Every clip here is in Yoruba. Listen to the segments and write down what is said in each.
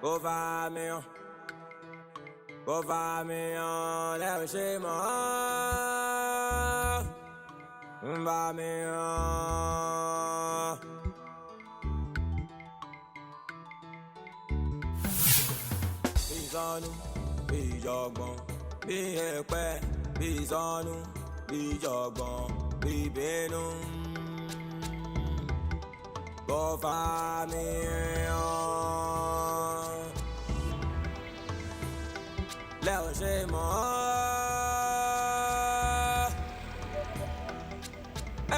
Kò fà mí hàn, kò fà mí hàn lẹ́rù ṣe mọ́ ń bá mi hàn. Bí ìsọnù, bí ìjọ̀gbọ̀n, bí ẹ̀pẹ́, bí ìsọnù, bí ìjọ̀gbọ̀n, bí ìbínú. Kò fà mí hàn lẹ́ ò ṣe mọ́.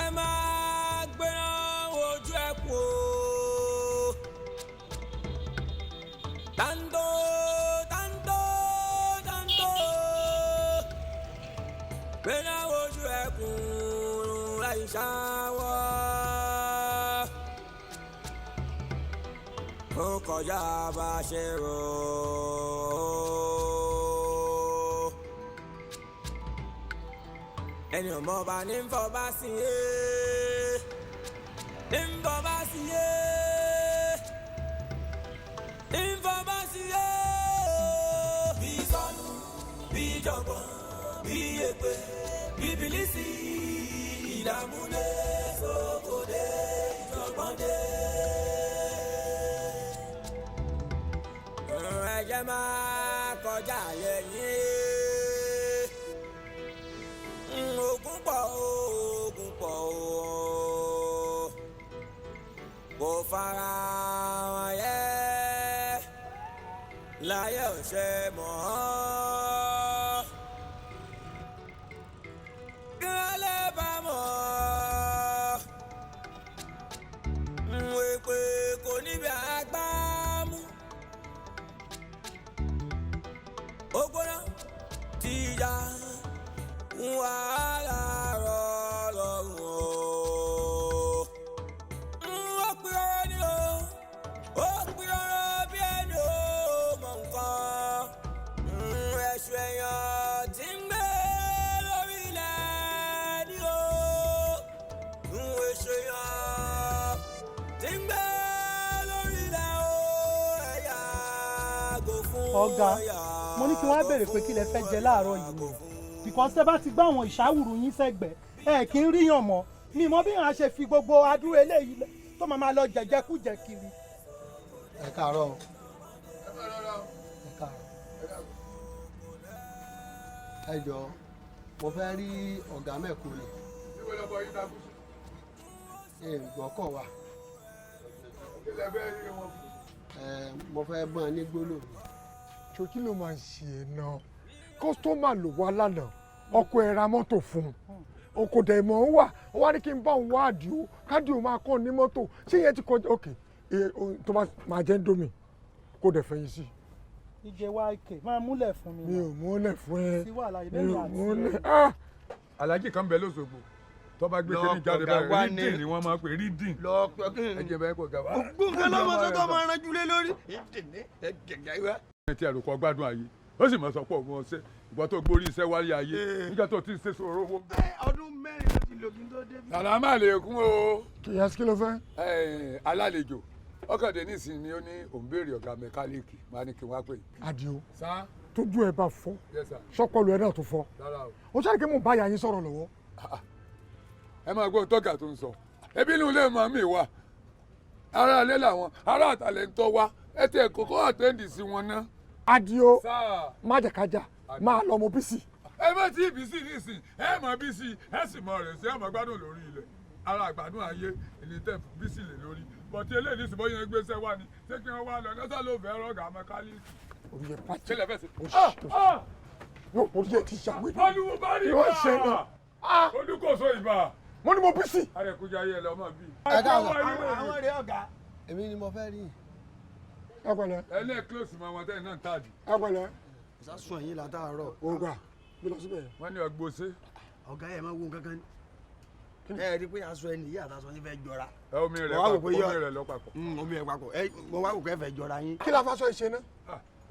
Ẹ máa gbéra ojú ẹ kú o. Tanto, tanto, tanto. Gbéra ojú ẹ kú láì ṣáwọ́. Ó kọjá bá a ṣe rò ó. Ẹni ọmọ bá ní ń fọba sí yé, ní ń fọba sí yé, ní ń fọba sí yé. Bí sọnù, bí jọ̀gbọ̀n, bí èpè, bí bìlísì, ìdààmú dé, sóko dé, ìjọ̀gbọ̀n dé. Ẹ jẹ́ máa kọjá yẹ̀yìn. Ogun pọ̀ o, ogun pọ̀ o. Kò fara wọn yẹ láyé ò ṣe mọ́. Kí wọ́n lè bá mọ̀. Èpè kò níbi àgbámú. Ó gbóná tìjà wàhálà rọ̀ lọ́rùn o. Ó pín ọ̀rọ̀ ni o, ó pín ọ̀rọ̀ bí ẹni o mọ̀ nǹkan. Ẹ̀ṣù èèyàn tí ń gbé lórí ilẹ̀ ni o. Ẹ̀ṣù èèyàn tí ń gbé lórí ilẹ̀ o. Ẹ̀yà gò fún Ọ̀gá, ẹ̀yà mo ní kí wọ́n á béèrè pé kí lẹ fẹ́ jẹ láàárọ̀ yìí ni, because tẹ́ bá ti gbá àwọn ìṣàwùrù yín sẹ́gbẹ̀ẹ́, ẹ kì í ríyàn mọ́. Mi mọ bí wọ́n á ṣe fi gbogbo adúrú eléyìí tó máa máa lọ jẹjẹkújẹ kiri. Ẹ káàárọ̀ o. Ẹ káàárọ̀. Ẹ jọ̀ọ́, mo fẹ́ rí ọ̀gá mẹ́kúnlẹ̀. Ẹ gbọ́kọ̀ wa. Ẹ mo fẹ́ bọ́n ní gbólóhùn. Ṣo kí ló máa ń ṣe ẹ náà? Customer ló wá lánàá, ọkọ ẹ ra mọ́tò fún un, kò dẹ̀ mọ̀ ń wà, ó wá ní kí n bá òun wá àdìo kádìo máa kọ́ ní mọ́tò. Ṣé ìyẹn ti kọjá? Ok, tó bá máa jẹ́ Indomie, kó dẹ̀ fẹ̀yìn sí. Ìjẹ wa ike máa múlẹ̀ fún mi. Mi ò múlẹ̀ fún ẹ. Sí wàhálà. Mi Ìbéèrè ò àti múlẹ̀, ah! Alhaji kan bẹ lọ́sọ̀gbọ̀ tó bá gbé kíní jáde Lọ báyìí, ní- rídìn ni wọ́n máa ń pè rídìn. Lọ pẹ kí Ẹ jẹ́ bẹ́ẹ̀ kó ga wá. Gbogbo nǹkan lọ́mọ tó tó máa ranjú lé lórí. Ìdènà ẹ̀gẹ̀gẹ̀ wá. Ẹ ti àròkọ gbádùn ayé, ó sì mọ̀ sọ pé òun ọ̀sẹ̀ ìgbà tó gbórí iṣẹ́ wálé ayé nígbà tó ti ń ṣe sọ̀rọ̀ owó. Ọdún 4 ló ti lò kí n tó débi. Sàlámà lèkún o. Kìyàsí, kí ló fẹ́? Ẹ, alálejò ọkàdé nísìnyí ni ó ní òun béèrè ọ̀gá mẹkáníìkì, máa ní kí n wá pè. Àdìo, Sá. tójú ẹ bá fọ́, Yes sir. sọpọlọ ẹ náà tó fọ́. Rárá o. Ó ṣáà kí mò ń bá yà yín sọ̀rọ̀ lọ́wọ́. Ẹ máa gbọ́ tọ́gà tó ń sọ, ebi inú ilé mọ̀ mí wà, ará ilé làwọn ará àtàlẹ̀ ń tọ́ wa, ẹ tẹ kókó àtẹ́ǹdì sí wọn ná. Àdìo, Sáà. má jẹ́ ká jà, máa lọ, mo busy. Ẹ má tí ì busy nísìn, ẹ mọ̀ busy, ẹ sì mọ̀ rẹ̀ sí, ẹ mọ̀ gbádùn lórí ilẹ̀, ara àgbàdùn ayé ìní tẹ̀ busy lè lórí bọ̀tí eléyìí ní ṣùgbọ́n yẹn gbéṣẹ́ wá ni, ṣé kí wọ́n wá lọ lọ́sà ló fẹ́ rọ́gà mẹkáníìkì. Orí ẹ pàtì. Ṣé lẹ fẹ́ sí? Yóò orí ẹ ti ṣàwé. Olúwo bá rí Ìwọ ṣe náà. Olúkòso ìbà. Mo ní mo busy. Arẹ̀kújayé ẹ lọ́mọ bíi. Ẹ káàárọ̀. Àwọn rèé, ọ̀gá. Èmi ni mo fẹ́ rí. Ẹ pẹ̀lẹ́. Ẹ lẹ́ close mọ́ wọn tẹ́yìn náà ń tàdí. Ẹ pẹ̀lẹ́. Ìsásùn ẹ̀yìn látàárọ̀. O gbà bí lọ síbẹ̀ yẹn. Wọ́n ní ọgbọ́sẹ́. Ọ̀gá yẹn máa wo nǹkan kan ní. Ẹ rí i pé aṣọ ẹni yìí àtàṣọ yín fẹ́ jọra. Ẹ omi rẹ̀ Mo wá wò papọ̀, pé omi rẹ̀ lọ papọ̀. Omi rẹ̀ papọ̀. Ẹ mo wá wò pé ẹ fẹ́ jọra yín. Kí la fa aṣọ ìṣe náà?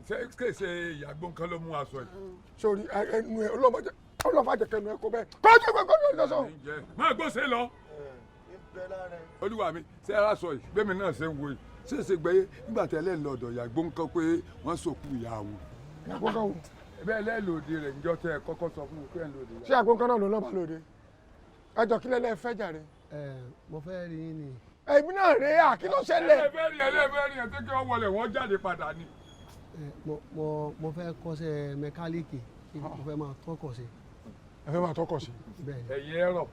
Ṣé kéṣe ìyàgbọ́n kan ló mú aṣọ yìí? Sórí ẹnu ẹ, ọlọ́mọdé ọlọ́fà jẹ̀kẹ́ ẹnu ẹ kó bẹ́ẹ̀. Kọ́jú ẹgbẹ́ kọ́jú ẹ lọ́sọ̀. Máa gbọ́sẹ̀ lọ. Olúwa mi, ṣé ẹ aṣọ yìí gbẹ́mi náà ṣe ń wo yìí? Ṣèṣe gbé nígbà tẹ́lẹ̀ lọ́dọ̀ ìyàgbó ń kọ́ pé wọ́n sòkú ìyá wọn. Ìyàgbó kan wò. Bẹ́ẹ̀ lẹ́lòdì rẹ̀ níjọ́ tẹ́ ẹ kọ́kọ́ sọ fún mi pé ẹ̀ ń lòdì. Ṣé àgbo kan náà ló lọ́ba lóde? Ẹ jọ kí lẹ́lẹ́ fẹ́ jàre. Ẹ mo fẹ́ rí yín ni. Èmi náà rèé à kí ló ṣẹlẹ̀? Ẹlẹ́fẹ́ rí ẹ tó kí wọ́n wọlé wọ́n jáde padà ni. Mo fẹ́ kọ́ṣẹ́ mẹkáníìkì, mo fẹ́ máa tọ́kọ̀ ṣe. Ẹ fẹ́ máa tọ́kọ̀ ṣe. Bẹ́ẹ̀ni. Ẹ̀yin ẹ̀rọ.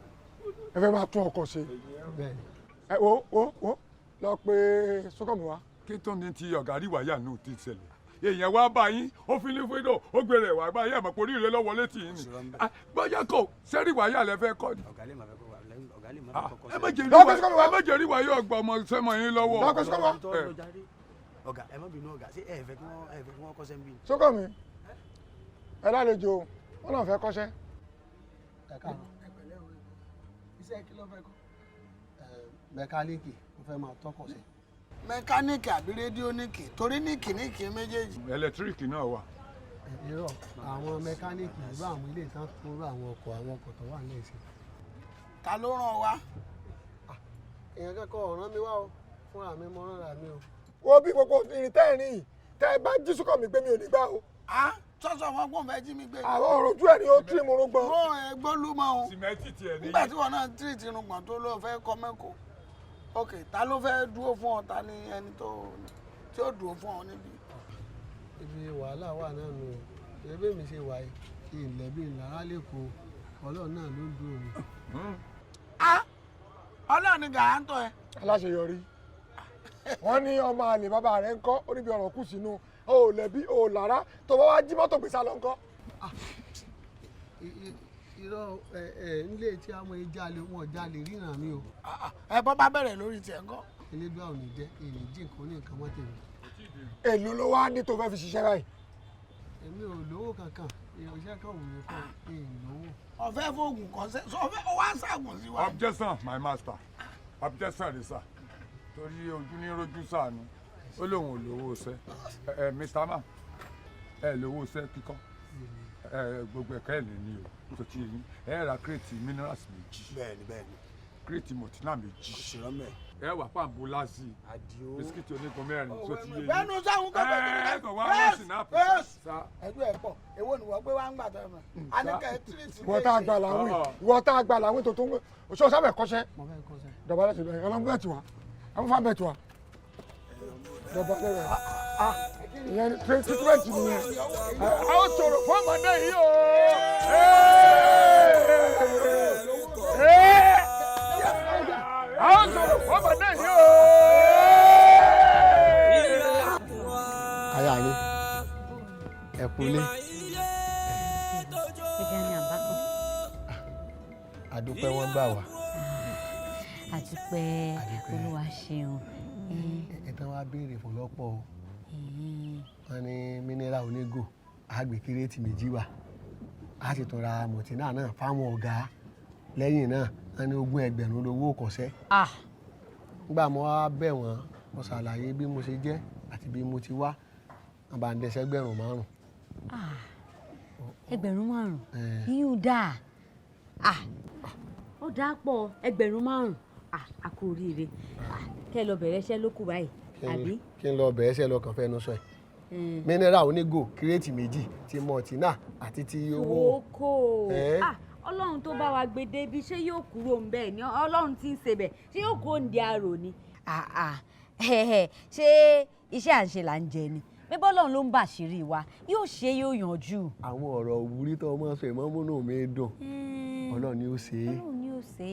Ẹ fẹ́ máa tún ọkọ̀ ṣe. Bẹ́ẹ̀ni. Ẹ wo wo wo lọ pé Sókànmí wá. Kí tó ní ti ọ̀gá rí wáyà náà ti ṣẹlẹ̀. Èèyàn wá bá yín, ó fi ní fídò, ó gbé rẹ̀ wá bá yín, àmọ́ oríire lọ́wọ́ létí yín ni. Bóyá kò sẹ́rí wáyà lẹ fẹ́ kọ́ ni. Ọ̀gá lè má fẹ́ kọ́. Ẹ má jẹ́ rí wáyà ọgbà ọmọ sẹ́mọ yín lọ́wọ́. Lọ pé Sókànmí wá. Ọ̀gá ẹ má bínú ọ̀gá, ṣé ẹ fẹ́ kí wọ́n kọ́ṣẹ́ ń bí? Sókànmí ẹ lálejò wọn náà fẹ́ kọ́ṣẹ́. Ẹ káàárọ̀. Iṣẹ́ kí ló fẹ́ kọ́? Mẹkáníìkì, mo fẹ́ máa tọ́kọ̀ ṣe. Mẹkáníìkì àbí rédíóníìkì torí níìkì níìkì méjèèjì. Ẹlẹtíríkì náà wà. Irọ́ àwọn mẹkáníìkì irú àwọn ilé ìtàn tó rú àwọn ọkọ̀ tó wà nílẹ̀ sí. Ta ló ràn wá? Èèyàn kẹ́kọ̀ọ́ ọ̀ràn mi wá o, fúnra mi mo rán ra mi o. Wo bí gbogbo irin tẹ́ ẹ̀ rìn yìí tẹ́ ẹ bá jí Sókànmí gbé mi ò ní gbà o. Sọ́sọ́ wọn gbọ́n fẹ́ jí mi gbé. Àwọn ọ̀rọ̀ ojú ẹ̀ ni ó tírì mú rúgbọ́n. Mo ẹ gbólúmọ̀ o. Sìmẹ́ntì tiẹ̀ ní. Nígbà tí wọn náà tírì tirùngbọ̀n tó ló fẹ́ kọ́ mẹ́kọ̀ọ́. Ok, ta ló fẹ́ dúró fún ọ? Ta ni ẹni tó tí ó dúró fún ọ níbí? Ibi wàhálà wà náà nù o. Ebí mi ṣe wà yìí, ilẹ̀ bíi lára lẹ́kọ̀ọ́, Ọlọ́run náà ló ń dúró mi. Ọlọ́run ni gàáńtọ̀ ẹ. Aláṣeyọrí. Wọ́n ní ọmọ àlè bàbá rẹ̀ ń kọ́, ó níbi ọ̀rọ̀ kù sínú. O ò lẹ̀bi, o ò lára, tó bá wá jí mọ́tò gbèsè lọ ńkọ́. Irọ́ ẹ nílé tí àwọn jalè wọn jalè ríran mi o. Ẹ bọ́ bá bẹ̀rẹ̀ lórí tiẹ̀ ńkọ́. Elédùà ò ní jẹ́ èyí jí nǹkan ní nǹkan mọ́ tèmi. Èló ló wá ní tó fẹ́ fi ṣiṣẹ́ báyìí? Èmi ò lówó kankan, iṣẹ́ kan wù mí fún mi lówó. Ọ̀fẹ́ fóògùn kan ṣe ọ̀fẹ́ ó wá ṣàgùn sí wa. Objection my master, objection rẹ sà, torí ojú ní rojú sànù, ó lóun ò lówó ṣẹ́. Ẹ Mr. Man, ẹ lówó ṣẹ́ kíkọ́, ẹ gbogbo ẹ̀ka ẹ̀ ní o tó ti yín, ẹ ra kírètì minerals méjì. Bẹ́ẹ̀ni bẹ́ẹ̀ni. Kírètì mọ̀tínà méjì. Òṣèré mẹ́. Ẹ wà pàǹbó lásì, bisikíìtì onígun mẹ́rin tó ti yé yín. Bẹ́ẹ̀ni sáwọn kọ́ ẹ kàn wá wọ́n sinapu. Ẹgbẹ́ ẹ̀ pọ̀, èwo ni wọ́n gbé wá ń gbà tó ẹ̀ mọ̀? A ní kẹ́ ẹ tírìtì. Ìwọ tá a gbà láwìn, ìwọ tá a gbà láwìn tó tó ń oṣù sábẹ̀ kọ́ṣẹ́. Mo fẹ́ kọ́ṣẹ́. Dọ̀bálẹ̀ ti bẹ̀rẹ̀, ọlọ́mú bẹ̀ tì wá, amúfà bẹ̀ tì wá. Dọ̀bálẹ̀ rẹ̀. Ìyẹn treatment nìyẹn. A ó sọ̀rọ̀ fún ọmọdé yìí o. A ó sọ̀rọ̀ fún ọmọdé yìí o. Aya mi, ẹ kúlé. Ẹja ni àbá kan. Àdúpẹ́ wọ́n gbà wá. Àdúpẹ́ Olúwa ṣeun. Ìtàn wa béèrè fún lọ́pọ̀ o. Wọ́n ní mínírà onígò, àgbè kírètì méjì wà. A sì tún ra mọ̀tínà náà fáwọn ọ̀gá. Lẹ́yìn náà, wọ́n ní 20 ẹgbẹ̀rún lówó kọ̀ṣẹ́. Nígbà mo wá bẹ̀ wọ́n, mo ṣàlàyé bí mo ṣe jẹ́ àti bí mo ti wá. Wọ́n bá ń dẹ́sẹ̀ 5,000. 5,000? Yíyún dáa. Ó dáa pọ̀ 5,000. A kú oríire. Kẹ́ ẹ lọ bẹ̀rẹ̀ iṣẹ́ ló kù báyìí, àbí? Kí n lọ bẹ̀rẹ̀ iṣẹ́ lọ kàn fẹ́nu sọ ẹ̀. Mínírà onígò kírètì méjì ti mọ̀tínà àti ti owó. Kókó. Ọlọ́run tó bá wa gbé débi ṣé yóò kúrò ń bẹ́ẹ̀ ni? Ọlọ́run tí ń ṣe bẹ̀ ṣé yóò kúrò ń di arò ni? Ṣé iṣẹ́ à ń ṣe là ń jẹ ni? Bíbọ́ Ọlọ́run ló ń bàṣírí wa, yóò ṣe yóò yanjú. Àwọn ọ̀rọ̀ òwúrí tó ọmọ sọ ìmọ̀múnú mi dùn. Ọlọ́run ni ó ṣe é. Ọlọ́run ni ó ṣe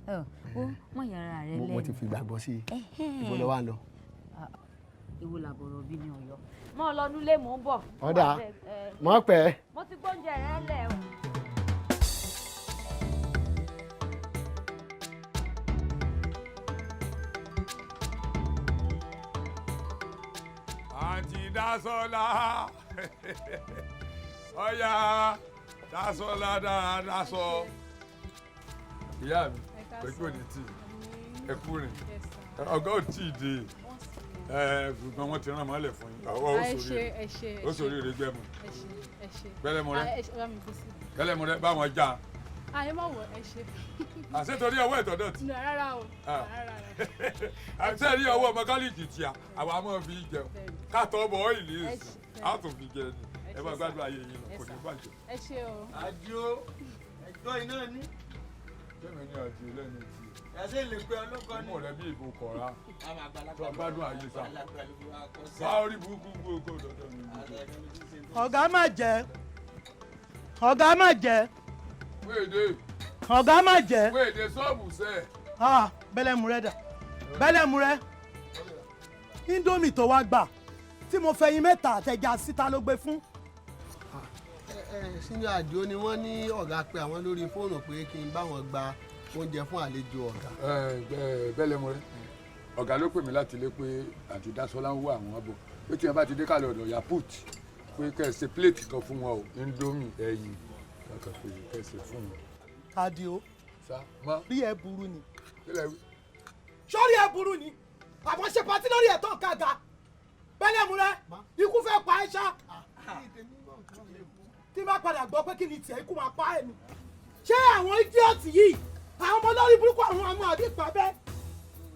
é. Ó mọ̀ yàrá rẹ lẹ́nu. Mo ti fi gbàgbọ́ sí i. Ibo ló wà ń lọ? Ìwo làbọ̀rọ̀ bí ní Ọ̀yọ́. Mọ́ ọ lọ nulẹ̀ mò ń bọ̀. Ọ̀dà mọ́ pẹ́. Mo ti gbóúnjẹ rẹ lẹ̀ o. Àǹtí Dásọ́lá, ọ̀yà Dásọ́lá dára dásọ. Ìyá mi, pẹ̀lú òní tí ẹ kú rìn, ọ̀gá ò tí ì dé, ṣùgbọ́n wọ́n ti rán mọ́lẹ̀ fún yín. Ó sòrí rẹ̀ gbẹ́mu. Gbẹ́lẹ́mu rẹ̀, gbẹ́lẹ́mu rẹ̀ báwọn já. Àyè má wọ, ẹ ṣe. Àṣé torí ọwọ́ ìtọ́ dọ̀tí? No, rárá o. Ah. Rárá. Àṣé rí ọwọ́ mẹkáníìkì tíá, àwa máa fi jẹun. Ká tọ́ bọ̀ ọ́ìlì èsì, á tún fi jẹ ni. Ẹ máa gbádùn ayé yín lọ, kò ní bàjẹ́. Ẹ ṣe o. Àjò ẹjọ́ iná ní. Kẹ́mi ní àjò lẹ́nu tí. Ẹsẹ̀ lè pe ọlọ́kọ ní. Ọmọ rẹ bí ìbò kọ̀ra. Àwọn àgbàlagbà Tó gbádùn ayé sá. àgbàlagbà ló fi wá kọ́ sí. Bá orí burúkú gbogbo dọ̀dọ̀ mi. Ọ̀gá má jẹ́, ọ̀gá má jẹ́. Wéèdè. Ọ̀gá má jẹ́. Wéèdè sọ́ọ̀bù sẹ́ẹ̀. Ah, bẹ́lẹ̀mú rẹ dà, bẹ́lẹ̀mú rẹ. Indomie tó wá gbà tí mo fẹyin mẹ́ta àtẹja síta ló gbé fún. Ẹ sínú àdìo ni wọ́n ní ọ̀gá pé àwọn lórí fóònù pé kí n bá wọn gba oúnjẹ fún àlejò ọ̀gá. Ẹ bẹ́lẹ̀ mo rẹ, ọ̀gá ló pè mí láti ilé pé àti Dásọ́lá ń wá àwọn bọ̀, pé tí wọn bá ti dé kálọ̀ ọ̀dọ̀ ya put pé kẹ́ ẹ ṣe pléètì kan fún wọn o, indomie ẹyin kankan pé kẹ́ ẹ ṣe fún wọn. Àdìo, Sá mọ́. rí ẹ burú ni. Kílẹ̀ wí. Sọ́rí ẹ burú ni, àwọn ṣe patí lórí ẹ̀ tó ń kàga. Bẹ́lẹ̀mú rẹ, ikú fẹ́ pa ẹ́ ṣá. Tí n bá padà gbọ́ pé kí ni tiẹ̀, ikú máa pa ẹ̀ ni. Ṣé àwọn idiot yìí, àwọn ọmọ lórí burúkú, àwọn ọmọ àbí ìpàbẹ́,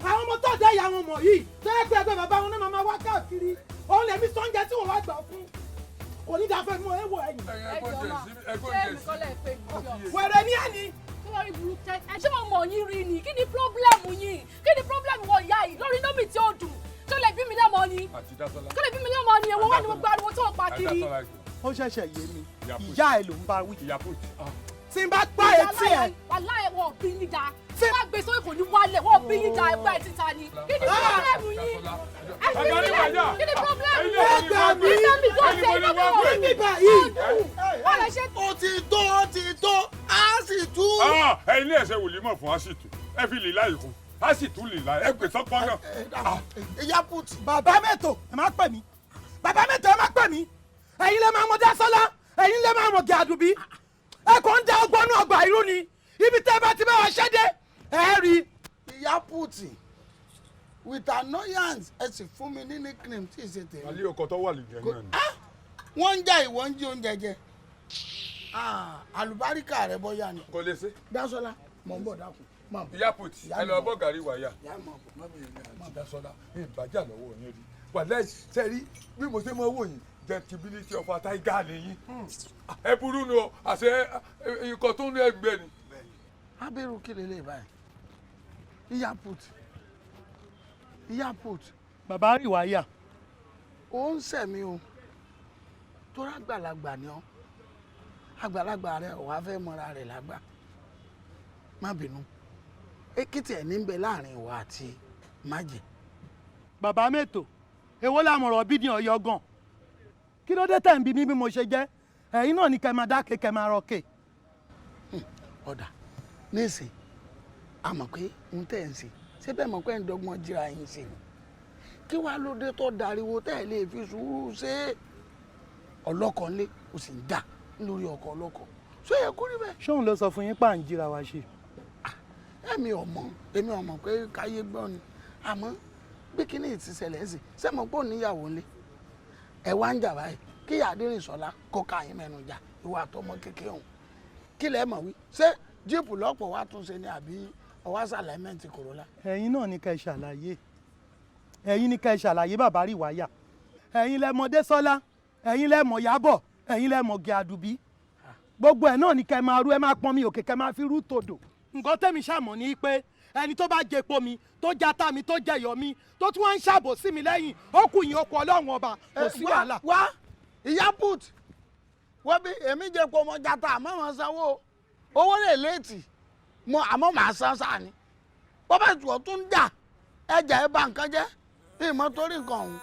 àwọn ọmọ tó dá ìyá wọn mọ̀ yìí tó yẹ pé ẹgbẹ́ bàbá wọn náà máa wá káàkiri, òun lèmi sọ́njẹ tí wọ́n wá gbà fún, kò ní dáfẹ́ mú ẹ wọ ẹ̀yìn. Ẹ jọ ma, ṣé èmi kọ́ lẹ̀ pé mi jọ? Wẹ̀rẹ̀ ní ẹni. Kí lórí burúkú ẹ ṣé mo mọ̀ yín rí ni? Kí ni problem yín? Kí ni problem wọ ìyá yìí lórí indomie tí ó dùn? Ṣé lè bí mi lọ́mọ ni? Àti Dásọ́lá. Ṣé lè bí mi lọ́mọ ni? Èwo wá ni mo gba ariwo tó ń pa kiri? Ó ṣẹ̀ṣẹ̀ yé mi, ìyá ẹ ló ń bá wí. Ìyá put. Tí n bá gbá etí ẹ. Wàláhì wọn ò bí yín da. Tí wọ́n gbé sórí kò ní wálẹ̀, wọ́n ò bí yín da, ẹgbẹ́ ẹ̀ títa ni. Kí ni problem yín? Ẹ fi sílẹ̀, kí ni problem yín? Ẹ gbà mí. Indomie tó ṣe indomie ò Ní bíbá yìí. Wọ́n lè ṣe. Ó ti tó, ó ti tó, á sì tú. Ẹ ilé ẹsẹ wòlímọ̀ fún àṣìtú, ẹ fi lè láì kún àṣìtú lè láì ẹ pè sọpọ náà. Ìyá put. Bàbá mẹ́tò, ẹ má pè mí. Bàbá mẹ́tò, ẹ má pè mí. Ẹ̀yin lè máa mọ Dásọ́lá, ẹ̀yin lè máa mọ Gàdùbí. Ẹ kàn ń da ọgbọ́n náà ọgbà irú ni. Ibi tẹ́ bá ti bá wa ṣẹ́ dé, ẹ rí. Ìyá put, with annoyance, ẹ sì fún mi ní nickname tí ì ṣe tèmi. Alẹ́ ọkọ̀ tó wà lìjẹ́ náà ni. Wọ́n ń jà, ìwọ ń jí oúnjẹ jẹ. Àlùbáríkà rẹ bọ́yá ni. Kò lè ṣe. Dásọ́lá, mọ̀ ń bọ̀, dákun. Máa bọ̀. Ìyá put, ẹ lọ bọ́ gàrí wáyà. Ìyá mọ̀ bọ̀. Àti Dásọ́lá, ìbàjẹ́ lọ́wọ́ yín rí. Wàláhì sẹ́rí bí mo ṣe máa wò yín, gentility of a tiger nìyí. Ẹ burú nu ọ, àṣẹ ikọ̀ tó ń ní ẹgbẹ́ ni. Abiru, kí lélẹ̀ báyìí? Ìyá put, ìyá put. Bàbá rí wáyà. Ó ń sẹ̀mí o, torí àgbàlagbà ni ọ́, àgbàlagbà rẹ ò wá fẹ́ mọ́ra rẹ̀ lágbà. Má bínú, èkìtì ẹ̀ ní bẹ láàrin ìwà àti májè. Bàbá mẹ́tò, èwo làmọ̀rọ̀ bí ní ọ̀yọ́ gan? Kí ló dé tẹ̀ ń bi mí bí mo ṣe jẹ́? Ẹ̀yin náà ní kẹ́ máa dákẹ́, kẹ́ máa rọ̀kè. Ọ̀dà nísìn, a mọ̀ pé ń tẹ̀ ń ṣe, ṣé bẹ́ẹ̀ mọ̀ pé ń dọ́gbọ́n jíra yín ṣe ni? Kí wàá ló dé tó dariwo tẹ́ ẹ̀ lè fi sùúrù ṣe é? Ọlọ́kọ̀ ńlé, o sì ń dà lórí ọkọ̀ ọlọ́kọ̀, ṣé yẹ kó rí bẹ́ẹ̀? Ṣóun ló sọ fún yín pà ń jíra wa ṣe? Èmi ọmọ, èmi ọmọ pé káyé gbọ́ ni, àmọ́ bí kíní ti ṣẹlẹ̀ ń sìn, ṣé mo pò níyàwó ńlé, ẹ wá ń jà báyìí, kí Adérìnsọ́lá kó ká yín mẹ́nu jà, ìwà àtọmọ kékeré òun, kí lẹ́ mọ̀ wí? Ṣé jíìpù lọ́pọ̀ wá tún ṣe ni àbí ọwá sàlẹ́mẹ̀ntì Corolla? Ẹ̀yin náà ní kẹ́ ẹ ṣàlàyé, ẹ̀yin ní kẹ́ ẹ ṣàlàyé. Bàbá rí wáyà, ẹ̀yin lẹ mọ̀ Désọ́lá, ẹ̀yin lẹ mọ̀ Yábọ̀, ẹ̀yin lẹ mọ̀ Gàdùbí, gbogbo ẹ̀ náà ní kẹ́ ẹ máa rú, ẹ máa pọn mi òkè, kẹ́ ẹ máa fi rú tòdò. Nǹkan tẹ́mi ṣàmọ̀ ni pé ẹni tó bá jẹpo mi, tó jata mi, tó jẹyọ mi, tó tún wá ń ṣàbò sí mi lẹ́yìn, ó kù yín, ó kù Ọlọ́run Ọba, kò sí wàhálà. Wá, ìyá put, wọ́n bí èmi jẹ́ pé ọmọ jata, àmọ́ wọn sanwó owó lè léètì mọ, àmọ́ màá san sáà ni. Bọ́ bá tù ọ́ tún jà, ẹjà ẹ bá nǹkan jẹ́ ìmọ̀ torí nǹkan ọ̀hún,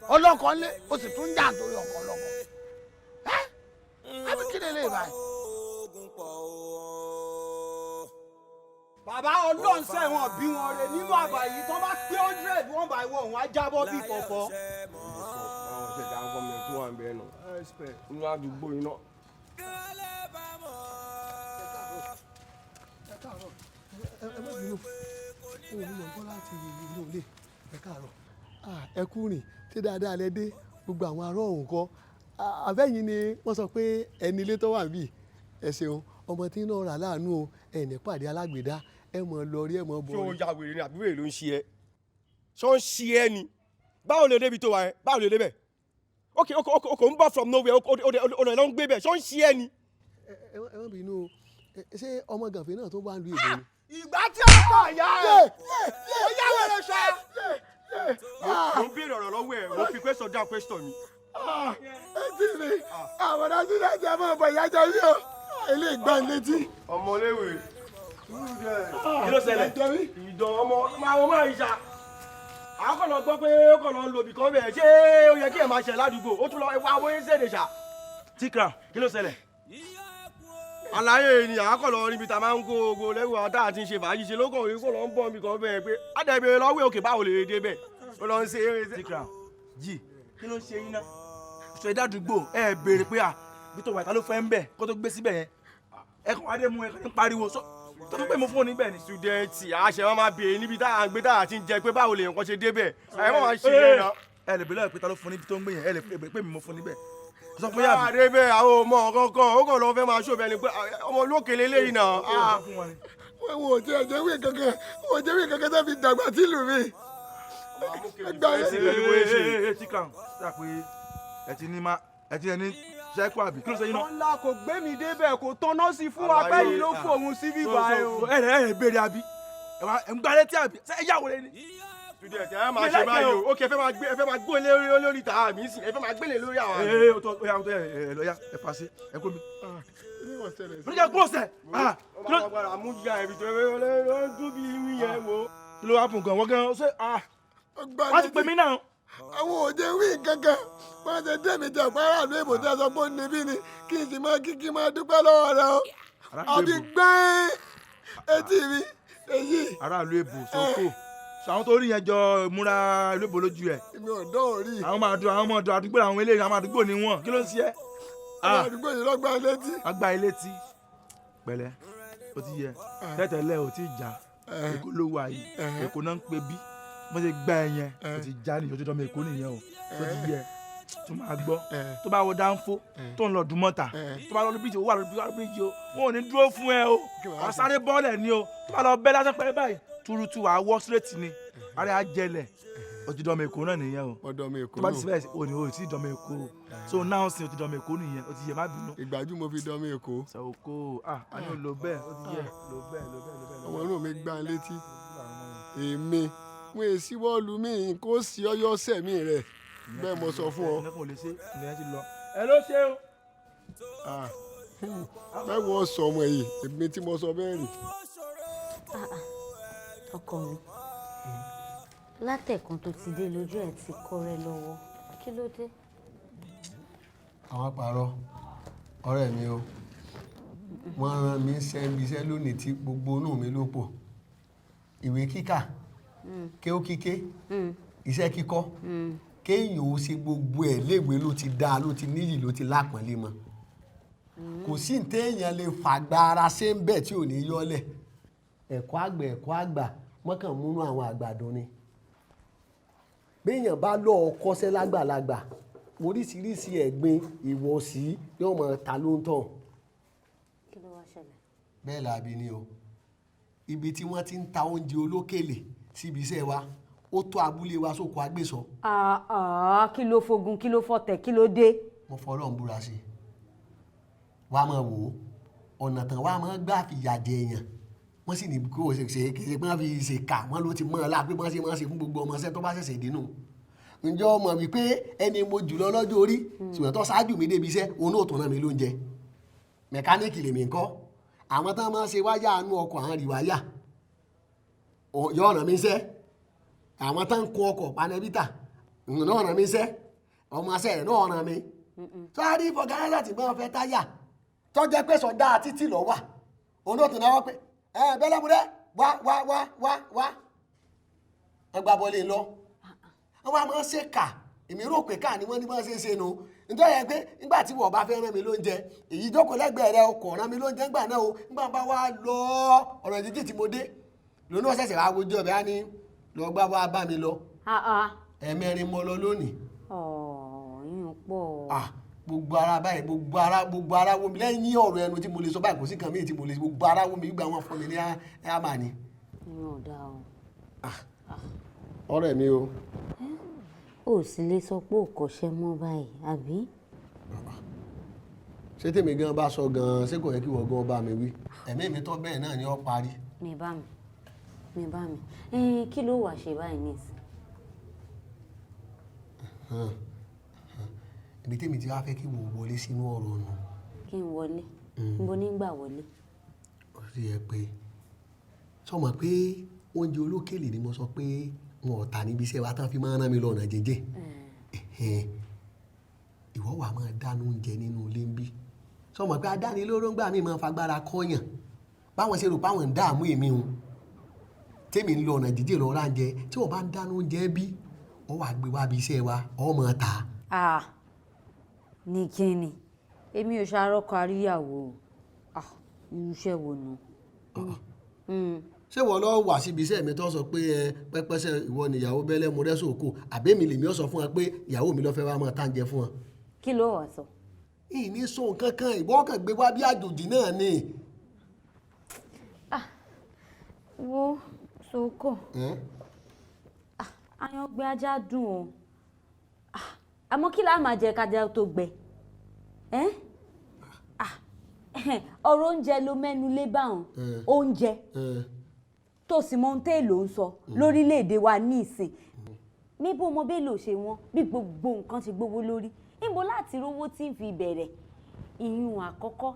ọlọ́kọ̀ ńlé, o sì tún jà torí ọkọ̀ ọlọ́kọ̀ ẹ́ àbí kí lè lè báyìí? Bàbá Ọlọ́run, sẹ́wọ̀n bí wọn rè nínú àbá yìí, tó bá pé 100 one by one, wọn á jábọ́ bí pọ̀pọ̀. Àwọn ṣẹ̀dá ń kọ́ mi tó wà ń bẹ́ẹ̀ nù nínú àdúgbò yìí náà. Ẹ káàárọ̀, ẹ má bínú, òun ló ń bọ́ láti inú ilé. Ẹ káàárọ̀, ẹ kú rìn tí dáadáa lẹ dé. Gbogbo àwọn ará ọ̀hún kọ́? Àbẹ́yìn ni wọ́n sọ pé ẹni ilé tó wà níbí. Ẹ ṣeun. Ọmọ tí náà rà láàánú o, ẹ̀ ní pàdé alágbèdá, ẹ mọ̀ lọ rí, ẹ mọ̀ bọ̀. Ṣé o ya wèrè ni àbí wèrè ló ń ṣe ẹ? Ṣé ó ń ṣe ẹ ni? Báwo lè débi tó wà ẹ? Báwo lè débẹ̀? Ok ok ok ok, ń bọ̀ from nowhere, o lè lọ ń gbé bẹ̀, ṣé ó ń ṣe ẹ ni? Ẹ má bínú o, ṣé ọmọ gànfẹ́ náà tó bá ń lu ìbò ni? Ìgbà tí ó kọ̀ ya ẹ̀ ó yá wẹ̀rẹ̀ ṣá. Mo ń béèrè ọ̀rọ̀ lọ́wọ́ ẹ̀, mo fi question down question mi. Etí mi, àwọn ọ̀dọ́ sílẹ̀ jẹ́ mọ́ ọ̀bọ̀ ìyá jẹ́ yìí o, ilé ìgbà létí. Ọmọléwé. Kí ló ṣẹlẹ̀? Ìdán ọmọ máa wọ́n máa ń ṣá. Àwọn kàn lọ gbọ́ pé ó kàn lọ ń lo ibìkan bẹ̀, ṣé ó yẹ kí ẹ̀ máa ṣẹ̀ ládùúgbò? Ó tún lọ wá owó ń ṣèdè ṣá. T-Crown, kí ló ṣẹlẹ̀? Àlàyé ni àwọn kàn lọ níbi tá a máa ń kó ogo lẹ́wọ̀ àwọn tá a ti ń ṣe fàájì ṣe lókàn orí kò lọ ń bọ̀ níbi kan bẹ́ẹ̀ pé àdàbẹ̀ lọ́wọ́ òkè báwo lè dé bẹ́ẹ̀ ó lọ ń ṣe eré. T-Crown, jì, kí ló ń ṣe yín náà? Ṣe ìdádúgbò ẹ béèrè pé à bí tó wà ìta ló fẹ́ ń bẹ̀ kó tó gbé síbẹ̀ yẹn, ẹ kàn wá dé mú ẹ kàn ń pariwo tó tó pé mo fún ọ níbẹ̀ ni. Sùdẹ̀ǹtì àṣẹ wọn máa béèrè níbi tá à ń gbé tá à ti ń jẹ pé báwo lè nǹkan ṣe débẹ̀ ẹ wọ́n máa ṣe yẹn náà. Ẹ lè béèrè pé ta ló fún níbi tó ń gbé yẹn, ẹ lè béèrè pé mi mo fún níbẹ̀. Sọ fún yàrá. Àdé bẹ́ẹ̀ àwọn ọmọ kankan ó kàn lọ fẹ́ máa ṣòbẹ̀ ni pé ọmọ olókè lélẹ́yìn náà. Wọ́n ò tiẹ̀ jẹ́ wí kankan, wọ́n ò jẹ́ wí kankan tó fi dàgbà sílùú mi. T-Crown, ṣáà pé ẹ ti ní ma ẹ ti ní ṣẹ́kù àbí kí ló ṣe yín náà. Tọ́lá kò gbé mi débẹ̀, kò tọ́nà sí fún wa pé yìí ló fòun sí bíbá ẹ o. Ẹ ẹ béèrè àbí ẹ ń gbá létí àbí ṣé ẹ yàwó rẹ ni. Student ẹ máa ṣe báyìí o, ok ẹ fẹ́ máa gbó lórí tàá mi sí, ẹ fẹ́ máa gbélé lórí àwọn. Ee o tó o yà o tó ẹ ẹ lọ ya ẹ fà sí ẹ kó mi. Mo ní kí ẹ kúrò sẹ̀. Ọmọ agbára amúyá ẹbí tó ẹ dún bí irin yẹn wo. Kí ló wá fún gan wọ́n gan ṣé wọ́n ti pè mí náà. Àwọn òde wí kankan wọ́n ṣe dé mi jẹ pàrọ̀ èbò tí a sọ pé ó níbí ni kí n sì máa kíkí máa dúpẹ́ lọ́wọ́ rẹ o, àbí gbẹ́ẹ́ etí mi èyí. Aráàlú èbò sóko àwọn tó rí yẹn jọ múra ìlú èbò lójú ẹ. Èmi ò dán orí. Àwọn máa dùn àwọn ọmọ ọ̀dọ̀ àdúgbò àwọn eléyìí àwọn àdúgbò ni wọn, kí ló ń ṣe ẹ́. Àwọn àdúgbò yìí lọ́gbà létí. Wọ́n gba ilé tí pẹ̀lẹ́ ó ti yẹ tẹ́tẹ̀lẹ́ ò ti jà Èkó ló wà yìí, Èkó náà ń pe bí wọ́n ṣe gbá ẹ yẹn ó ti já nìyẹn, ó ti dánmọ Èkó nìyẹn o, tó ti yẹ tó máa gbọ́ tó bá wọ dánfó tó ń lọ dùn mọ́ta tó bá lọ lórí bíríjì ó wà lórí bíríjì o, wọn ò ní dúró fún ẹ o, wàá sáré bọ́ọ̀lẹ̀ ni o, tó bá lọ bẹ́ lásán pẹ́rẹ́ báyìí túrútú wàá wọ́ síréètì ni, ara á jẹlẹ̀, ó ti dánmọ Èkó náà nìyẹn o, tó bá ti síbẹ̀ o ní o ti dánmọ Èkó o, so now sin o ti dánmọ Èkó nìyẹn, o ti yẹ má bínú. Ìgbájú mo fi dánmọ Èkó. Sọ òkó ah a ní o lò bẹ́ẹ̀, o ti yẹ lò bẹ́ẹ̀ lò bẹ́ẹ̀ lò bẹ́ẹ̀. Ọmọ inú mi gbá létí èmi mo èsì bọ́ọ̀lù mi kó sí ọyọ́ sẹ̀mí rẹ̀ bẹ́ẹ̀ mo sọ fún ọ. Ẹ ló ṣe o. Bẹ́ẹ̀ wọ́n sọ ọmọ yìí èmi tí mo sọ bẹ́ẹ̀ rí. Ọkọ mi, látẹ̀kùn tó ti dé lójú ẹ̀ ti kọ́rẹ́ lọ́wọ́, kí ló dé? Àwọn pààrọ̀ ọ̀rẹ́ mi o, wọ́n rán mi iṣẹ́ iṣẹ́ lónìí tí gbogbo inú mi ló pọ̀, ìwé kíkà, kéwú kíké, iṣẹ́ kíkọ́, kéèyàn ó ṣe gbogbo ẹ̀ léèwé ló ti dáa, ló ti níyì, ló ti lápọ̀nlé mọ́. Kò sí ní téèyàn lè fàgbà ara ṣe ń bẹ̀ tí ò ní yọ́lẹ̀. Ẹ̀kọ́ àgbà ẹ̀kọ́ àgbà wọ́n kàn múnú àwọn àgbàdo ni. Béèyàn bá lọ́ọ́ kọ́ṣẹ́ lágbàlagbà, oríṣiríṣi ẹ̀gbin ìwọ̀sí yóò máa ta ló ń tàn. Kí ló wá ṣẹlẹ̀? Bẹ́ẹ̀ làbí ni o, ibi tí wọ́n ti ń ta oúnjẹ olókèlè síbi iṣẹ́ wa ó tó abúlé wa sóko agbésọ. Kí ló fogun, kí ló fọ̀tẹ̀, kí ló dé? Mo fọlọ́run búra sí i, wàá máa wò ó, ọ̀nà tán wàá máa gbà fìyà jẹ èèyàn, wọ́n sì ní kó o ṣe ṣe kì í ṣe pé wọ́n fi ṣe kà wọ́n ló ti mọ́ ọ láà pé wọ́n ṣe máa ṣe fún gbogbo ọmọ ṣẹ́ tó bá ṣẹ̀ṣẹ̀ dénú. Ǹjẹ́ o mọ̀ wípé ẹni mo jùlọ lọ́jọ́ orí ṣùgbọ́n tó ṣáájú mi débi iṣẹ́ òun náà tó rán mi lóúnjẹ. Mẹkáníìkì lèmi ń kọ́, àwọn tán máa ń ṣe wáyà àánú ọkọ̀ àwọn rìwáyà yọ ọ̀nà mi ṣẹ́, àwọn tán ń kun ọkọ̀ panẹ́bítà náà ọ̀nà mi ṣẹ́, ọmọ ṣẹ́ rẹ̀ náà ọ̀nà mi. Sọ́ọ́rí fọ̀gánáṣà tí wọ́n fẹ́ táyà tọ́jẹ́ pé sọ̀dá títì lọ́ wà òun náà tó náwó pé ẹ bẹ́lẹ́múdẹ́ wá wá wá wá wá wọ́n gba bọ́ọ̀lì lọ. Wọ́n wá máa ń ṣe kà, èmi rò pé ká ni wọ́n ní máa ń ṣe ṣe nu, nítorí yẹn pé nígbà tí wọ́n bá fẹ́ rán mi lóúnjẹ èyí jókòó lẹ́gbẹ̀ẹ́ rẹ ọkọ̀ rán mi lóúnjẹ ńgbà náà o, nígbà bá wá lọ ọ̀rọ̀ ìdíjì tí mo dé lónìí wọ́n ṣẹ̀ṣẹ̀ wá wojú ọbẹ̀ á ní lọ gbá wá bá mi lọ. Ẹ̀ẹ̀mẹrin mo lọ lónìí. Ọ̀ọ́yún pọ̀. Gbogbo ara báyìí, gbogbo ara wó mi lẹ́yìn ọ̀rọ̀ ẹnu tí mo lè sọ báyìí, kò sí kan míì tí mo lè, gbogbo ara wó mi gbígbà wọn fún mi ní àmà ni. Ìyẹn ò dáa o. Ọ̀rẹ́ mi o. Ó sì lè sọ pé ò kọ́ṣẹ́ mọ́ báyìí, àbí? Ṣé tèmi gan bá sọ gan, ṣé kò yẹ kí wọ́n gan bá mi wí? Ẹ̀mí mi tọ́ bẹ́ẹ̀ náà ni ó parí. Mi bá mi, mi bá mi. Ẹn, kí ló wàá ṣe báyìí nísìn? Ibi tèmi ti wá fẹ́ kí wọ́n wọlé sínú ọ̀rọ̀ nù. Kí n wọlé? Níbo ní gbà wọlé? Ó sì yẹ pé sọmọ pé oúnjẹ olókèlè ni mo sọ pé wọn ò tà níbi iṣẹ́ wa tán fi máa ń rán mi lọ́nà jẹ́jẹ́. Ìwọ wà máa dáná oúnjẹ nínú ilé ń bí. Sọmọ pé adánilóró ń gbà mí máa ń fagbára kọ́yàn, báwọn ṣe rò páwọn ń dààmú èmi o, tèmi ń lọ ọ̀nà jíjìn lọ ráńjẹ. Tí wọ́n bá ń dáná oúnjẹ bí, wọ́n wà gbé wá bí iṣẹ́ wa, ọ̀ máa tà. Ah, ní kíni? Èmi ò ṣàròkọ àríyàwó o. Ah, irú iṣẹ́ wo nu? Ṣé wọ́n lọ wà síbi iṣẹ́ mi tó sọ pé ẹ pẹ́pẹ́sẹ́ ìwọ nìyàwó bẹ́lẹ́ mo rẹ́sọ̀ kò, àbẹ́mi lèmi ó sọ fún ẹ pé ìyàwó mi ló fẹ́ wá máa tá ń jẹ fún ẹ? Kí ló wà sọ? Ìní sọ nǹkan kan, ìwọ kàn gbé wá bí àjòjì náà ni. Wo Soko, ayangbẹ ajá dùn o. Ah, àmọ́ kí láà máa jẹ kájá tó gbẹ? Ẹ́n? Ah, ọ̀rọ̀ oúnjẹ ló mẹ́nu lé báwọn. Oúnjẹ tó sì mọ ohun téèlò ń sọ lórílẹ̀‐èdè wa ní ìsìn, níbo mo bélò ṣe wọn bí gbogbo nǹkan ti gbówó lórí, níbo láti rówó tí ń fi bẹ̀rẹ̀? Ìyún àkọ́kọ́.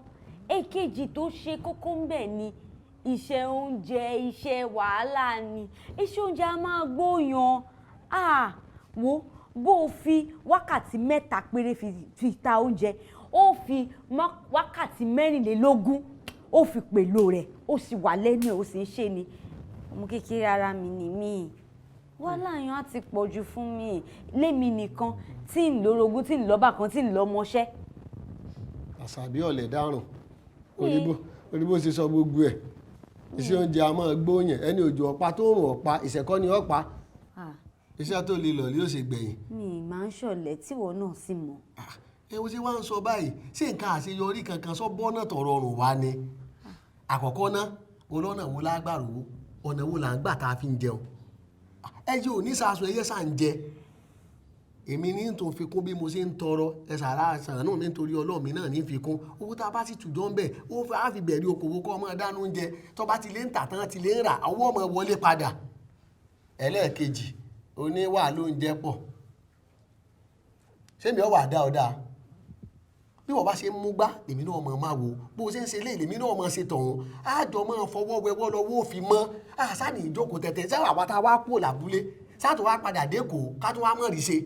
Èkejì tó ṣe kókó ń bẹ̀ ni iṣẹ́ oúnjẹ. Iṣẹ́ wàhálà ni iṣẹ́ oúnjẹ, a máa gbóyan. Ah, wo bó o fi wákàtí 3 péré fi ta oúnjẹ, ó fi wákàtí 24 ó fi pèlò rẹ̀, ó sì wà lẹ́nu ẹ̀, ó sì ń ṣe ni. Ọmọ kékeré ara mi ni mí, wàhálà yẹn á ti pọ̀ jù fún mi lémi nìkan tí ń lórogún, tí ń lọ́bà kan, tí ń lọ́mọṣẹ́. Àṣàbí ọ̀lẹ̀ dárùn oníbó ṣe sọ gbogbo ẹ̀. Iṣẹ́ oúnjẹ a máa gbóyàn, ẹni òjò ọ̀pá tó rùn ọ̀pá ìṣẹ̀kọ́ ni ọ̀pá, iṣẹ́ tó lè lọ ni yóò ṣe gbẹ̀yìn. Mi máa ń ṣọ̀lẹ tíwọ náà sì mọ̀. Ẹ wo ṣé wàá ń sọ báyìí, ṣé nǹkan àṣeyọrí kankan sọ bọ́nà tọrọ ọrùn wa ni? Àkọ́kọ́ ná, olọ́nà wo lágbàrò wo, ọ̀nà wo là ń gbà tá a fi ń jẹun? Ẹ yóò ní sàṣọ ẹyẹ sà ń jẹ, èmi ní tó fi kún bí mo ṣe ń tọrọ ẹ sàrà sàrà náà nítorí Ọlọ́run mi náà ní fi kún owó tá a bá sì tùjọ́ ń bẹ̀, ó fẹ́ á fi bẹ̀rẹ̀ okòwò kọ́ ọmọ dáná oúnjẹ tó bá ti lé ń tà tán ti lé ń rà, owó ọmọ wọlé padà. Ẹlẹ́ẹ̀kejì, oníwà ló ń jẹ pọ̀. Ṣé mi ò wà dá ọ dáa? Bí wọ́n bá ṣe ń mú gbá, èmi náà mọ̀ máa wò bó ṣe ń ṣe léèlè, èmi náà mọ̀ ṣe tọ̀hún, àjọ máa fọwọ́ wẹwọ́ lọ́wọ́ òfin mọ́ àṣà ní ìjókòó tẹ̀tẹ̀ sáwà wa tá a wá kúrò lábúlé sáà tó wá padà dẹ́kọ̀ọ́ ká tó wá mọ̀ rí ṣe.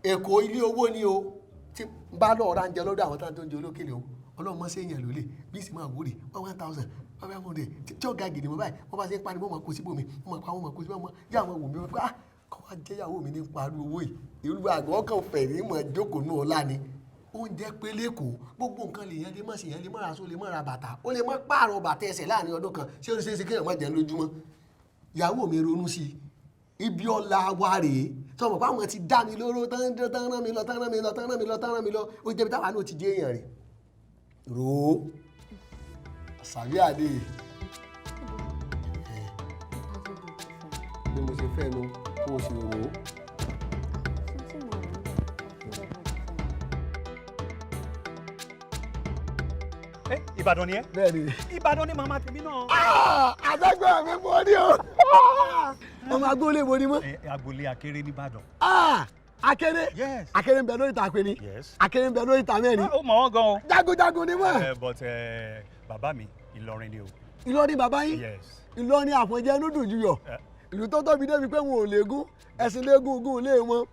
Èkó ilé owó ni o, tí n bá lọ́ọ́ ra ń jẹ lọ́dọ̀ àwọn tó ń jẹ olókèlè o, Ọlọ́run mọ́ sí èèyàn lólè bí sì máa wúre 1,000 500 tí ó ga gidi mọ́ báyìí. Wọ́n bá ṣe ń pariwo, wọ́n máa kó síbò mi, wọ́n máa pa, wọ́n máa kó síbò mi, yá àwọn wò mí wọ́n pé ah, kọ́ wá jẹ́ ìyàwó mi ní pariwo owó yìí, irú àgọ́ kan fẹ̀ ní mọ̀ jókòó náà ọ̀la ni. Oúnjẹ pé lẹ́kọ̀ọ́, gbogbo nǹkan lèèyàn lè mọ̀ sí, èèyàn lè mọ̀ ra aṣọ, lè mọ̀ ra bàtà, ó lè mọ̀ pààrọ̀ bàtà ẹsẹ̀ láàrin ọdún kan. Ṣé ó ṣeé ṣe kéèyàn má jẹun lójúmọ́? Ìyàwó mi ronú sí i, ibi ọ̀la wa rèé. Sọmọ pé àwọn ti dá mi lóró tán tán rán mi lọ tán rán mi lọ tán rán mi lọ tán rán mi lọ, ó jẹ́ bí táwa náà ti jẹ́ èèyàn rè rò ó. Àṣàbí àdé bí mo ṣe fẹ́ nu kó o sì rò ó. Ìbàdàn ni ẹ. Bẹ́ẹ̀ni. Ìbàdàn ni màmá tèmi náà. Àtẹ́gbẹ́ mi mo ní o. Ọmọ agboolé mo ní mọ́. Agboolé Akéré nìbàdàn. Akéré. Akéré ń bẹ lórí ìta àpẹni. Akéré ń bẹ lórí ìta mẹ́rin. Ó mọ̀ wọ́n gan o. Jagunjagun ni wọ́n. But bàbá mi Ìlọrin ni o. Ìlọrin bàbá yín? Yes. Ìlọrin Àfọ̀njẹ́ inú dùn juyọ̀. Ìlú tó tóbi débi pé wọn ò léegun, ẹ̀sìn léegun gùn lé wọn.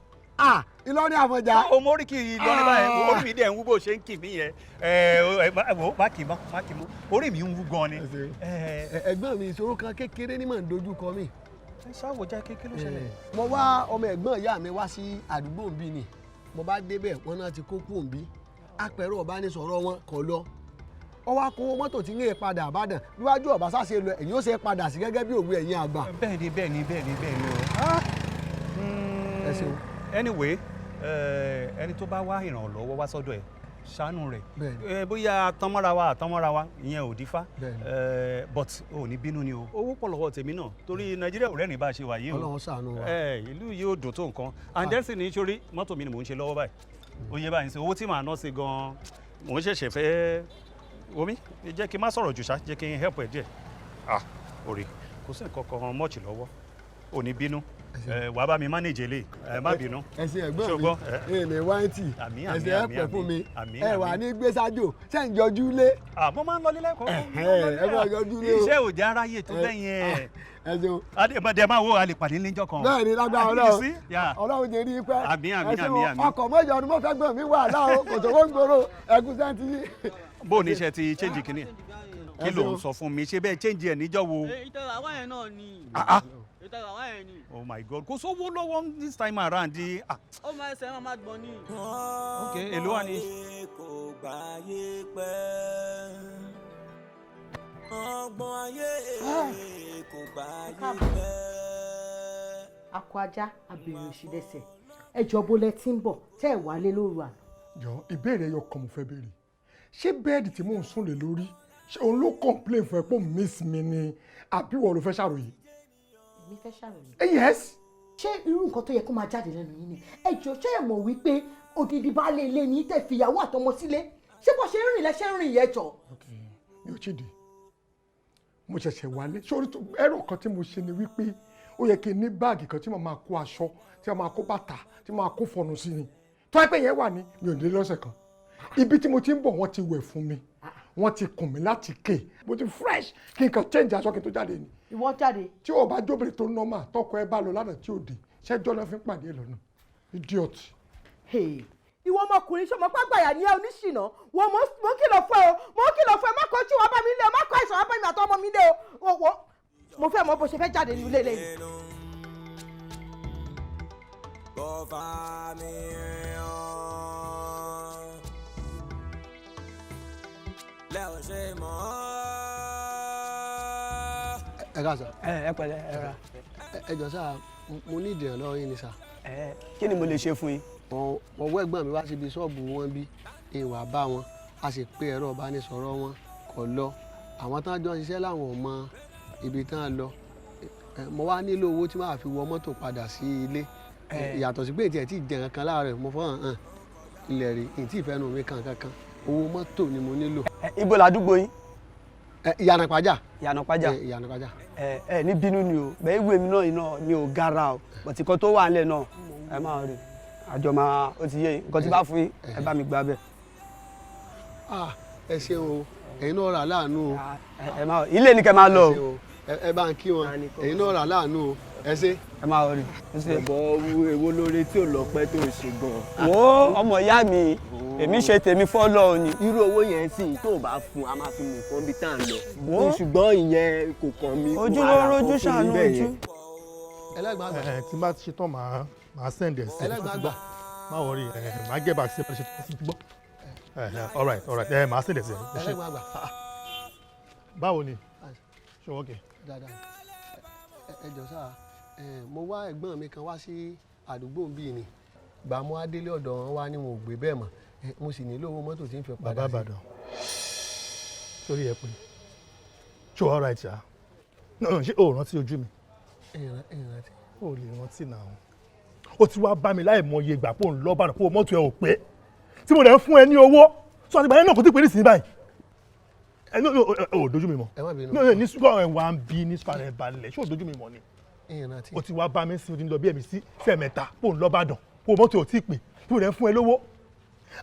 Ìlọrin Àfọ̀njá. O mo rí kí Ìlọrin báyẹn, orí mi dẹ̀ ń wú bó ṣe ń kì mí yẹn. Wo má kì í mọ́, má kì í mọ́, orí mi ń wú gan ni. Ẹ̀gbọ́n mi, ìṣòro kan kékeré ní mà ń dojú kọ mi. Ẹ ṣáwó jẹ́ kékeré ló ṣẹlẹ̀. Mo wá ọmọ ẹ̀gbọ́n ìyá mi wá sí àdúgbò nbí ni, mo bá débẹ̀ wọn náà ti kó kú òǹbí, apẹ̀rọ ọ̀bánisọ̀rọ̀ wọn kọ̀ lọ. Ó wá kó mọ́tò tí ń lè padà Ìbàdàn níwájú ọ̀bá sáṣe lọ, ẹ̀yìn ó ṣe padà sí gẹ́gẹ́ bí òwe ẹ̀yìn àgbà. Bẹ́ẹ̀ni bẹ́ẹ̀ni bẹ́ẹ̀ni bẹ́ẹ̀ni o. Ẹ ṣeun. Anyway, Ẹni tó bá wá ìrànlọ́wọ́ wá sọ́dọ̀ ẹ̀, ṣàánú rẹ̀. Bóyá àtọmọ́ra wa, àtọmọ́ra wa, ìyẹn ò dífá. But ò ní bínú ni o, owó pọ̀ lọ́wọ́ tèmi náà, torí Nàìjíríà ò rẹ́rìn bá a ṣe wà yìí o. Ọlọ́run ṣàánú wa. Ìlú yìí ò dùn tó nǹkan. And then sì ní sórí mọ́tò mi ni mò ń ṣe lọ́wọ́ báyìí. Ó yẹ báyìí sí owó tí màá ná sí gan-an, mò ń ṣẹ̀ṣẹ̀ fẹ́ omi. Jẹ́ kí n má sọ̀rọ̀ jù ṣá, jẹ́ kí n help ẹ díẹ̀. Ah, orí kò sí nǹkan kan mọ́ọ̀chì lọ́wọ́. Ò ní bínú, wàá bá mi manage eléyìí. Ẹ má bínú. Ẹ ṣé, ẹ̀gbọ́n mi. Ṣùgbọ́n, Èlé wáìtì. Àmín, Ẹ àmín, ṣé, ẹ àmín, pẹ́ fún mi. àmín, Ẹ wà àmín. ní gbèsàjò ṣe ń jọjú lé. Àmọ́ máa ń lọ nílẹ̀ kọ́. Ẹ máa jọjú lé o. Iṣẹ́ ò jẹ́ aráyè tó bẹ́ẹ̀ yẹn. Ẹ ṣeun. Adé máa wo, a lè pàdé níjọ́ kan. Bẹ́ẹ̀ ni, lágbára You Ọlọ́run. see? Yeah. Ọlọ́run jẹ́ rí pẹ́. Àmín, àmín, Ẹ ṣeun. àmín, àmín. Ọkọ̀ mọ́jọ ni mo fẹ́ gbọ̀n mi wà láwọn kò tó wọ́n gbòòrò ẹkú sẹ́ńtì yìí. Bó o ní iṣẹ́ ti change kìíní ẹ̀? Kí ló ń sọ fún mi? Ṣé bẹ́ẹ̀ change ẹ̀ níjọ́ wo? Ìtẹ̀wé àwa yẹn náà ni. Ah, ah. Ìtẹ̀wé àwa yẹn ni. Oh my God, kò sówó lọ́wọ́ this time around. Ah. Ó máa ẹsẹ̀ máa máa gbọ̀n ni. Ok, èló wà ní? Kò gbáyé pẹ́. Ọgbọ́n ayé kò gbáyé pẹ́. Akọ ajá abèrè òṣìlẹsẹ, ẹjọ bó lẹ ti ń bọ̀ tẹ́ ẹ wálé lóru àná? Jọ, ìbéèrè ẹyọ kan mo fẹ́ béèrè. Ṣé bed tí mò ń sùn lé lórí, ṣé òun ló complain fún ẹ pé òun miss mi ni, àbí wọ́n ló fẹ́ ṣàròyé? Èmi fẹ́ ṣàròyé. Yes. Ṣé irú nǹkan tó yẹ kó máa jáde lẹ́nu yín ni? Ẹ jọ, ṣé ẹ mọ̀ wípé odidi baálé ilé ní tẹ́ fìyàwó àtọmọ sílé? Ṣé bó ṣe ń rìn lẹ́ṣẹ̀ ń rìn yẹn, jọ? Mi ò tí ì dé, mo ṣẹ̀ṣẹ̀ wálé. Sórí ẹ̀rọ kan tí mo ṣe ni wípé ó yẹ kí n ní báàgì kan tí mo máa kó aṣọ, tí mo máa kó bàtà, tí mo máa kó fọnù sí ni. Tó ẹ pé yẹn wà ní mi ò ní lọ́sẹ̀ kan. Ibi tí mo ti ń bọ̀, wọ́n ti wẹ̀ fún mi, wọ́n ti kùn mí láti ké, mo ti fresh, kí n kàn change aṣọ kí n tó jáde ni. Ìwọ jáde. Tí o bá jóbìnrin tó normal, tọkọ ẹ bá lọ lánàá tí ò dé, ṣẹjọ́ náà fi ń pàdé ẹ lọ́nà? Idiot. Hey, ìwọ ọmọkùnrin, ṣọmọ pàgbàyà ní ẹ, oníṣìnà. Wọn mo ń kìlọ̀ fún ẹ o, mo ń kìlọ̀ fún ẹ. Má kọjú wá bá mi lé o, má kọ àìsàn wá bá mi àtọmọ mi lé o. Wò, mo fẹ́ mọ bó ṣe fẹ́ jáde nílé lẹ́yìn. Bọ́fà mi hàn lẹ́ ò ṣe mọ́. Ẹ ká sà. Ẹ pẹ̀lẹ́, ẹ ra. Ẹ jọ sà, mo ní ìdìrànlọ́wọ́ yín ni sà. Ẹ kí ni mo lè ṣe fún yín? Mo wọ́ ẹ̀gbọ́n mi wá síbi ṣọ́ọ̀bù wọn bí ìwà bá wọn, a sì pé ẹ̀rọ ìbánisọ̀rọ̀ wọn kò lọ. Àwọn tán jọ ń ṣiṣẹ́ láwọn ò mọ ibi tán lọ. Mo wá nílò owó tí màá fi wọ mọ́tò padà sí ilé. Yàtọ̀ sí pé ètí ẹ̀ tí ì jẹ nǹkan láàárọ̀, mo fọ́n hàn ilẹ̀ rí ìtì ìfẹ́nu mi kan kankan. Owó mọ́tò ni mo nílò. Ibo làdúgbò yín? Ìyànà Pàjá. Ìyànà Pàjá. Ìyànà Pàjá. Ẹ ní bínú ni o, bẹ́ẹ̀ ìwé mi náà iná mi ò gara o, bọ̀tí kan tó wà nílẹ̀ náà ẹ máa rí àjọ máa ó ti yé yín. Nǹkan tí bá fún yín, ẹ bá mi gbà bẹ́ẹ̀. Ah, ẹ ṣeun o, ẹ̀yin náà rà láàánú o. Ẹ máa ilé ni kẹ́ máa lọ Ẹ o. ṣeun o. Ẹ bá ń kí wọn, ẹ̀yin náà rà láàánú o, ẹ ṣé. Ẹ máa rí. Bọ̀bọ̀, èwo lóore tí ò lọ́pẹ́ tó ṣe gan? Wo, ọmọ ìyá mi, èmi ṣe tèmi fọ́lọ́ ni. Irú owó yẹn sì tó o bá fún, a máa fi mú nǹkan bí tá à ń lọ. Wo. Ṣùgbọ́n ìyẹn kò kàn mí. Ojú ló rojú ṣàánú ojú. Ẹlẹ́gbàá àgbà. Ẹ tí n bá ti ṣe tán, màá send ẹ sí. Ẹlẹ́gbàá àgbà. Má worry, ẹ màá get back sí ẹ ṣe tán sí gbọ́. All right, ẹ màá send ẹ sí ẹ. Ẹ ṣé. Ẹlẹ́gbàá àgbà. Báwo ni? Ṣé wọ́n kẹ́? Dáadáa. Ẹ jọ sáà, mo wá ẹ̀gbọ́n mi kan wá sí àdúgbò bíi ni gbà mo á délé ọ̀dọ̀ wọn, wá ní wọn ò gbé bẹ́ẹ̀ mọ́. Mo sì nílò owó mọ́tò tí ń fi padà Bàbá sí. Ìbàdàn, sórí ẹ pé ṣé o all right ṣá? No, no, ṣé o rántí ojú mi? Ìrántí. O lè rántí náà. O ti wá bá mi láì mọye ìgbà pò ń lọ bàdàn pò mọ́tò ẹ ò pé, tí mo dẹ̀ ń fún ẹ ní owó sọ àtìgbà yẹn náà, kò tí ì pé nísìnyí báyìí. Ẹ no, no, ò dojú mi mọ́. Ẹ má bínú. No, no, ní sùkọ́ ẹ̀ wá ń bí ní sùkọ́ ẹ̀ balẹ̀, ṣé o dojú mi mọ́ ni? Ìrántí. O ti wá bá mi sí, o ti ń lọ bí ẹ̀mí sí sẹ́ẹ̀mẹ́ta pò ń lọ bàdàn pò mọ́tò ò tí ì pé, tí mo dẹ̀ ń fún ẹ lówó.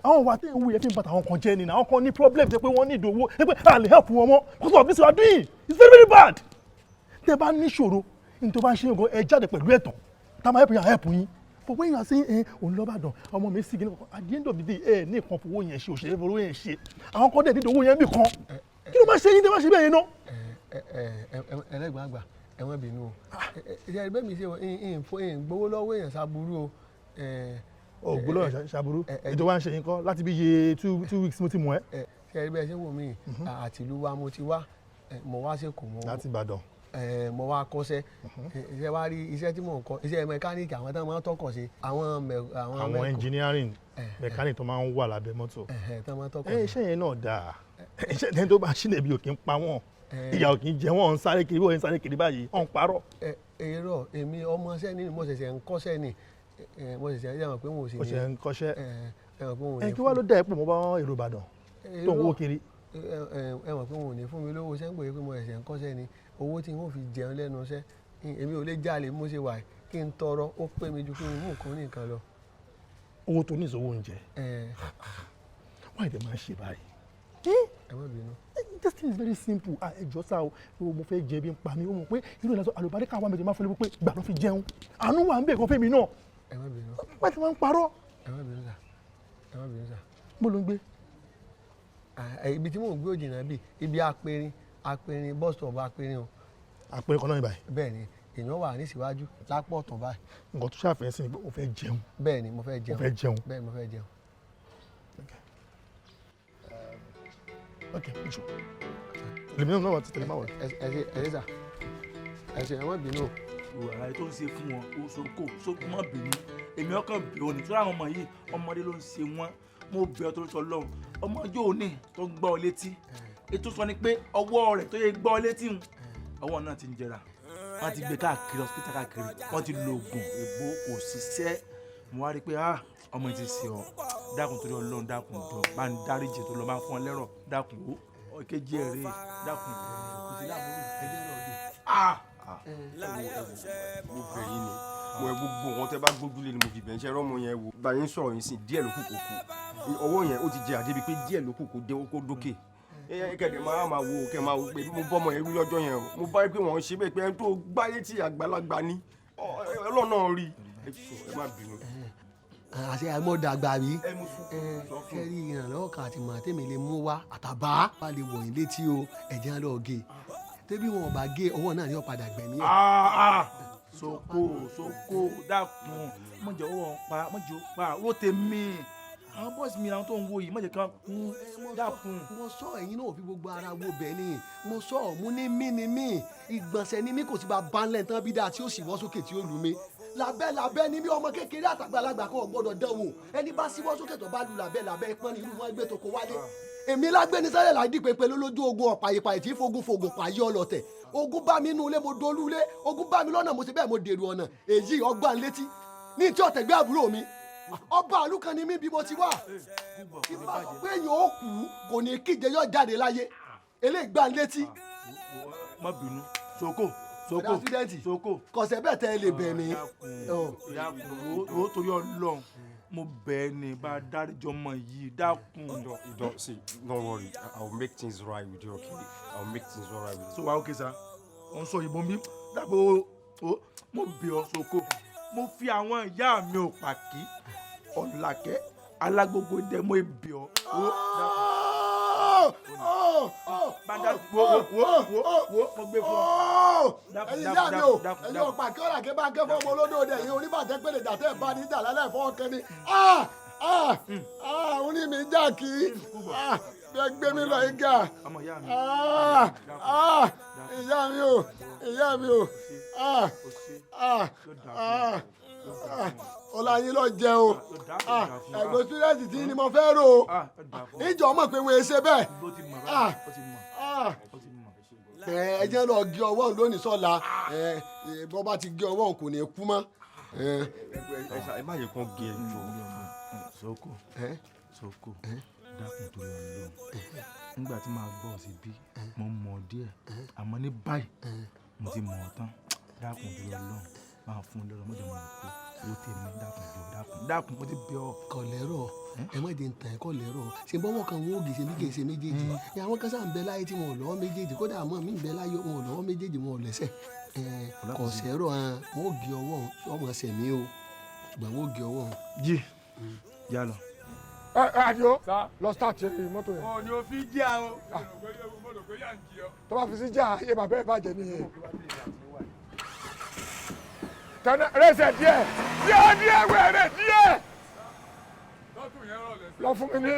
Àwọn wa tẹ́ ń wú yẹn fi ń bàtà àwọn kan jẹ́ ni na. Àwọn kan ní problem jẹ́ pé wọ́n ní ìdòwò ẹ pé a lè help wọn mọ́ because of this you are doing. It's very, very bad. Tẹ́ bá níṣòro ní tó bá ń ṣe nǹkan, ẹ jáde pẹ̀lú ẹ̀tàn tá a máa help yín, help yín. But when you are saying ẹ òun lọ́bàdàn, ọmọ mi sì gíní, at the end of the day, ẹ ní nǹkan fowó yẹn ṣe, òṣèré fowó yẹn ṣe, àwọn kan dẹ̀ nídìí owó yẹn bì kan. Kí ló máa ṣe yín tẹ́ máa ṣe bẹ́ẹ̀ yẹn náà? Ẹlẹ́gbàá àgbà, ẹ má bínú o. Ẹ bẹ́ẹ̀ mi ṣe wọ ń gbowó lọ́wọ́ èèyàn ṣàbúrú o. O gbowó lọ́wọ́ ṣàbúrú. Ètò wa ń ṣe yín kọ́ láti bí iye 2 weeks mo ti mọ̀ ẹ́. Ṣe ẹ bẹ́ẹ̀ ṣe wò mí, àtìlú wa mo ti wá, mo wá sí kò mọ́. Láti Ìbàdàn. Mo wá kọ́ṣẹ́. Iṣẹ́ wá rí iṣẹ́ tí mò ń kọ́, iṣẹ́ mẹkáníìkì, àwọn tó máa ń tọkọ̀ ṣe, àwọn àwọn engineering mechanic tó máa ń wà lábẹ́ mọ́tò. Tó máa ń tọkọ̀ ẹ ṣe. Iṣẹ́ yẹn náà dáa. Iṣẹ́ ẹni tó bá ṣílẹ̀ bí ò kí ń pa wọ́n, ìyà ò kí ń jẹ wọ́n, ń sáré kiri, wọ́n ń sáré kiri báyìí, wọ́n ń parọ́. Èrò èmi, ọmọọṣẹ́ ni, mo ṣẹ̀ṣẹ̀ ń kọ́ṣẹ́ ni. Mo ṣẹ̀ṣẹ̀ ẹ mọ̀ pé wọn ò sì Ó ṣe ń kọ́ṣẹ́. Ẹ mọ̀ pé wọn ò Ẹ ní kí wá ló dá ẹ pò mọ́ bá èrò Ìbàdàn tó ń wó kiri? Ẹ mọ̀ pé wọn ò ní fún mi lówó iṣẹ́ ń gbòye pé mo ṣẹ̀ṣẹ̀ ń kọ́ṣẹ́ ni. Owó tí n ó fi jẹun lẹ́nu iṣẹ́, èmi ò lè jalè bí mo ṣe wà yìí. Kí n tọrọ ó pé mi ju kí n mú nǹkan ní nǹkan lọ. Owó tó ní ìṣòwò oúnjẹ, why they máa ń ṣe báyìí? Ẹ má bínú. This thing is very simple. Ah, ẹ jọ̀ọ́ sá o, mo fẹ́ jẹ, bí n pa mi. Ó mọ̀ pé irú ìlànà àlùbáríkà wà méjì máa fẹ́ lé pé gbà ló fi jẹun, àánú wà ń bẹ̀ kan fẹ́mi náà. Ẹ má bínú. Wọ́n ti máa ń parọ́. Ẹ má bínú sà, ẹ má bínú sà. Bó ló ń gbé? Ibi tí mò ń gbé ò jìnnà, bí ibi Apẹ̀rin, Apẹ̀rin bus stop, Apẹ̀rin o. Apẹ̀rin kan náà ní báyìí. Bẹ́ẹ̀ ni, èèyàn wà ní síwájú lápò ọ̀tún báyìí. Nǹkan tó ṣàfihàn sí ni pé o fẹ́ jẹun. Bẹ́ẹ̀ ni, mo fẹ́ jẹun. O fẹ́ jẹun. Bẹ́ẹ̀ ni, mo fẹ́ jẹun. Ok, jọ lèmi náà wà ti tẹ̀lé máa wọ̀. Ẹ ṣe, ẹ ṣe sà, ẹ ṣe, ẹ má bínú. Àlàyé tó ń ṣe fún wọn ó soko sókun, má bínú. Èmi ọkàn bí òní tó láwọn ọmọ yìí, ọmọdé ló ń ṣe wọn. Mo bẹ̀ ọ́ torí sọ lọ́hùn, ọmọ yóò ní tó gbọ́ ọ létí. Ètò sọ ni pé ọwọ́ rẹ̀ tó yẹ gbọ́ ọ létí ń ọwọ́ náà ti ń jẹrà. Wọ́n ti gbé káàkiri hospital káàkiri, wọ́n ti lo oògùn ègbó, kò ṣiṣẹ́. Mo wá rí i pé ah, ọmọ yìí ti ṣe ọ. Dákun torí Ọlọ́run, dákun jọ, bá ń dáríjì tó lọ, máa fún ọ lẹ́rọ̀. Dákun o, ìkejì ẹ̀ rèé, dákun, kò sí láàbùrù ẹjẹ́ náà dé. Ah! Mo bẹ̀ yín ni, mo ẹ gbogbo nǹkan tẹ́ bá gbójúlé ni mo fi bẹ̀ ń ṣe rọ́mọ yẹn wò. Bá yín sọ̀rọ̀ yín sìn, díẹ̀ ló kù kó kú. Ọwọ́ yẹn ó ti jẹ àdébi pé díẹ̀ ló kù kó dé kó dókè. Ẹ kẹ̀dẹ̀ máa wo kẹ̀ máa wo pé mo bọ́ ọmọ yẹn wí lọ́jọ́ yẹn o. Mo bá rí pé wọ́n ń ṣe bẹ́ẹ̀ pé ẹni tó gbáyé tí àgbàlagbà ni Ọlọ́run náà rí. Ẹ jọ̀ọ́, ẹ má bínú. Àṣẹ àmọ́dàgbà rí kẹ́rí ìrànlọ́wọ́ kan àti mọ̀ tèmi lè mú wá àtàbá bá lè wọ̀nyí létí o. Ẹ̀jẹ̀ á lọ gé tẹ́bí wọn ò bá gé ọwọ́ náà ni ó padà gbẹ̀mí ẹ̀. Soko soko, dákun, mọ̀jẹ̀ owó pa, mọ̀jẹ̀ ó pa owó tèmi. Àwọn bọ́ọ̀sì mi, àwọn tó ń wo yìí, mọ̀jẹ̀ kan kú, dákun. Mo sọ, ẹ̀yin náà ò fi gbogbo ara wo bẹ́ẹ̀ ni. Mo sọ, mo ní mí ni mí, ìgbọ̀nsẹ̀ ni mí, kò sí bá banlẹ̀ tán bí dáa tí ó sì wọ́ sókè tí ó lù mí lábẹ́ lábẹ́ ni mí. Ọmọ kékeré àtàgbàlagbà kan ò gbọ́dọ̀ dán wò. Ẹni bá síwọ́ sókè tó bá lu lábẹ́ lábẹ́ pọ́n ní irú wọn gbé tó kó wálé. Èmi lágbéni sálẹ̀ láì dìpẹ́pẹ́ lólójú ogun ọ̀pàyípàyì tí fogun fogun pààyè ọlọ́tẹ̀. Ogun bá mi inú ilé, mo dolú ilé. Ogun bá mi lọ́nà, mo ṣe bẹ́ẹ̀, mo dèrò ọ̀nà. Èyí ọgbà létí ní tí ọ̀tẹ̀gbẹ́ àbúrò mi, ọba àlù kan ni mí bí mo ti wà. Tí bá sọ pé èèyàn ó kú, kò ní kíje, yóò jáde láyé. Eléyìí gbà létí. Má bínú, soko soko soko. Kọ̀sẹ̀ bẹ́ẹ̀ tẹ́ ẹ lè bẹ̀ mí. Dákun o, torí Ọlọ́run, mo bẹ̀ ẹ́ ní bá dáríjọ ọmọ yìí, dákun. Don't see, don't worry, I will make things right with you, okay? I will make things all right with you. So wa okay sir, ò ń sọ ìbọn mi dàpọ̀ o. Mo bẹ̀ ọ́ soko, mo fi àwọn ìyá mi ò pàkí ọ̀làkẹ́ alágbogbo dẹ, mo bẹ̀ ọ́ o, dákun. Bàdà wo wo wo wo, mo gbé fún ọ. Ẹ̀yin ìyá mi o, ẹ̀yin ọ̀pá kí ọ̀rà kí bá ń ké fún ọmọ olódò ẹ̀yin oníbàtẹ́ pèlè dàtẹ́ bá ní ìjà lálẹ́ fọ́ kẹ́ni. Orí mi já kí bẹ́ẹ̀ gbé mi lọ igá. Ìyá mi o, ìyá mi o, ọlá yín lọ jẹ o. Ẹ̀gbọ́n túdẹ̀tì tí ni mo fẹ́ rò ó, ìjọ mọ̀ pé wọ́n ṣe bẹ́ẹ̀. Ẹ jẹ́ lọ gé ọwọ́ òun lónìí sọ́la. Bọ́ bá ti gé ọwọ́ òun, kò ní kú mọ́. Ẹ má yẹ kán gé ẹ jọ. Soko soko, dákun torí Ọlọ́run. Nígbà tí màá gbọ́ sí bí mo mọ̀ díẹ̀, àmọ́ ní báyìí mo ti mọ̀ ọ́ tán. Dákun torí Ọlọ́run, máa fún un lọ́rọ̀, mọ̀jẹ̀ mọ̀ pé owó tèmi. Dákun jọ, dákun, dákun, mo ti bẹ̀ ọ́. Kọ̀lẹ́rọ̀, ẹ má jẹ́ ntàn. Kọ̀ lẹ́rọ̀ ṣe bọ́wọ́ kan wọn ò gèsè bí kìí ṣe méjèèjì. Àwọn kan sáà ń bẹ láyé tí wọn ò lọ́wọ́ méjèèjì, kódà àmọ́ mi ń bẹ láyé, wọn ò lọ́wọ́ méjèèjì, wọn ò lẹ́sẹ̀. Kọ̀ sẹ́rọ̀, wọn ò gé ọwọ́ ọmọ sẹ̀mí o, ṣùgbọ́n wọn ò gé ọwọ́. Jí yá lọ. Ẹ ẹ Adio, lọ start mọ́tò yẹn. Ọ̀ ni o fi jẹ́ o. Tó bá fi sí jà, ayé bàbá ẹ̀ bàjẹ́ nìyẹn. Tẹ̀lé rẹsẹ̀ díẹ̀ díẹ̀ díẹ̀, wẹ̀rẹ̀ díẹ̀. Lọ fún mi ní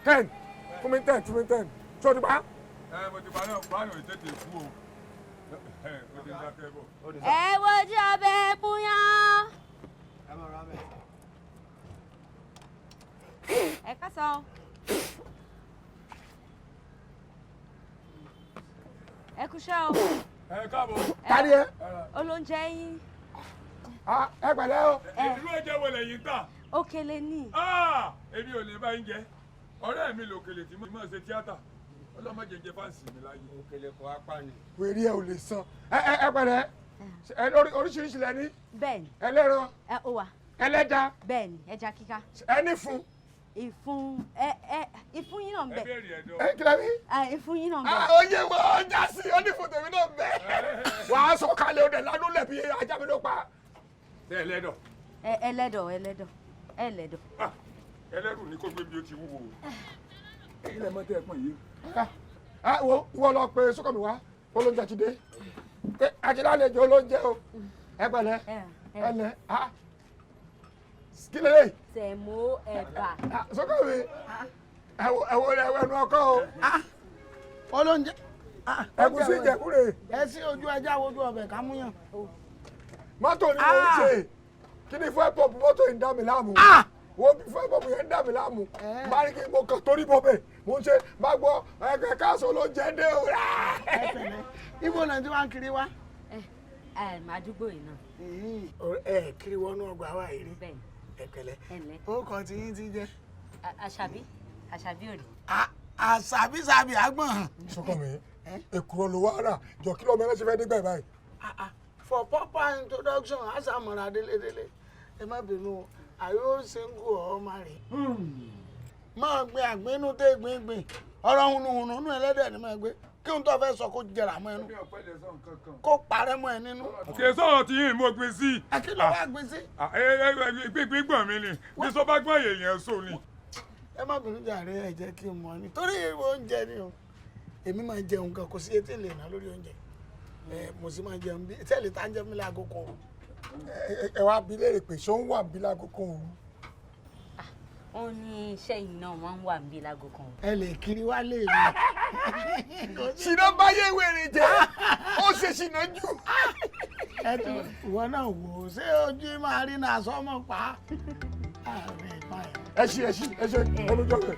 10, fún mi 10, fún mi 10. Tó ti pa. Ẹ mo ti pa náà, pa náà, tètè kú o. Ẹ wojú ọbẹ̀ kúnyán. Ẹ káàsán. Ẹ kúṣẹ́ o. Ẹ káàbọ̀. Tani ẹ? Olóúnjẹ yín. Ẹ pẹ̀lẹ́ o. Irú ẹ̀jẹ̀ wo lẹ̀yin tà? Òkèlè ni. Èmi ò lè bá yín jẹ. Ọ̀rẹ́ mi lòkèlè tí mo máa ṣe tíátà. Ọlọ́mọ jẹjẹ fáǹsì mi láyé. Òkèlè kò apá ni. Wèrè ẹ ò lè san. Ẹ pẹ̀lẹ́. Oríṣiríṣi lẹ ní. Bẹ́ẹ̀ni. Ẹlẹ́ran. Ẹ ó wà. Ẹlẹ́ja. Bẹ́ẹ̀ni, ẹja kíká. Ẹni fún. Ìfun ẹ ẹ ìfun yín náà ń bẹ. Ẹ kí lẹ wí? Ìfun yín náà ń bẹ. Oyè wo ọjà sí onífun tèmi náà ń bẹ. Wàá sọ kalẹ̀ ọdẹ lánú lẹ̀ bí ajá mi ló pa. Ṣé ẹlẹ́dọ̀? Ẹlẹ́dọ̀ ẹlẹ́dọ̀ ẹlẹ́dọ̀. Ẹlẹ́rù ni kò gbé bí ó ti wúwo. Ilé mọ́tẹ́ ẹ̀pọ̀n yìí. Wo ìwọ lọ pe Sókànmí wá, olóúnjẹ ti dé. Àti lálejò olóúnjẹ o. Ẹ pẹ̀lẹ́ ẹ lẹ. Kí lélẹ̀? Sẹ̀mó ẹ̀bà. Sókànmí ẹ̀wọ̀ ẹ̀wọ̀ ẹnu ọkọ o. Olóúnjẹ. Ẹ̀gúsí ìjẹ̀kúrè. Ẹ sí ojú ẹja wojú ọbẹ̀ ká mú yàn. Mọ́tò ni mo ń ṣe. Kí ni fún ẹ̀pọ̀pù mọ́tò yìí ń dá mi láàmú? Wo bí fún ẹ̀pọ̀pù yẹn ń dá mi láàmú? Bá ní kí mo kàn torí bọ̀ bẹ̀. Mo ń ṣe bá gbọ́ ẹ̀kẹ́ káàsó ló jẹ́ dé o. Ibo náà ti wá ń kiri wá. Àdúgbò yìí náà. Ẹ kiri wọnú ọgbà wa yìí rí. Ẹ pẹ̀lẹ́. Orúkọ tí yín ti jẹ́. Àṣàbí Àṣàbí òrì. Àṣàbí sàbí àgbọ̀n. Sókànmí, èkùrọ́ ló wá rà jọ kí lọ́mọ ẹlẹ́sìn fẹ́ dégbà báyìí. For proper introduction, àṣàmọ̀ra délédélé. Ẹ má bínú, are you single or married? Máa gbin àgbínú tẹ́ gbìngbìn. Ọ̀rọ̀ hunuhunu nínú ẹlẹ́dẹ̀ ni máa gbé. Kí n tó fẹ́ sọ kó jẹrà mọ́ ẹnu. Kó parẹ́ mọ́ ẹ nínú. Kì í sọ̀rọ̀ tí yín mo gbin sí. Ẹ kí ló wá gbin sí? Gbígbín gbọ̀n mi ni, bí sọ bá gbọ́n èèyàn sọ ni. Ẹ má bínú jàre, ẹ jẹ́ kí n mọ̀ ni. Torí oúnjẹ ni o. Èmi máa jẹun gan, kò sí etí lè ná lórí oúnjẹ. Mo sì máa jẹun bí tẹ́lẹ̀ tá ń jẹun mi láago kan òru. Ẹ wá bi léèrè pé ṣé ó ń wà bí láago kan òru? Ó ní iṣẹ́ yìí náà máa ń wà bí láago kan òru. Ẹ lè kiri wá lè mi. Ṣìnà báyé wèrè jẹ́, ó ṣe ṣìnà jù. Ẹ tún ìwọ náà wò ó, ṣé ojú máa rí náà sọ́mọ pa? Ẹ ṣí ẹ ṣí ẹ ṣe olójó rẹ̀.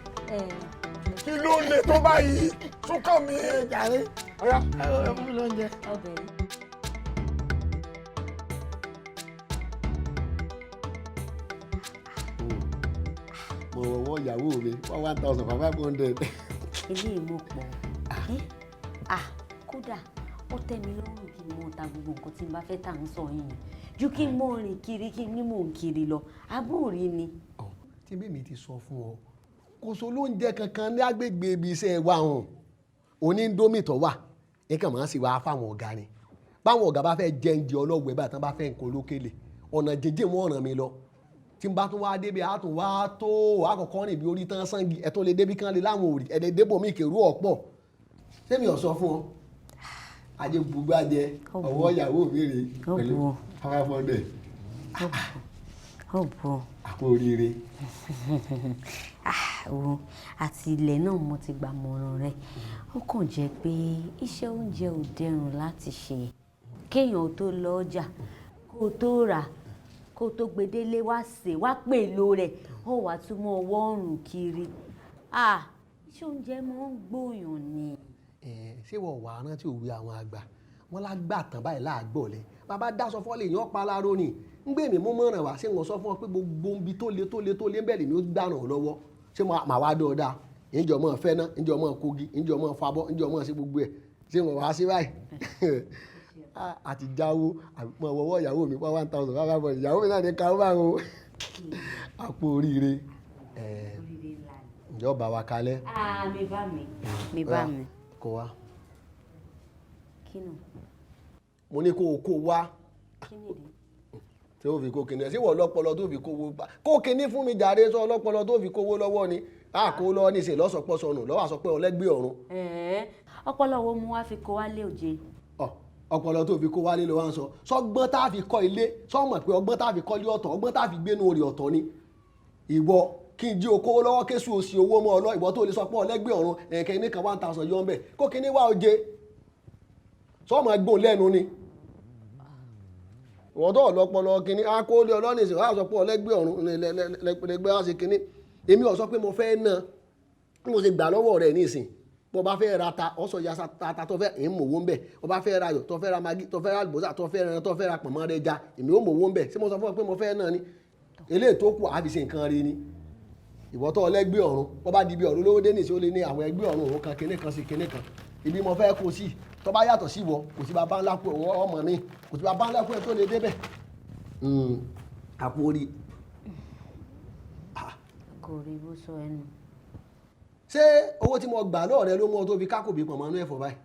Kí ló lè tó báyìí? Sókànmí. Jàre. Ọ̀yá. Ẹ fún mi lóúnjẹ. Ọbẹ̀ yìí. Mo wọ̀wọ́ ìyàwó mi 1,500. Eléyìí mo pọ̀. Kódà ó tẹ́ mi lọ́rùn kí n mọ ta gbogbo nǹkan tí n bá fẹ́ tà ń sọ yìí ju kí n mọ rìn kiri kí n ní mò ń kiri lọ abóòrí ni. Tí mímí ti sọ fún ọ, kò sọ lóúnjẹ kankan ní agbègbè ibi iṣẹ́ wa hàn. Oní Indomie tó wà, nǹkan máa ń sì wá fáwọn ọ̀gá ni. Báwọn ọ̀gá bá fẹ́ jẹ oúnjẹ ọlọ́wọ́ ẹ̀ báyìí tán bá fẹ́ nǹkan olókèlè, ọ̀nà jẹjẹ wọn ràn mí lọ. Tí n bá tún wá débi a tún wá tó àkọ́kọ́ rìn bí orí tán sangi ẹ̀ tó lè débi kán lè láwọn òrì ẹ̀ lè débò mí kèrú ọ̀pọ̀. Sẹ́mi ò sọ fún ọ, ajé gbogbo ajẹ ọwọ́ ìyàwó mi rè pẹ̀lú 500. Ọ̀bọ̀. Àpò oríire. Wo àti ilẹ̀ náà mo ti gbà mọ̀ràn rẹ̀. Ó kàn jẹ́ pé iṣẹ́ oúnjẹ ò dẹrùn láti ṣe. Kéèyàn tó lọ ọjà, kó tó rà, kó tó gbedele wá sè wá pèlò rẹ̀, ó wàá tún mọ́ ọwọ́ ọ̀rùn kiri. Iṣẹ́ oúnjẹ máa ń gbòòyàn ni. Ṣé wọ́n wà á rántí òwe àwọn àgbà? Wọ́n lágbà tán báyìí láàgbọ̀ lẹ. Bàbá dáṣọ fọ́lẹ̀ èèyàn pa láró ni. Ń gbé mi mú mọ̀ràn wá, ṣé wọ́n sọ fún ọ pé gbogbo ibi tó le tó le tó le ń bẹ̀rẹ̀ ni ó gbà ràn ọ́ lọ́wọ́. Ṣé màá wá dọ̀ ọ́ dáa? Ǹjọ́ mọ̀ fẹ́ ná, ǹjọ́ mọ̀ kogi, ǹjọ́ mọ̀ fabọ́, ǹjọ́ mọ̀ ṣe gbogbo ẹ̀. Ṣé wọ́n wá sí báyìí? Àti jáwó, mọ̀ wọ́wọ́ ìyàwó mi 1,500. Ìyàwó mi náà ní ká bá wọn. Àpò oríire. Ǹjọ́ bá wa kalẹ̀. Mi bá mi. Mi bá mi. Kó wa. Kí nù? Mo ní kó o kó wa. Kí nìdí? Tí ó fi kó kinní ẹ sí wọ́n lọ́pọlọ tó fi kówó pa kó kinní fún mi jàre sọ ọlọ́pọlọ tó fi kówó lọ́wọ́ ni a kó lọ́wọ́ ní ìsìn lọ́sọ̀pọ̀sọ̀nù lọ́wọ́ àsọ pé ọlẹ́gbẹ́ ọ̀run. Ọpọlọ wo mo wá fi kó wálé òjé? Ọpọlọ tó fi kó wálé ló wá ń sọ sọgbọ́n tá a fi kọ́ ilé sọmọ pé ọgbọ́n tá a fi kọ́lé ọ̀tọ̀ ọgbọ́n tá a fi gbénu orí ọ̀tọ̀ ni ìwọ kí n jí okòwò lọ́wọ́ kéṣù òsì owó mọ́ ọlọ́ ìwọ tó lè sọ pé ọlẹ́gbẹ́ ọ̀run ẹ̀kẹ́ ní kan 1,000 yọ ń bẹ̀ kó kinní wá oje Sọ́ọ̀mù gbóhùn lẹ́nu ni. Ìwọ́n tó ọ̀lọ́pọlọ kínní á kó lé ọlọ́nìí sí wàá sọ pé ọlẹ́gbẹ́ ọ̀run lẹ́gbẹ́ á ṣe kínní. Èmi ò sọ pé mo fẹ́ ná bí mo ṣe gbà lọ́wọ́ rẹ̀ nísìn. Bó bá fẹ́ ra ta ọ̀sọ̀ ya ta tó fẹ́ èmi mòwó ń bẹ̀. Bó bá fẹ́ ra ayọ̀ tó fẹ́ ra magi tó fẹ́ ra àlùbọ́sà tó fẹ́ ra ẹran tó fẹ́ ra pọ̀nmọ́ rẹ ja, èmi ò mòwó ń bẹ̀. Ṣé mo sọ fún ọ pé mo fẹ́ ná ni? Eléyìí tó kù àá fi ṣe nǹkan rí ni. Ìwọ tó ọlẹ́gbẹ́ ọ̀run, bó bá di ibi ọ̀run lówó dé nìṣó lé ní àwọn ẹgbẹ́ ọ̀run òun kan kinní kan sí kinní kan. Ibi mo fẹ́ kó sí, tó bá yàtọ̀ sí ìwọ, kò sí baba ńlá kú ẹ, ọmọ mi, kò sí baba ńlá kú ẹ tó lè débẹ̀. Àpò orí. Kò rí bó sọ ẹnu. Ṣé owó tí mo gbà lọ́wọ́ rẹ ló mú ọ tó fi kákò bí pọ̀nmọ́ inú ẹ̀fọ́ báyìí?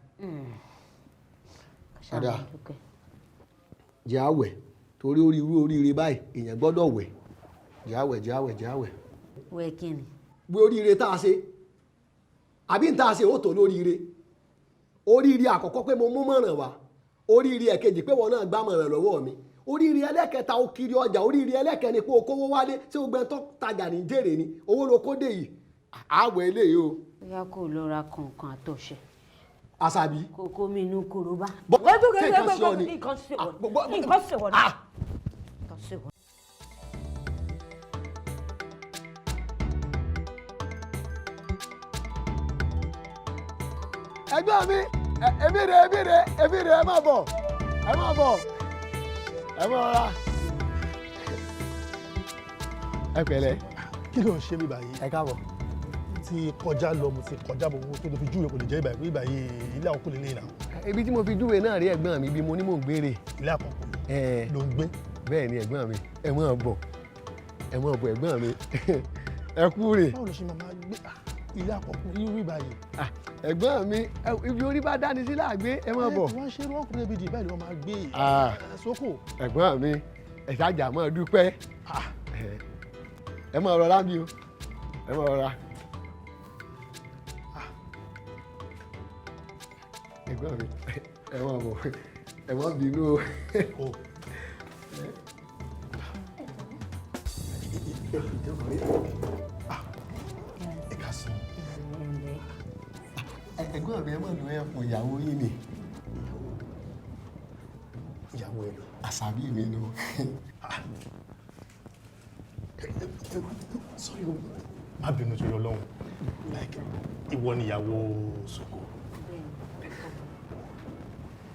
Ọ̀dà jẹ́ àwẹ̀ torí orí irú oríire báyìí èèyàn gbọ́dọ̀ wẹ̀. Jẹ́ àwẹ̀, jẹ́ àwẹ̀, jẹ́ àwẹ̀. Wẹ̀ kí ni? Gbé oríire tá a ṣe, àbí tá a ṣe ó tó lóríire. Oríire àkọ́kọ́ pé mo mú mọ̀ràn wá, oríire ẹ̀kejì pé wọn náà gbá mọ̀ràn lọ́wọ́ mi, oríire ẹlẹ́kẹta ó kiri ọjà, oríire ẹlẹ́kẹrin pé o kówó wálé. Ṣé o gbẹ tó tajà ní jèrè ni? Owó ló kó dé yìí, àwẹ̀ eléyìí o. Bóyá kò lọ ra kànkàn àtọ̀ṣẹ. Àṣàbí. Kókó mi inú korobá. Bọ́ ṣé nǹkan ṣe ọ ni? Nǹkan ṣe wọ́n. Nǹkan ṣe wọ́n. Nǹkan ṣe wọ́n. Ẹgbẹ́ mi, èmi rè, èmi rè, èmi rè, ẹ má bọ̀, ẹ má bọ̀, ẹ má rọra. Ẹ pẹ̀lẹ́. Kí ló ń ṣe mí báyìí? Ẹ káàbọ̀. Ti kọjá lọ, mo ti kọjá bọ̀, tó fi júwe kò lè jẹ́ ìbàyí, ìbàyí ilé àwọn kò lè léyìn náà. Ibi tí mo fi júwe náà rí ẹ̀gbọ́n mi, ibi mo ní mò ń gbére. Ilé àkọ́kọ́ ló ń gbé. Bẹ́ẹ̀ ni ẹ̀gbọ́n mi, ẹ má bọ̀, ẹ má bọ̀ ẹ̀gbọ́n mi, ẹ kú rè. Báwo ló ṣe máa gbé ilé àkọ́kọ́ irú ìbàyí? Ẹ̀gbọ́n mi, ibi orí bá dání sí láàgbé, ẹ má bọ̀. Wọ́n ṣe wọ́n kúrẹ́ bíi báyìí wọ́n máa gbé sóko. Ẹ̀gbọ́n mi, ẹ ṣáàjà máa dúpẹ́. Ẹ má rọra mi o, ẹ má rọra. Ẹ̀gbọ́n mi, ẹ má bọ̀, ẹ má bínú o. Ẹ ká sùn. Ẹ̀gbọ́n mi, ẹ má lọ ẹ̀fọn ìyàwó yín ni. Ìyàwó ẹ lọ. Àṣàbí mi nù. Sorry o, má bínú torí Ọlọ́run. Like, ìwọ ni ìyàwó Soko.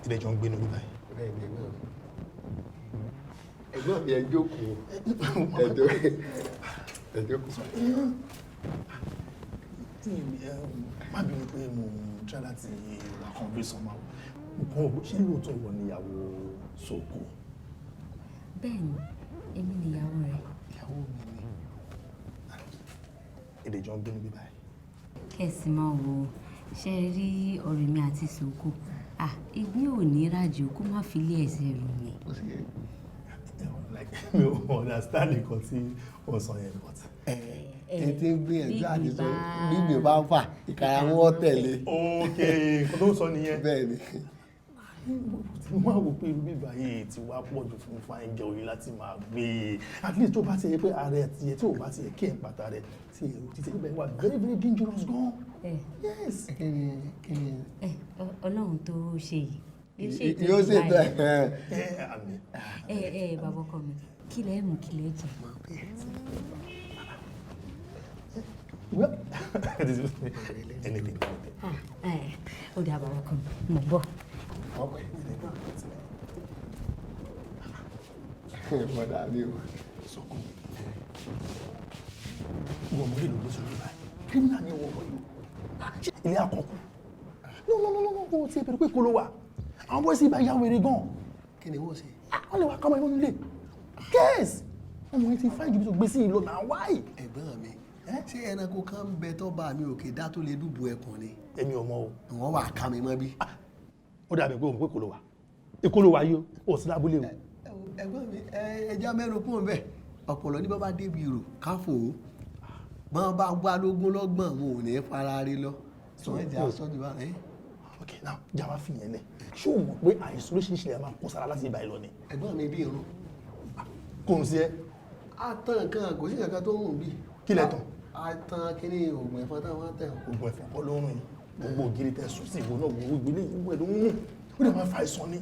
Ilé jọ ń gbénu bí báyìí. Bẹ́ẹ̀ ni ẹ̀gbọ́n mi. Ẹ̀gbọ́n mi, ẹ jókòó. Ẹ jókòó. Ẹ jókòó. Má bínú pé mo ń try láti wà convince somehow. Nǹkan ò ṣé lóòótọ́ ìwọ ni ìyàwó Soko? Bẹ́ẹ̀ni, èmi ni ìyàwó rẹ̀. Ìyàwó mi ni. Èdè jọ ń gbénu bí báyìí. Kẹ̀sì máa wo, ṣe rí ọ̀rẹ́ mi àti Soko. Ìgbín ò ní rájò kó má fi lé ẹsẹ̀ rù mí. Like, mi ò understand nǹkan tí ó sọ yẹn but. Ẹ ti ń gbìyànjú àti sọ bíbí bá ń fà ìkàrà wọn tẹ̀lé. Ok, nǹkan tó ń sọ nìyẹn. Bẹ́ẹ̀ni. Mo máa wò pé irú bíbá yìí ti wá pọ̀ jù fún fine girl yìí láti máa gbé. At least tó bá ti yẹ pé ara ẹ̀ ti yẹ tí ò bá ti yẹ kí ẹ̀ ń pàtà rẹ̀ tí èrò ti tẹ̀ ibẹ̀ wà very very dangerous gan. Yes. Ọlọ́run tó ṣe yìí. Yóò ṣe tẹ. Ẹ ẹ bàbá ọkọ mi, kí lẹ mú, kí lẹ jẹ? Well, anything. Ó dà bàbá ọkọ mi, mo bọ̀. Bọ̀dá mi o. Soko. Ìwọ ọmọdé ló gbé sórí báyìí. Criminal ni ìwọ ọmọ yìí. Ilé àkọ́kù. No, no, no, no, no, o ti bẹ̀rẹ̀ pé kó ló wà. Àwọn bọ́ọ̀sì ibà ya wèrè gan. Kí ni wọ́n ṣe? Wọ́n lè wá kọ́mọ ìwọ́n nílé. Yes! Ọmọ yìí ti fáìn ju bí tó gbé sí ìlú náà, why? Ẹ̀gbọ́n mi, ṣé ẹranko kan ń bẹ tó bá mi òkè dá tó lè dúbò ẹkùn ni? Èmi ò mọ̀ o. Wọ́n wà ká mi mọ́ bí. Ó dàbí pé òun pé kò ló wà. Èkó ló wà yìí o, ò sí lábúlé o. Ẹ̀gbọ́n mi, ẹja mẹ́rin kúrò ń bẹ̀. Ọ̀pọ̀lọ́ ní bá bá débi ìrò káfò ó. Bọ́n bá gbá lógún lọ́gbọ̀n, wọn ò ní fara rí lọ. Sọ ẹ̀jẹ̀ aṣọ́jú bá rẹ̀. Ok, now jáwá fi yẹn lẹ̀. Ṣé o mọ̀ pé àìsàn oríṣiríṣi lè máa kó sára láti ibà ìlọ ni? Ẹ̀gbọ́n mi bí irun. Kò ń sí ẹ. A tán nǹkan, kò sí nǹkan tó ń rùn bí. Kí lẹ tàn? A tán kíní oògùn ẹ̀fọn táwọn tẹ̀. Oògùn ẹ̀fọn kọ́ ló ń rùn yìí. Gbogbo ògiri tẹ sùn sí ìwọ náà, gbogbo ilé ìwé ló ń rùn. Ó dẹ̀ máa fa àìsàn ni.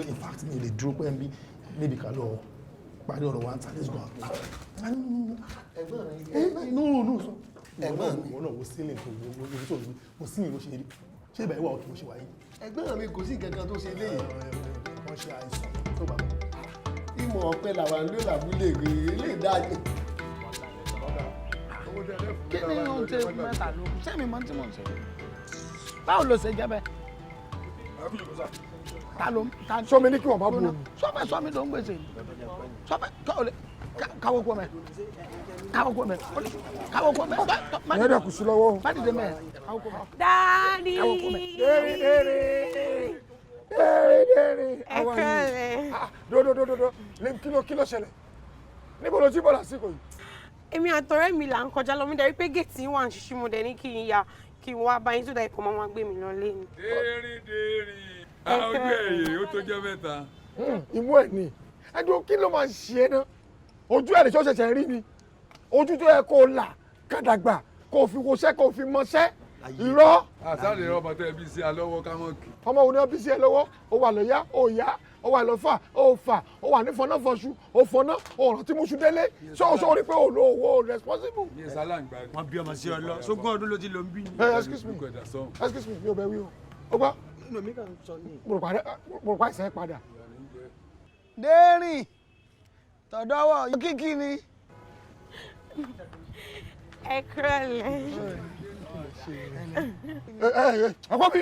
In fact, mi ò lè dúró pẹ́ ń bí níbi ká lọ parí ọ̀rọ̀ wa ń ta. Let's go out now. Ẹ̀gbọ́n mi. No, no, sọ. Ẹ̀gbọ́n mi. Ìwọ náà wo sílẹ̀ tó wo ibi tó wo sílẹ̀ bó ṣe rí. Ṣé ìbẹ̀rẹ̀ wà òkè bó ṣe wà yìí? Ẹ̀gbọ́n mi, kò sí nǹkan kan tó ṣe léyìí. Wọ́n ṣe àìsàn tó bàbá. Ìmọ̀ ọ̀pẹ làwọn ló làbúlé ilé ìdájọ́. Kí ni ohun tí mẹ́ta ló kù? Sẹ́mi mọ́ tí mò ń sọ. Báwo ló ṣe jẹ́ bẹ́ẹ̀? Ta ló ta? Sọmi ní kí wọ́n bá bu omi. Sọfẹ sọmi ló ń gbèsè ni. Sọfẹ kọ́ káwọ́ kọ́ mẹ́. Káwọ́ kọ́ mẹ́. Káwọ́ kọ́ mẹ́. Ìyẹn dẹ̀ kù sí lọ́wọ́. Má dìde mẹ́. Káwọ́ kọ́ mẹ́. Daddy. Káwọ́ kọ́ mẹ́. Dèrè dèrè dèrè dèrè. Ẹ kúrọ̀lẹ́. Dododododo, kí ló ṣẹlẹ̀? Níbo ló ti bọ̀ lásìkò yìí? Èmi àtọ̀rẹ́ mi là ń kọjá lọ, mi dẹ̀ rí pé géètì wà ń ṣíṣí, mo dẹ̀ ní kí n ya kí n wá báyìí tó dà ikọ̀ máa gbé mi lọ lé ni. Dèrè dèrè. Ojú ẹ̀yẹ ó tó jẹ́ mẹ́ta. Imú ẹ̀ ni ẹjọ́, kí ló máa ń ṣe é náà? Ojú ẹ̀ lè ṣọ́ ṣẹ̀ṣẹ̀ rí ni ojú tó yẹ kó o là kàdàgbà, kó o fi woṣẹ́, kó o fi mọṣẹ́ irọ́. Àtàlẹ́ ọmọ tẹ́ bí sí alọ́wọ́ ká mọ̀ kí. Ọmọ wo ni wọ́n bí sí ẹ lọ́wọ́? Ó wà lọ́yà, ó yá, ó wà lọ́fà, ó fà, ó wà ní fọnáfọṣu, ó fọná, ó rántí múṣu délé. Ṣé o sọ rí pé o lo owó responsible. Wọ́n bí ọmọ sí ọ lọ sógún ọdún ló ti lò ń bí. Hey, excuse me, excuse me, mi ò bẹ wí o, ó gbọ́. Mo rò pa ìsẹ́ padà. Dérìn tọ̀dọ̀wọ̀ kíkí ni. Ẹ kúrọ̀lẹ́. Ọkọ mi.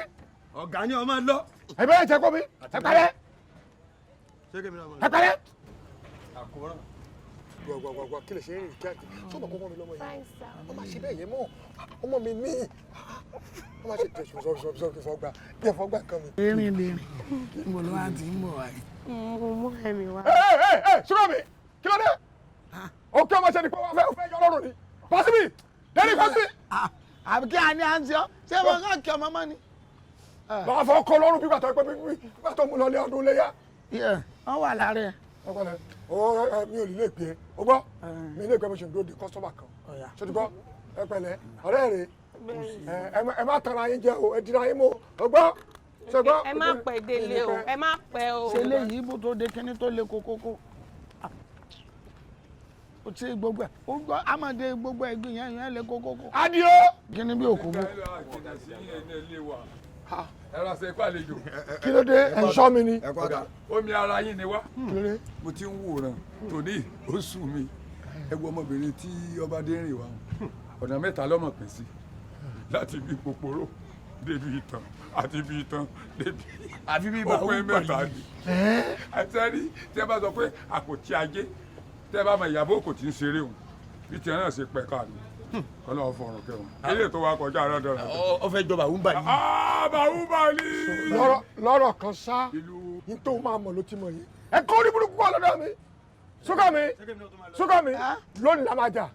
Ọ̀gá ni ọmọ lọ. Ẹ bẹ́ẹ̀ jẹ́ kó mi ẹ parẹ́, ẹ parẹ́. Àkóràn. Gbọ̀gbọ̀gbọ̀, kí lè ṣe é rìn kíákí sọ́mọ kọ́kọ́ mi lọ́mọ yìí? Wọ́n máa ṣe bẹ́ẹ̀ yẹn mọ́ ọmọ mi ní wọ́n máa ṣe tẹ̀sán sọ́sọ́sọ́ kí fọ́gbà kí ẹ fọ́gbà kan mi. Dérìn dérìn, mo ló wá ti ń bọ̀ wáyé. Mo mú ẹ̀mí wá. Ẹ ẹ ẹ, sọ́kọ̀ mi, kí ló dé? Òkè ọmọ ṣe ni pé wọ́n fẹ́ yọ lọ́rùn ni. Pàṣípì dẹ́ni pàṣípì. Àbí kí a ní à ń ṣe ọ́? Ṣé mo kàn kí ọmọ mọ́ ni? Lọ́wọ́ fọ́ kọ́ lọ́rùn bí gbàtọ́ pé bí gbàtọ́ mu lọlé ọdún léyà. Wọ́n wà lára ẹ̀. Ọkọlẹ o, mi ò lè pè é, o gbọ́ mi lè pè é, mo ṣe ń dúró de kọ́sọ́mà kan. Ṣé ti gbọ́? Ẹ pẹ̀lẹ́, ọ̀rẹ́ rẹ̀, ẹ má tara yín jẹ o, ẹ dira yín mú o, gbọ́, ṣe gbọ́. Ẹ má pẹ́ délé o, ẹ má pẹ́ o. Ṣe léyìí bó tó de kíní tó le kókókó o ti gbogbo ẹ o gbọ́ amade gbogbo ẹ gbìyànjú yẹn le kókókó. Adio. Kíní bí òkú bó. Ẹ ra ṣe ikú àlejò. Kí ló dé? Ẹ ń ṣọ́ mi ni. Omi ara yín ni wá. Mo ti ń wòran tòní, ó sú mi. Ẹ wo ọmọbìnrin tí ọba dé rìn wá, ọ̀nà mẹ́ta lọ́mọ pín sí, láti ibi pòpòrò débi ìtàn àti ibi ìtàn débi àfi bí òpin mẹ́ta ni. Àtẹ́rí tí ẹ bá sọ pé àpótí ajé, tẹ́ bá mọ ìyàbọ̀ kò tí ń ṣeré òun bí tiẹ̀ náà ṣe pẹ̀ka ni, kọ́lọ́ fọ̀rọ̀ kẹwọn ilé tó wá kọjá rẹ̀ dọ̀rọ̀. Ọ fẹ́ jọba òun bà yìí. Bàwúbà ni. Lọ́rọ̀ kan ṣá, ní tó máa mọ̀ ló ti mọ̀ yìí. Ẹ kó orí burúkú kọ́ lọ́dọ̀ mi. Súnkà mi, súnkà mi, lónìí la máa jà.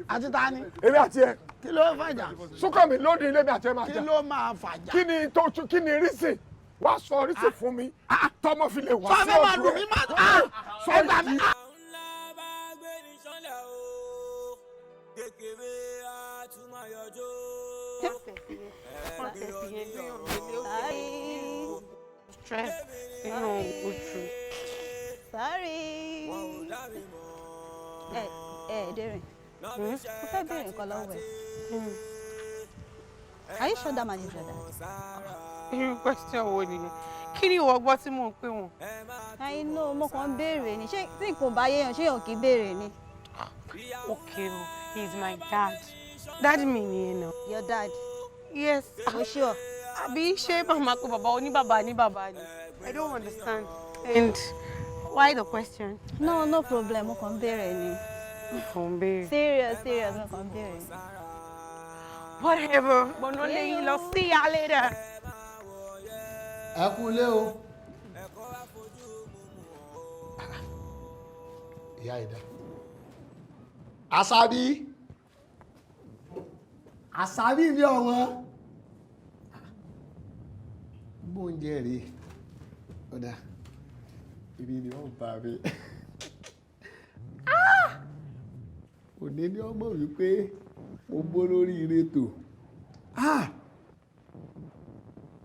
Àti ta ni? Èmi àti ẹ. Kí ló fàjà? Súnkà mi, lónìí ilé mi àti ẹ máa jà. Kí ló máa fàjà? Kí ni tó kí ni rísì? Wá sọ rísì fún mi. Tọmọ fi lè wá sí Sọ fẹ́ máa ọ̀dọ̀ lù ẹ. mí máa. Ẹ gbà mí. Stress nínú ojú. Sorry. Ẹ ẹ Dérìn, mo fẹ́ béèrè nǹkan lọ́wọ́ ẹ. Are you sure that man is your dad? Irú question wo nìyẹn? Kí ni ìwọ gbọ́ tí mò ń pè wọ́n? I know, mo kàn ń béèrè ni. Ṣé tí nǹkan bá yéèyàn, ṣé èèyàn kì í béèrè ni? Okay o, he is my dad. Dad mi nìyẹn náà. Your dad? Yes. O sure? Àbí ṣé màmá pé bàbá oníbàbá ní bàbá ni? I don't understand. And why the question? No, no problem, mo kàn ń béèrè ni. Mo kàn ń béèrè. Serious, serious, mo kàn ń béèrè ni. Whatever. Gbọ̀nà lẹ́yìn lọ, see ya later. Ẹ kú ilé o. Ìyá ìdá. Àṣàbí. Àṣàbí mi ọ̀wọ́n. Gbóúnjẹ rèé. Ọ̀dà. Ibi ni wọ́n bá mi. Òní ni ọmọ wípé mo bó lórí ire tò.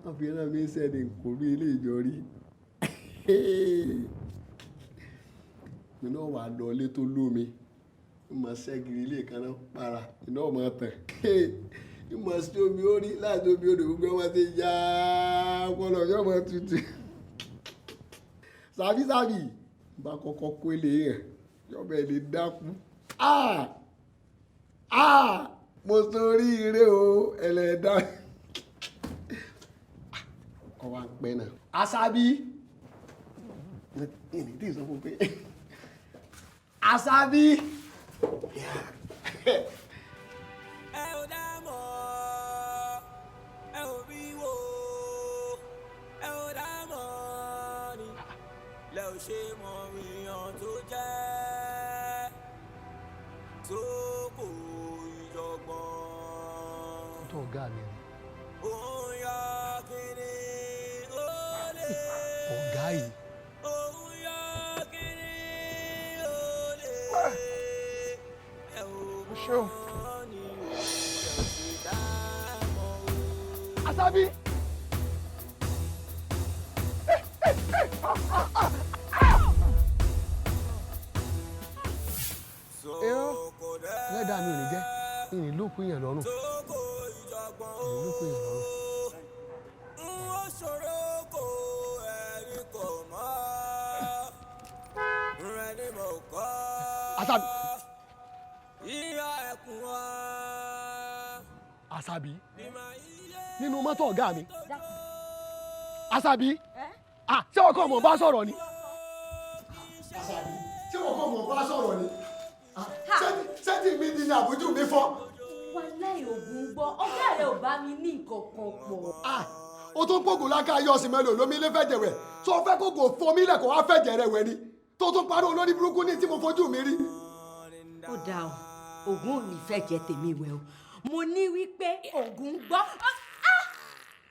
Wọ́n fi rán mi sẹ́ni kò rí ilé ìjọ rí. Mi náà wà lọ ilé tó lómi. Mo máa ṣẹ́giri ilé kan náà para, iná ò máa tàn. Mo máa ṣe omi orí láti omi odò gbogbo wọn ti yá ọpọlọ yóò máa tutù. Sàbísàbí bá kọ́kọ́ kó ilé yẹn, yọ̀bẹ̀ lè dákú. Ah! Ah! Mo sórí ire o, ẹlẹ́dàá. Ọwọ́ àpẹ́ náà. Àṣàbí! Ìní tí ì sọ fún pé. Àṣàbí! Ẹ ò dá mọ̀, ẹ ò rí wò, ẹ ò dá mọ̀ ni. Lẹ ò ṣe mọ èèyàn tó jẹ́ tó kò ìjọ̀gbọ̀n. Tó ọ̀gá mi ni. Òun yọ kiri ó lè. Ọ̀gá yìí. Òun yọ kiri ó lè. Ẹ ò mọ̀ ni lẹ ò ṣe dá mọ̀ o. Àṣàbí! Ẹlẹ́dàá mi ò ní jẹ́ ìrìn lókun èèyàn lọ́rùn. Ìrìn lókun èèyàn lọ́rùn. Ó ṣòro kò ẹni kò mọ̀, rẹ̀ ni mo kọ́. Àṣàbí! Ìyá ẹkùn wa. Àṣàbí! Nínú mọ́tò ọ̀gá mi. Àṣàbí! Ṣé wọ́n kọ́ mọ̀ bá sọ̀rọ̀ ni? Àṣàbí! Ṣé wọ́n kọ́ mọ̀ bá sọ̀rọ̀ ni? Ṣé tí mi di ní àbójú mi fọ́? Wàláì Ògún gbọ́, ọ̀gá rẹ̀ ò bá mi ní nǹkan kan pọ̀. O tún kókò láká yọ ọ̀sìn mẹ́lò lómi ilé fẹ̀jẹ̀ wẹ̀. Tó o fẹ́ kókò fomi lẹ̀ kó wá fẹ̀jẹ̀ rẹ̀ wẹ̀ ni. Tó tún parọ́ olórí burúkú ní tí mo fojú mi rí. Ó dáa o, Ògún ò ní fẹ́ jẹ tèmi wẹ̀ o. Mo ní wípé Ògún gbọ́.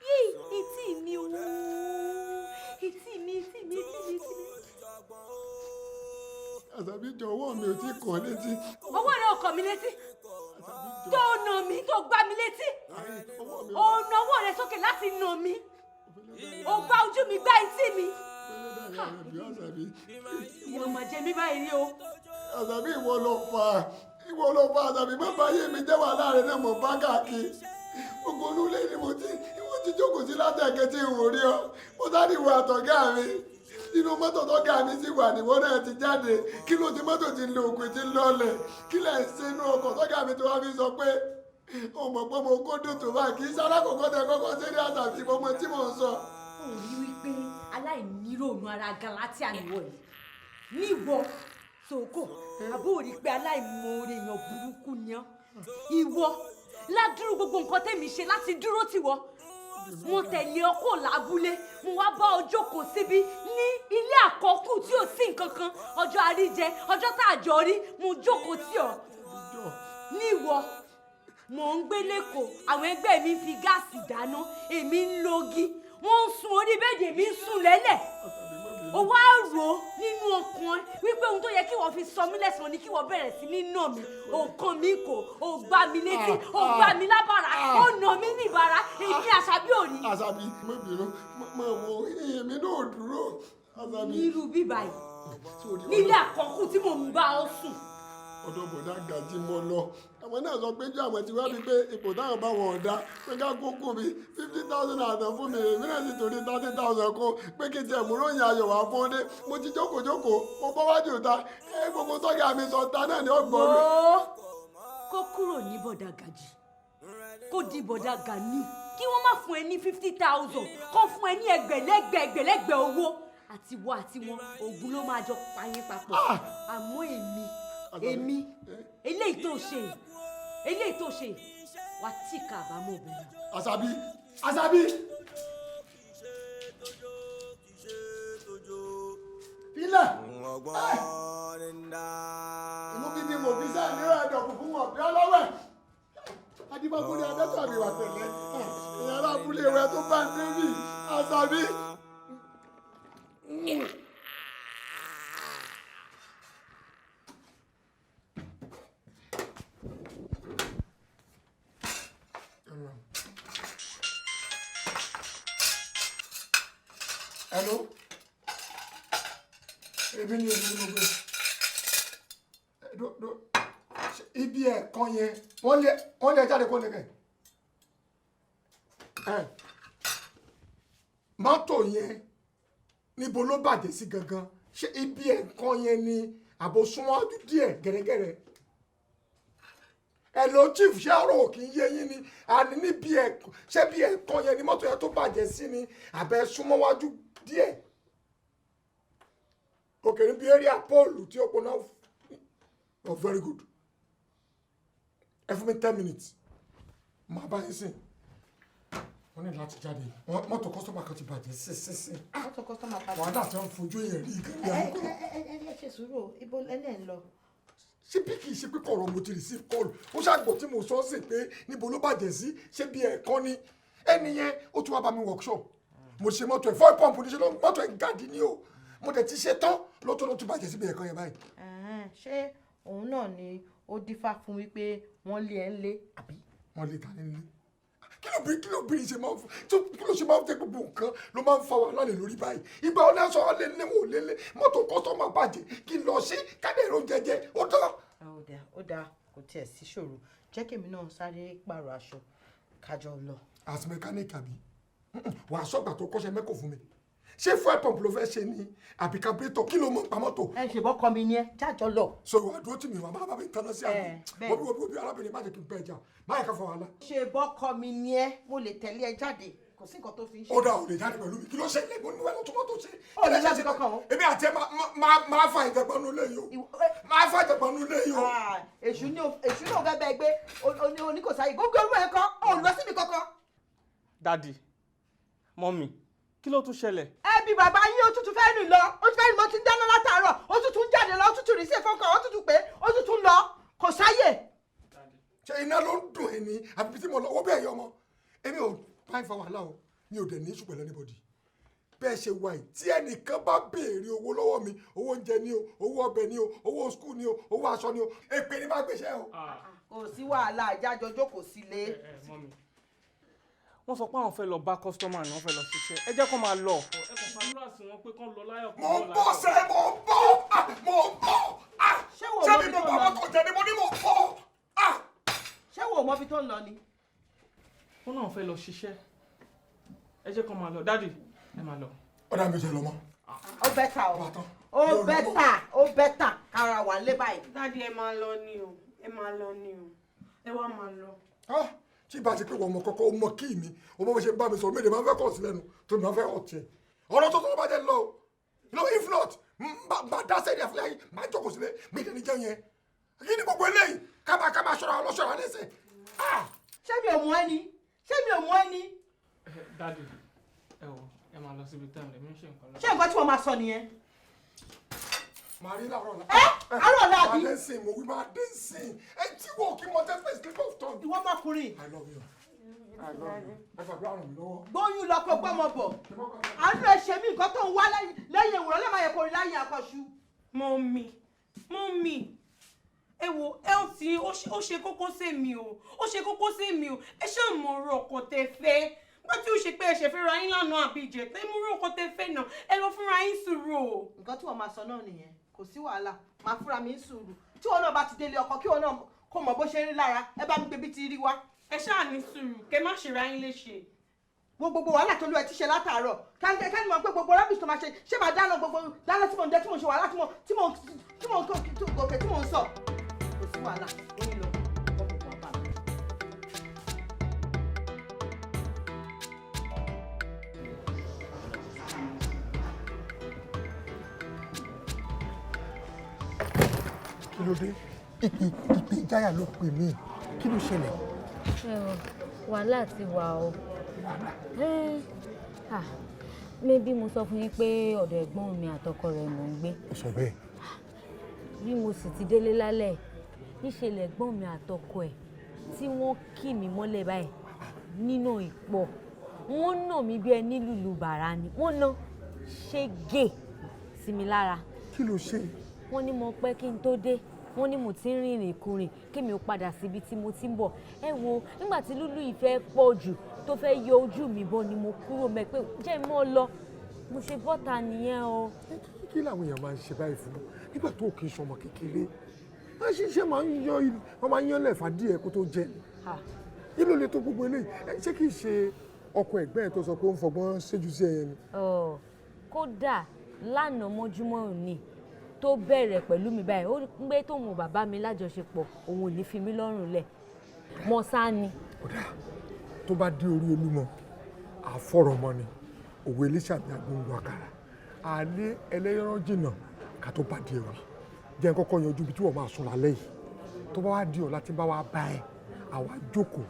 Yìí etí mi o, etí mi, etí mi, etí mi, etí mi. Àṣàbí jọ ọwọ́ mi ò tí kàn létí. Ọwọ́ rẹ̀ ò kàn mí létí. Tó nà mí, tó gbá mi létí. Ó na ọwọ́ rẹ̀ sókè láti nà mí. Ó gbá ojú mi, gbá etí mi. Ìwọ máa jẹ mí báyìí rí o. Àṣàbí ìwọ ló fà á. Ìwọ ló fà á Àṣàbí má bá yé mi jẹ́ wàhálà rẹ̀ náà mọ̀ bá káàkiri. Gbogbo inú ilé ni mo ti jókòó sí látẹ̀kẹ́ tí n ò rí ọ. Mo sáré ìwọ àtọ̀gá mi. Inú mọ́tò tọ́gá mi sì wà níwọ́n náà ti jáde. Kí ló ti mọ́tò ti lo ògùn ti lọlẹ̀? Kí lẹ̀ ń ṣe inú ọkọ̀ tọ́gá mi tó wá fi sọ pé o mọ̀ pé mo kó dòtò báyìí kì í ṣe alákọ̀ọ́kọ́ tẹ kọ́kọ́ sí ní Àṣàbí mo mọ tí mò ń sọ. Ó rí wípé aláìníròònú ara Galatia nìwọ yìí. Níwọ Sòkò, àbó rí pé aláìmoore èèyàn burúkú ni ọ́. Ìwọ ládùúrú gbogbo nǹkan tẹ̀mí ṣe láti dúró tìwọ. Mo tẹ̀lé ọ kò lábúlé, mo wá bá ọ jókòó síbí ní ilé àkọ́kù tí ò sí nǹkan kan. Ọjọ́ àríjẹ, ọjọ́ tá a jọ rí, mo jókòó tì ọ́. Níwọ, mò ń gbé lẹ́kọ̀ọ́, àwọn ẹgbẹ́ mi ń fi gáàsì dáná, èmi ń logi, wọ́n ń sun orí bẹ́ẹ̀dì, èmi ń sùn lẹ́lẹ̀. Ó wá rò ó nínú ọkàn ẹ wípé ohun tó yẹ kí wọ́n fi sọ mí lẹ́sàn-án ni kí wọ́n bẹ̀rẹ̀ sí ní nà mí. Ó kàn mí kò, ó gbá mi létí, ó gbá mi lábàrá, ó nà mí níbàrá, èmi Àṣàbí ò rí. Àṣàbí má bínú, má wo èmi náà dúró. Àṣàbí. Nírú bíbá yìí, nílé àkọ́kù tí mò ń bá ọ sùn. Ọ̀dọ̀ bọ̀dá Gàjí mọ́ lọ. Àwọn náà sọ pé jù àwọn ti wá bíi pé ipò táwọn bá wọn ọ̀dá pé ká kókó mi 50,000 àtàn fún mi, èmi náà sì torí 30,000 kún pé kí n tiẹ̀ mú ròyìn ayọ̀ wá fún dé. Mo ti jókòó jókòó, mo bọ́ wájú ta, ẹ gbogbo tọ́gà mi sọ ta náà ni ó gbọ́ mi. Kó kúrò ní bọ̀dá Gàjí, kó di bọ̀dá Gani, kí wọ́n má fún ẹ ní 50,000, kó fún ẹ ní ẹgbẹ̀lẹ́gbẹ̀ ẹgbẹ̀lẹ́gbẹ̀ owó. Àti wọ àti wọn, Ògún ló máa jọ pa yín papọ̀. Àmọ́ èmi eléyìí tó ṣe eléyìí tó ṣe wà tí kábàámọ̀ bẹ̀rẹ̀. Àṣàbí! Àṣàbí! Filẹ̀! Inú bíbí mo fi sẹ́ẹ̀ ní ẹ̀dọ̀ fúnfún wọn bí ọlọ́wẹ̀. Adébákúndé Adétọ̀mí wà pẹ̀lẹ́. Ìyá alábúlé rẹ tó bá ń débì. Àṣàbí! Hello, èmi ni, èmi ni mo gbé. Ṣé ibi ẹ̀kan yẹn wọ́n lé jáde kó lè kẹ̀ ẹ̀ mọ́tò yẹn, níbo ló bàjẹ́ sí gangan? Ṣé ibi ẹ̀kan yẹn ni àbò súnmọ́jú díẹ̀ gẹ́gẹ́rẹ́? Hello, chief, ṣé ọ̀rọ̀ ò kì í yé yín ni? Àní níbi ẹ̀kan, ṣé bí ẹ̀kan yẹn ni mọ́tò yẹn tó bàjẹ́ sí ni, àbẹ̀ súnmọ́wájú díẹ̀ òkè níbi area pole tí ó pọnà? Oh, very good. Ẹ fún mi 10 minutes, màá bá yín sìn. Wọ́n ní láti jáde. Mọ́tò customer kan ti bàjẹ́ sí sí sí. Mọ́tò customer bàjẹ́. Wàhálà tí wọ́n fojú èèyàn rí gan ní Ẹ àyíkọ́. ẹ ẹ ẹ ẹ ṣe sùúrù o, ibo lẹ́lẹ̀ ń lọ? Ṣé bí kì í ṣe pé kọ̀rọ̀ mo ti receive call, ó ṣàgbọ̀ tí mo sọ sí pé níbo ló bàjẹ́ sí, ṣé bí ẹ̀ẹ̀kan ni ẹni yẹn ó tún wá bá mi workshop. Mo ṣe mọ́tò ẹ̀, fuel pump níṣẹ́ ló mọ́tò ẹ̀ gàdí ni o. Mo dẹ̀ ti ṣe tán lọ́tọ́ ló tún bàjẹ́ síbi ẹ̀ẹ̀kan yẹn báyìí. Ẹ̀hẹ́n, ṣé òun náà ni ó dífá fún wípé wọ́n lé ẹ ń lé àbí? Wọ́n lé ta ní lé? Kí ló bí ṣe máa ń kí ló ṣe máa ń tẹ gbogbo nǹkan ló máa ń fa wàhálà lè lórí báyìí? Ìgbà ọ̀nà sọ ọ́ lé lé wò lé lé mọ́tò customer bàjẹ́, kí n lọ sí kádẹ́rù jẹjẹ ó tán. Ó dáa, ó dáa, kò tiẹ̀ sí ṣòro. Jẹ́ kèmi náà sáré pààrọ̀ aṣọ kájọ lọ. As mechanic àbí wàá sọgbà tó kọ́ṣẹ́ mẹ́kò fún mi, ṣé fuel pump ló fẹ́ ṣe ni àbí carburetor? Kí ló mọ̀ pa mọ́tò? Ẹ ṣe bọ́kọ mi ni ẹ, jájọ lọ. So ìwà dúró tì mí, wà máa bá mi tanná sí àbí? Bẹ́ẹ̀. Wọ́n bí wọ́n bí wọ́n bí arábìnrin, má jẹ́ kí n pẹ́ ẹja, má yẹ ká fọ wàhálà. Ṣe bọ́kọ mi ni ẹ, mo lè tẹ̀lé ẹ jáde, kò sí nǹkan tó fi ń ṣe. Ó dà, ò lè jáde pẹ̀lú mi. Kí ló ṣe lé? Mo ní wẹ́n lọ́tún mọ́tò ṣe. Ó lè lọ́ọ́ sí kankan o. Èmi àti ẹ máa fa ìjẹ̀gbọ́n nu lé yìí o, máa fa ìjẹ̀gbọ́n nu lé yìí o. Ah, èṣù ní èṣù náà fẹ́ bẹ́ẹ̀ gbé oníkòsáyé gbogbo orú ẹ̀ kan ò lọ síbi kankan. Daddy, mummy, kí ló tún ṣẹlẹ̀? Ẹ bí bàbá yín, ó tútù fẹ́ rìn lọ, ó tún fẹ́ rìn. Mo ti ń dáná látàárọ̀, ó tútù ń jáde lọ, ó tútù rí sí ìfọkàn, ó tútù pé ó tútù ń lọ, kò sáyè. Ṣé iná ló ń dùn ẹ ní àbí tí mo lọ wọ́n bẹ́ẹ̀ yọ ọmọ? Èmi ò bá ń fa wàhálà o, mi ò dẹ̀ ní ìṣù pẹ̀lú anybody. Bẹ́ẹ̀ ṣe wà yìí, tí ẹnìkan bá béèrè owó lọ́wọ́ mi, owó oúnjẹ ni o, owó ọbẹ̀ ni o, owó school ni o, owó aṣọ ni o, èpè ni máa gbéṣẹ́ o. Kò sí wàhálà, ìjájọ jókòó sílé. Mummy, wọ́n sọ pé àwọn fẹ́ lọ bá customer ni, wọ́n fẹ́ lọ ṣiṣẹ́. Ẹ jẹ́ kó máa lọ. Ẹ kàn fàdúrà sí wọn pé kán lọ láyọ̀. Mo ń bọ̀ sẹ́, mo ń bọ̀, ah, mo ń bọ̀, ah. Ṣé wo ṣé mọ mi ibi mo tó bá ń lọ? mọ́tò jẹ ni mo ní mo ń bọ̀. Ṣé wo mọ ibi tó ń lọ ni? Wọ́n náà fẹ́ lọ ṣiṣẹ́, ẹ jẹ́ kó máa lọ. Daddy, ẹ máa lọ. Ọ̀dà mi jẹ lọ mọ́. Ó better o, ó better, ó better kára wà lé báyìí. Daddy, ẹ máa lọ ni o, ẹ máa lọ ni o, ẹ wá máa lọ. Ah, tí ìbá ti pé wọ́n mọ kọ́kọ́, ó mọ kí mi, ó mọ bó ṣe bá mi sọ̀rọ̀, méje máa ń fẹ́ kọ̀ sí lẹ́nu tó máa ń fẹ́ ọ̀tí ẹ̀ ọ̀rọ̀ tó tó bá jẹ́ lọ o. No, if not, bá dá sẹ́yìn àfúlẹ́ yìí, máa jókòó sílẹ̀ méje ní jẹun yẹn. Kí ni gbogbo eléyìí? Ká máa ṣọ́ra ọlọ́ṣọ́ra lẹ́sẹ̀. Ṣé mi ò mú ẹ ni? Ṣé mi ò mú ẹ ni? Daddy, ẹ wò, ẹ máa lọ síbi tẹ́ẹ̀mù, èmi ń ṣe nǹkan lọ. Ṣé nǹkan tí wọ́n máa sọ nìyẹn? Màá rí láàárọ̀ ọ̀la. Ẹ àárọ̀ ọ̀la àbí? Máa dé sìn, mo wí máa dé sìn. Ẹ tí wọ́n kí mo tẹ́ fẹ́ slip of tongue. Ìwọ ọmọkùnrin. I love you. I love you. Ẹ fàdúrà ràn mí lọ́wọ́. Gbóyún lọ kó gbọ́mọ bọ̀. Àánú ẹ ṣe mí, nǹkan tó ń wá lẹ́yìn ìwòrán lẹ́ẹ̀ máa yẹ kó rí láyé akọ́ṣu. Mummy, mummy, ẹ wo health yín, ó ṣe kókó sí mi o, ó ṣe kókó sí mi o. Ẹ ṣáà mọ ọ̀rọ̀ ọkọ tẹ́ fẹ́ bá tí ó ṣe pé ẹ ṣe fẹ́ ra yín lánàá àbí ìjẹta. Ẹ mú ọ̀rọ̀ ọkọ tẹ́ fẹ́ náà, ẹ lọ fúnra yín sùúrù o. Nǹkan tí wọ́n máa sọ náà nìyẹn, kò sí wàhálà, máa fúnra mi ń sùúrù. Tí wọn náà bá ti délé ọkọ, kí wọn náà kó mọ bó ṣe ń rí lára. Ẹ bá mi gbé bí ti rí wá. Ẹ ṣáà ní sùúrù, kẹ má ṣe ra yín léṣe. Wo gbogbo wàhálà tó lú ẹ ti ṣe látàárọ̀, káni mọ̀ pé gbogbo rubbish tó máa ṣe, ṣé máa dáná, gbogbo dáná tí mo ń dẹ, tí mo ń ṣe wàhálà, tí mo ń gòkè, tí mo ń sọ. Kò sí wàhálà, ó ní lọ ọkọ̀ kò bá mi. Kí ló dé? Ìpè ìjáyà ló pè mí. Kí ló ṣẹlẹ̀? Ẹ o, wàhálà ti wà o. Ah, maybe mo sọ fún yín pé ọ̀dọ̀ ẹ̀gbọ́n mi àtọkọ rẹ̀ mò ń gbé. Ó sọ bẹ́ẹ̀. Bí mo sì ti délé lálẹ́, níṣe lẹ̀gbọ́n mi àtọkọ ẹ̀ tí wọ́n kì mí mọ́lẹ̀ báyìí nínú ìpọ̀. Wọ́n nà mí bí ẹni lùlù bàrà ni. Wọ́n ná ṣégè sí mi lára. Kí ló ṣe? Wọ́n ní mo pẹ́ kí n tó dé, wọ́n ní mo ti ń rìnrìn ìkùnrìn, kí mi ò padà síbi tí mo ti ń bọ̀. Ẹ wo nígbà tí lúlù ìfẹ́ pọ̀ jù tó fẹ́ yọ ojú mi bọ́ ni mo kúrò mẹ́ pé jẹ́ mọ́ lọ. Mo ṣe bọ́ta nìyẹn o. Kí làwọn èèyàn máa ń ṣe báyìí fún nígbà tó kì í ṣọmọ kékeré? Wọ́n ṣiṣẹ́ máa ń yan, wọ́n máa ń yan lẹ̀fà díẹ̀ kó tó jẹ. Kí ló lè tó gbogbo eléyìí? Ṣé kìí ṣe ọkọ ẹ̀gbẹ́ ẹ̀ tó sọ pé ó ń fọgbọ́n ṣéjú sí ẹyẹ ni? Kódà lánàá mọ́júmọ́ òní tó bẹ̀rẹ̀ pẹ̀lú mi báyìí, ó ń gbé tóun bàbá mi lájọṣepọ̀, òun ò ní fi mí lọ́rùn lẹ̀ mọ́ sá ni. Tó bá dé orí Olúmọ, àfọ̀rọ̀mọ ni òwe Iléṣà ní agbóngbò àkàrà alẹ́ ẹlẹ́yọ̀rọ̀ jìnnà ká tó bá di ẹ̀wì. Jẹ́ n kọ́kọ́ yanjú ibi tí wọ́n máa sùn lálẹ́ yìí. Tó bá wá di ọ̀la tí ń bá wá bá ẹ, àwa jókòó.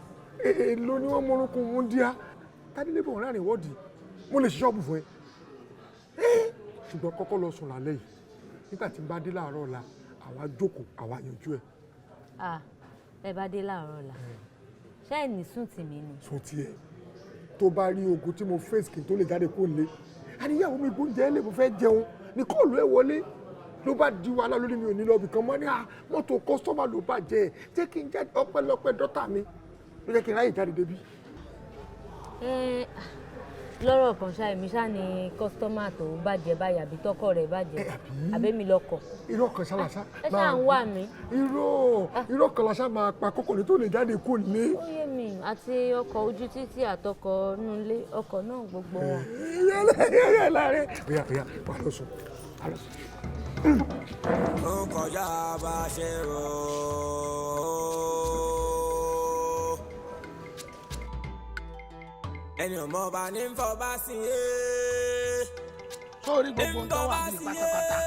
Èèlò ni wọ́n mọ̀rúnkún mú díá tádélébọ̀ láàrin ìwọ́de, mo lè ṣe ṣọ́ọ̀bù fún ẹ, ṣùgbọ́n kọ́kọ́ lọ sùn lálẹ́ yìí. Nígbà tí n bá dé láàárọ̀ ọ̀la, àwa jókòó, àwa yanjú ẹ̀. Ẹ bá dé láàárọ̀ ọ̀la, ṣé ẹ ní sùn tì mí ni? Sùn tiẹ̀, tó bá rí ogun tí mo face kí n tó lè jáde kó lé, àníyàwó mi gbóúnjẹ lè mo fẹ́ jẹun ní kóòlù ẹ̀ wọlé ló bá di wàhálà lórí mi, ò ní lọ́ọ̀bì kan mọ́ ní mọ́tò kọ́sítọ́mà ló bàjẹ́, jẹ́ kí n jáde. Ọpẹ́lọpẹ́ dọ́tà mi ló jẹ́ kí n ráyè jáde débi. Lọ́rọ̀ kan ṣá, èmi ṣá ni kọ́sítọ́mà tó bàjẹ́ báyìí àbí tọkọ rẹ̀ bàjẹ́ àbẹ́mi lọkọ̀? Irọ́ kan ṣá làṣá. Ẹ ṣáà ń wà mí. Irọ́ kan làṣá máa pa kókò ní tó lè jáde kó lé. Ó yé mi, àti ọkọ̀ ojú títì àtọkọ̀ nulẹ̀ ọkọ̀ náà gbogbo wọn. Yẹ́lẹ̀ láàrin. Bóyá bóyá, wà lọ sùn, wà lọ sùn. Ó kọjá bá a ṣe rò ó. Ẹni ọmọ bá ní fọ bá sí i. Sórí gbogbo ń tọ́wà bíi pátápátá,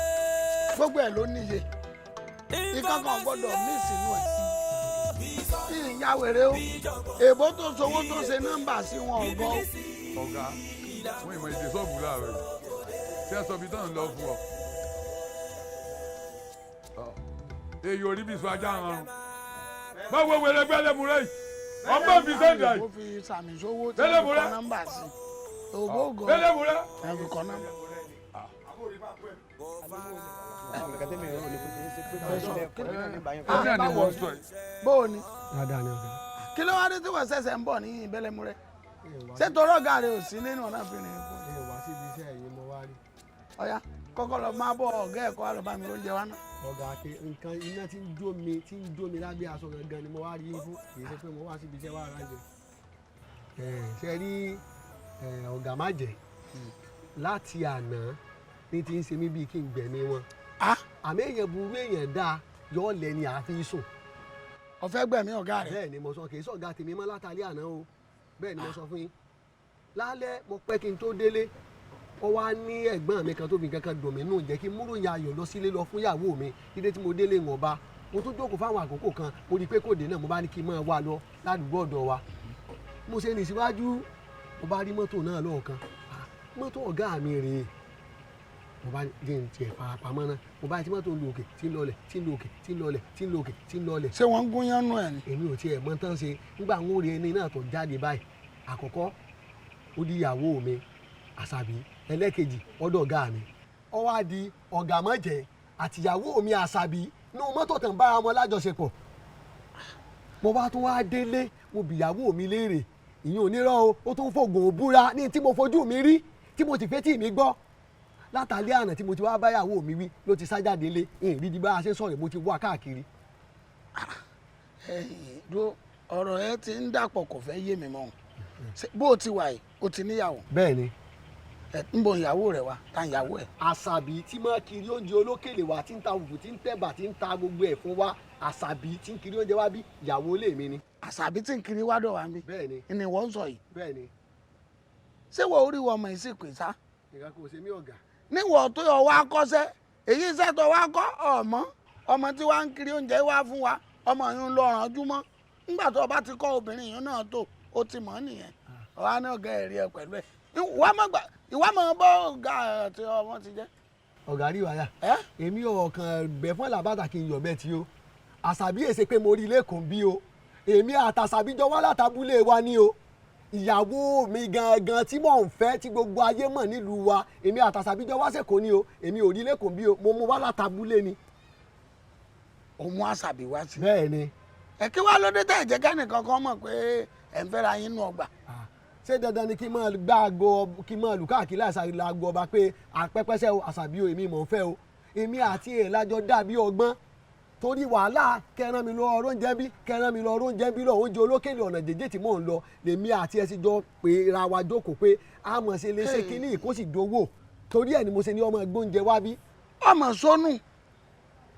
gbogbo ẹ̀ ló níye, ìkankan gbọ́dọ̀ mí sínú ẹ̀. Kí n ya wèrè o, èbó tó sowó tó ṣe nọ́mbà sí wọn ọ̀gọ́. Ọ̀gá, wọ́n ìmọ̀ ìdè sọ́ọ̀bù láàárọ̀ yìí, ṣé ẹ sọ bí tán lọ fún ọ? Èyí ò rí bí sọ ajá hàn. Báwo wẹrẹ gbẹlẹ mú rẹ yìí? Ọmọ mi sẹ́ńdà yìí. Ó fi sàmì sówó tí wọ́n fi kọ nọ́mbà sí. Òbó gan. Bẹ́lẹ̀ mú rẹ. Ẹ fi kọ nọ́mbà. Bóò ni? Dáadáa ni ọ̀gá. Kí ló wá dé tí wọ́n ṣẹ̀ṣẹ̀ ń bọ̀ ní ìbẹ́lẹ́mú rẹ? Ṣé torọ́ ọ̀gá rẹ ò sí nínú ọ̀nà àfihàn ẹ̀kọ́? Ẹ wá síbi iṣẹ́ yìí mo wá rí. Ọ̀ya, kọ́kọ́ lọ máa bọ̀ ọ̀gá ẹ̀kọ́ àlọ́ bá mi lóúnjẹ wá náà. Ọ̀gá, àti nǹkan iná tí ń jó mi, tí ń jó mi lábẹ́ aṣọ gangan ni mo wá rí fún, kì í ṣe pé mo wá síbi iṣẹ́ wá ara jẹ. Ṣe rí ọ̀gá má jẹ́ láti àná ní ti ń ṣe mí bíi kí n gbẹ̀mí wọn. Àmì èèyàn burú, èèyàn dáa yọ lẹ́ni àfi sùn. Ó fẹ́ gbẹ̀mí ọ̀gá rẹ̀? Bẹ́ẹ̀ ni mo sọ, kì í sọ̀gá tèmi mọ́ látàlí àná o. Bẹ́ẹ̀ ni mo sọ fún yín. Lálẹ́ mo pẹ́ kí n tó délé, ó wá ní ẹ̀gbọ́n mi kan tó fi nǹkan kan dùn mí nù, jẹ́ kí múrò ya ayọ̀ lọ sílé lọ fún ìyàwó mi. Dídé tí mo délé ń ọba, mo tún jókòó fáwọn àkókò kan, mo rí i pé kò dé náà, mo bá ní kí n máa wá lọ ládùúgbò ọ̀dọ̀ wa. Mo ṣe ní síwájú, mo bá rí mọ́tò náà lọ́ọ̀kan. Mọ́tò ọ̀gá mi rèé. Mo bá jẹ́ n tiẹ̀ farapamọ́ náà, mo bá ti mọ́tò ń lo òkè tí ń lọlẹ̀, tí ń lo òkè tí ń lọlẹ̀, tí ń lo òkè tí ń lọlẹ̀. Ṣé wọ́n ń gúnyán nù ẹ̀ ni? Èmi ò tiẹ̀ mọ̀ tán ṣe. Nígbà ń rí ẹni náà tó jáde báyìí, àkọ́kọ́ ó di ìyàwó mi Àṣàbí, ẹlẹ́kejì ọ̀dọ̀ ọ̀gá mi. Ó wá di ọ̀gá mọ̀jẹ̀ àtìyàwó mi Àṣàbí ní mọ́tò tàn bára wọn lájọṣepọ̀. Mo bá tún wá délé, mo bìyàwó mi léèrè, ìyẹn onírọ́ o, ó tún fògùn òbúra ní tí mo fojú mi rí, tí mo sì fetí mi gbọ́. Látàlẹ́ àná tí mo ti wá báyàwó mi wí ló ti sá jáde lé, ìrìn di bá a ṣe sọ̀rọ̀, mo ti wá káàkiri. Ọ̀rọ̀ ẹ ti ń dàpọ̀, kò fẹ́ yé mi mọ́. Bó o ti wà yìí, o ti níyàwó? Bẹ́ẹ̀ ni. Ń bo ìyàwó rẹ wá, ta ìyàwó ẹ? Àṣàbí tí máa kiri oúnjẹ olókèlè wa, tí ń ta fùfú, tí ń tẹ̀bà, tí ń ta gbogbo ẹ̀ fún wa. Àṣàbí tí ń kiri oúnjẹ wa bí ìyàwó ilé mi ni. Àṣàbí tí ń kiri wá dọ̀ wá ń bí? Bẹ́ẹ̀ ni. Ni wọ́n ń sọ yìí? Bẹ́ẹ̀ ni. Ṣé wọ́n orí wọ ọmọ yìí sì pè sá? Nǹkan kò ṣe mí ọ̀gá. Níwọ̀ tó yọ wá kọ́ṣẹ́, èyí iṣẹ́ tó wá kọ́ ọmọ, ọmọ tí wá ń kiri oúnjẹ wá fún wa, ọmọ yìí ń lọ rànjú mọ́. Nígbà tó o bá ti kọ́ obìnrin yìí náà tó, o ti mọ̀ nìyẹn. Ọ̀hán náà gẹ̀ ẹ̀rí ẹ pẹ̀lú ẹ̀. Ìwà máa bọ́ ọ̀gá àti ọmọ ti jẹ́. Ọ̀gá rí wàyà. Èmi ọ̀kan bẹ̀ fún làbàtà kí n yọ̀ bẹ́ẹ̀ tí o. Àṣàbí èsè pé mo rí ilé kan bí o. Èmi àtàṣàbí jọ wá látàbúlé wa ni o. Ìyàwó mi gangan tí mò ń fẹ́, tí gbogbo ayé mọ̀ nílùú wa, èmi àtàṣàbí jọ wá sẹ́kọ̀ọ́ ni o. Èmi ò rí ilé kan bí o, mo mú wá látàbúlé ni. O mú Àṣàbí wá sí. Bẹ́ẹ̀ ni. Ẹ kí wàá lóde tẹ̀ jẹ́ kẹ́nìkan kan mọ̀ pé ẹ̀ ń fẹ́ra yín nú ọgbà. Ṣé dandan ni kí n máa gbá aago, kí n máa lù káàkiri láìsàn aago ọba pé àpẹpẹsẹ o, àṣàbí o, èmi mò ń fẹ́ o, èmi àti ẹ̀ lájọ dàbí ọgbọ́n torí wàhálà kẹran mi lọ ọ̀rọ̀ oúnjẹ bí kẹran mi lọ ọ̀rọ̀ oúnjẹ bí lọ oúnjẹ olókèlè ọ̀nà jẹjẹ tí mò ń lọ lèmi àti ẹ sì jọ pé ra wa jókòó pé a mọ̀ ṣe lè ṣe kínní kó sì dowó torí ẹ̀ ni mo ṣe ní ọmọ gbóúnjẹ wá bí. Ọmọ sọnù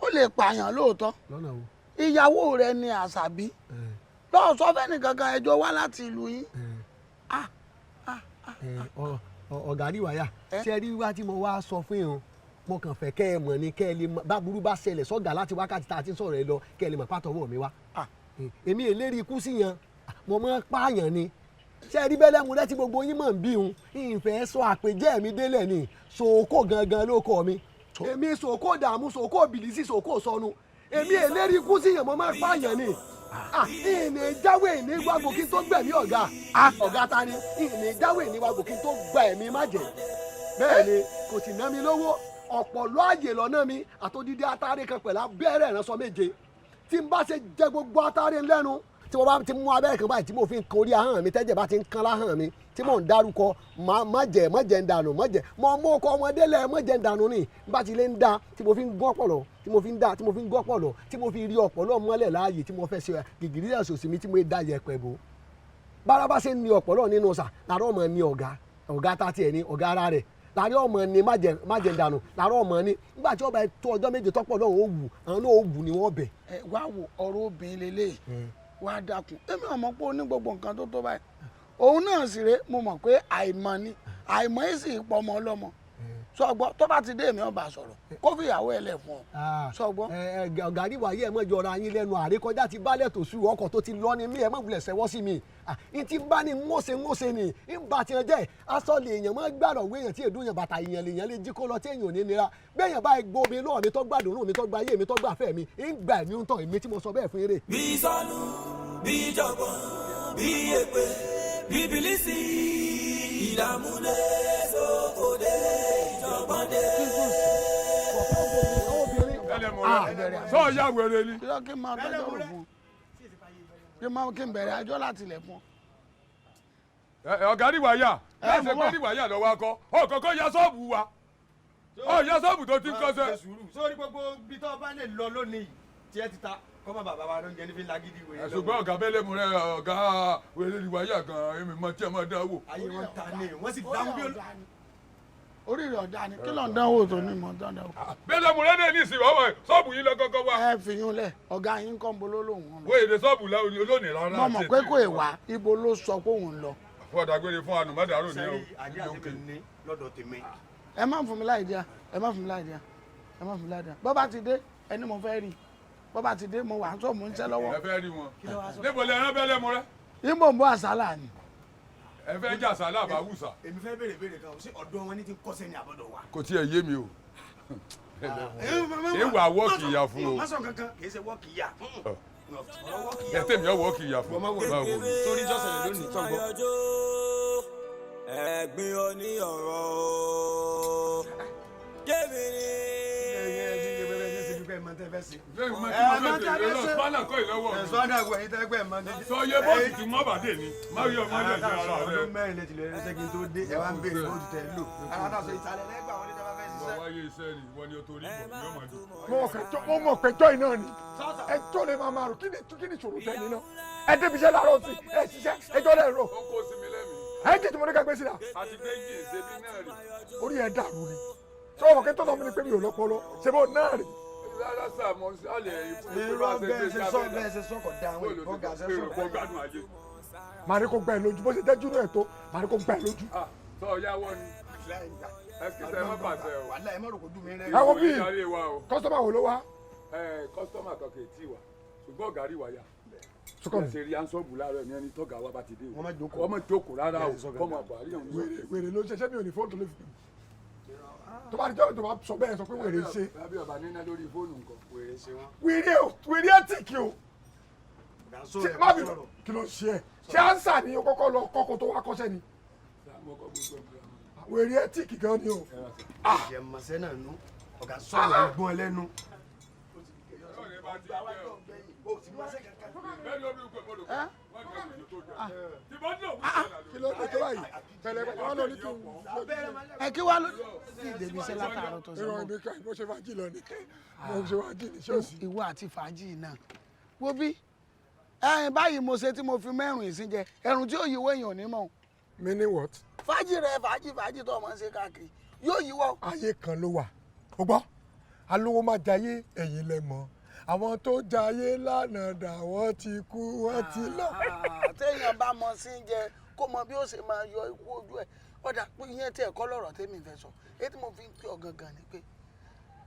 ó lè pààyàn lóòótọ́. Lọ́nà wo? Ìyàwó rẹ ni Àṣàbí lọ́ọ̀ sọ fẹ́ nìkankan ẹjọ́ wá láti ìlú yín. Ọ̀gá ríwáyà ṣe rí wá tí mo wá sọ fún yín, mo kàn fẹ́ kẹ́ ẹ mọ̀ ni, kẹ́ ẹ lè mọ̀ báburú bá ṣẹlẹ̀ sọ́gà láti wákàtí tá a ti ń sọ̀rọ̀ ẹ lọ, kẹ́ ẹ lè mọ̀ pátọ́wọ́ mi wá. Èmi èlérí ikú sí yan, mo mọ̀ pààyàn ni. Ṣé rí bẹ́lẹ́ mu lẹ́tí gbogbo yín mọ̀ ń bí hun, ìfẹ́ sọ àpèjẹ́ mi délẹ̀ ni, sòókò gangan ló kọ mi. Èmi sòókò dààmú, sòókò bìlísì, sòókò sọnù. Èmi èlérí ikú sí yan, mo mọ̀ pààyàn ni. Ìní jáwé ìní wàgbò kí n tó gbẹ̀mí ọ̀gá. Ọ̀gá ta ni? Ìní jáwé ìní wàgbò kí n tó gba ẹ̀mí má jẹ. Bẹ́ẹ̀ ni, kò sì ná mi lówó. Ọ̀pọ̀lọ́ àyè lọ́nà mi àtòdídé atare kan pẹ̀lú abẹ́rẹ́ ìránṣọ méje tí n bá ṣe jẹ gbogbo atare lẹ́nu tí mo bá ti mú abẹ́rẹ́ kan báyìí tí mo fi ń kan orí ahọ́n mi tẹ́jẹ̀ bá ti ń kan láhọ́n mi tí mò ń dárúkọ má jẹ má jẹ ń dànù má jẹ mọ mú ọkọ ọmọdé lẹ má jẹ ń dànù ni n bá ti lé ń da tí mo fi ń gán pọ̀lọ̀ tí mo fi ń da tí mo fi ń gán pọ̀lọ̀ tí mo fi rí ọ̀pọ̀lọ́ mọ́lẹ̀ láàyè tí mo fẹ́ ṣe gìgìrì ẹ̀sọ̀sì mi tí mo da yẹ̀pẹ̀ bò bárabá ṣe ń ní ọ̀pọ̀lọ́ nínú sà làárọ̀ ọmọ ní ọ̀gá ọ̀gá tá tiẹ̀ ní ọ̀gá ara rẹ̀ láàrin ọmọ ni má jẹ dànù láàrin ọmọ ni nígbà tí ọba tó ọjọ́ méje tọ́pọ̀ náà ó wù àwọn náà ó wù ni wọ́n bẹ̀. Ẹ wá wo ọ̀rọ̀ obìnrin lélẹ̀ wá dákun, èmi ò mọ̀ pé ó ní gbogbo nǹkan tó tó báyìí, òun náà sì rè mo mọ̀ pé àìmọ̀ ni, àìmọ̀ yìí sì pọ̀ ọmọ ọlọ́mọ sọgbọ́ tó bá ti dé èmi ọba sọ̀rọ̀ kó fi ìyàwó ẹ lẹ̀ fún ọ sọgbọ́. Ọ̀gá ríwáyé ẹ mọ̀ jọra yín lẹ́nu àrékọjá ti bálẹ̀ tó sú ọkọ̀ tó ti lọ ni mí ẹ mọ̀ wulẹ̀ sẹ́wọ́ sí mi n ti bá ní ńwọ́sẹ̀ ńwọ́sẹ̀ ni ń bá tiẹ̀ jẹ́ aṣọ lè èèyàn mọ́ gbàrọ̀ wé èèyàn tí èdè èèyàn bàtà èèyàn lè èèyàn lè jí kó lọ tí èèyàn ò ní nira bẹ́ẹ̀yàn báyìí gbó mi lọ́ọ̀ mi tó gbádùn rún mi tó gba ayé mi tó gbà fẹ́ mi ń gbà ẹ̀mí ń tàn èmi tí mo sọ bẹ́ẹ̀ fún eré. Bí sọnù bí jọ̀gbọ̀n bí èpè bí bìlísì ìdààmú dé sóko dé ìjọ̀gbọ̀n dé. Sọ ya wèrè ni. Kí n máa tọ́jú ọ̀rọ̀ fún ọ, kí n bẹ̀rẹ̀ àjọ láti ilẹ̀ fún ọ. Ọ̀gá ríwáyà láti pé ríwáyà lọ́wọ́ akọ ọ̀kọ̀ọ̀kan ya ṣọ́ọ̀bù wa ọ̀ ya ṣọ́ọ̀bù tó ti ń kọ́sẹ̀. Sórí gbogbo ibi tó bá lè lọ lónìí tí ẹ ti ta kọ́mọ bàbá wa ló ń jẹ ní fi lágídí wèrè lọ́wọ́. Ṣùgbọ́n ọ̀gá bẹ́lẹ̀ mu rẹ ọ̀gá wèrè ríwáyà gan-an èmi mọ tí ẹ máa dán wò. Ayé wọn ta ni wọ́n sì dáhùn bí olú. Orí rẹ̀ ọ̀dà ni kí ló ń dánwò tó ní mọ̀ dánwò. Bẹ́lẹ̀ mu rẹ náà ní ìsìn ọmọ ṣọ́ọ̀bù yìí lọ gángan wa. Ẹ fi yún lẹ, ọ̀gá yín kọ́ ń bolo lóhùn lọ. Wọ́n èdè ṣọ́ọ̀bù lónìí rárá. Mo mọ̀ pé kò wá ibo ló sọ pé òun lọ. Fọ́dàgbére fún ànùmọ́dàrú ni o. Sẹ́rí àdé àti mi ní lọ́dọ̀ tèmi. Ẹ má fún mi láì díà, ẹ má fún mi láì díà, ẹ má fún mi láì díà. Bọ́ bá ti dé, ẹni mo fẹ́ rí. Bọ́ bá ti dé, mo wà ń sọ mò ń ṣẹ́ lọ́wọ́. Ẹ fẹ́ rí wọn. Níbo lẹ rán bẹ́lẹ̀ mu rẹ? Ibo ń bọ́ àsálà ni. Ẹ fẹ́ jà sálà bá wùsà. Èmi fẹ́ béèrè béèrè kan, ṣé ọ̀dọ̀ wọn ní ti kọ́sẹ́ ní àbọ̀dọ̀ wa. Kò tiẹ̀ yé mi o. Ìwà wọ́ọ̀kì ìyá fún o. Má sọ kankan, kì í ṣe wọ́ọ̀kì ìyá. Ẹ tèmi ọ wọ́ọ̀kì ìyá fún. Sórí jọ́sẹ̀ lónìí sọ́gbọ́. Ẹ̀gbin oní ọ̀rọ̀ o. Kémi ni. Sọ yẹ bọ́ọ̀sì tí mọ́ bàdé ni, má yọ ọmọ ilẹ̀ jẹ́ ara rẹ. Ọdún mẹ́rin lè ti lè rẹ́sẹ̀ kí n tó dé, ẹ wá ń béèrè bóòtù tẹ lò. Ara tá a sọ ìsàlẹ̀ lẹ́gbàá wọn ní tẹ́ bá fẹ́ ṣiṣẹ́. Wọ́n wáyé iṣẹ́ ni, wọ́n ni o torí ìbò ni ó máa dùn. Mo mọ̀ pé jọ́ iná ni, ẹjọ́ lè máa rò, kí ni ìṣòro tẹ́ ní náà? Ẹ débi iṣẹ́ láàárọ̀ sí, ẹ ṣiṣẹ́, ẹjọ́ lè rò. Ó kó sí mi lẹ́mìí. Ẹ jẹ́ tí mo ní ká gbé síra. Àti pé yìí ṣe bí náà rí. Orí ẹ dàrú ni. Sọ wọn kí n tó sọ fún mi pé mi ò lọ́pọlọ, ṣé bó náà rí? Rárá sà, mo sálẹ̀ Irọ́ bẹ́ẹ̀ ṣe sọ bẹ́ẹ̀ ṣe sọ kò da àwọn ìbọ̀gà ṣe sọ. Màá ní kó gbá ẹ lójú, bó ṣe jẹ́ júnú ẹ̀ tó, màá ní kó gbá ẹ lójú. Sọ ya wọ ni. Ẹ kì í sẹ́ mọ́ pàṣẹ o. Wàhálà ẹ má rò kó dùn mí rẹ. Ẹ wo bí kọ́sọ́mà wo ló wá? Kọ́sọ́mà kan kì í tí wa, ṣùgbọ́n ọ̀gá rí wa yá. Ṣé ṣe rí ansọ́ọ̀bù láàárọ̀ ní ẹni tọ́gà wa bá ti dé o. Wọ́n má jókòó rárá o, kọ́ máa bọ̀ àríyàn ní. Wèrè ló ń ṣe, ṣé mi ò ní fóònù tó lè fi tó bá jẹ́ tó bá sọ bẹ́ẹ̀ sọ pé wèrè ṣe. Bí ọba níná lórí fóònù nǹkan. Wèrè ṣe wọ́n. Wèrè o, wèrè ẹ̀ tì kí o. Má fi kí ló ṣe ẹ? Ṣé ánsà ni o kọ́kọ́ lọ kọ́kọ́ tó wá kọ́ṣẹ́ ni? Wèrè ẹ̀ tì kí gan ni o. Ìjẹ̀mọ̀sẹ́ náà nú, ọ̀gá sọ̀rọ̀ gbọ́n lẹ́nu. Kí ló dé tó báyìí? Tẹ̀lé pẹ̀lú wọn lọ ní kí n. Ẹ kí wàá ló ti débi iṣẹ́ látàárọ̀ tó ṣe Irọ́ mọ́. mi ká mo ṣe fàájì lọ ni. Mo ṣe fàájì ní ṣọ́ọ̀ṣì. Ìwọ àti fàájì náà. Wo bí ẹyin báyìí mo ṣe tí mo fi mẹ́rùn ìsìn jẹ ẹ̀rùn tí yóò yíwọ́ èèyàn ò ní mọ̀. Meaning what? Fàájì rẹ fàájì fàájì tó ọmọ ń ṣe káàkiri yóò yíwọ́. Ayé kan ló wà. O gbọ́, alówó má jayé ẹ̀yin lẹ mọ̀. Àwọn tó jayé lánàá dà wọ́n ti kú wọ́n ti lọ. Téèyàn bá mọ sí ń jẹ kó mọ bí ó ṣe máa yọ ikú ojú ẹ̀. Ọ̀dà pé ìyẹn tí ẹ̀kọ́ lọ̀rọ̀ tèmi fẹ́ sọ. Èyí tí mo fi ń pè ọ́ gangan ni pé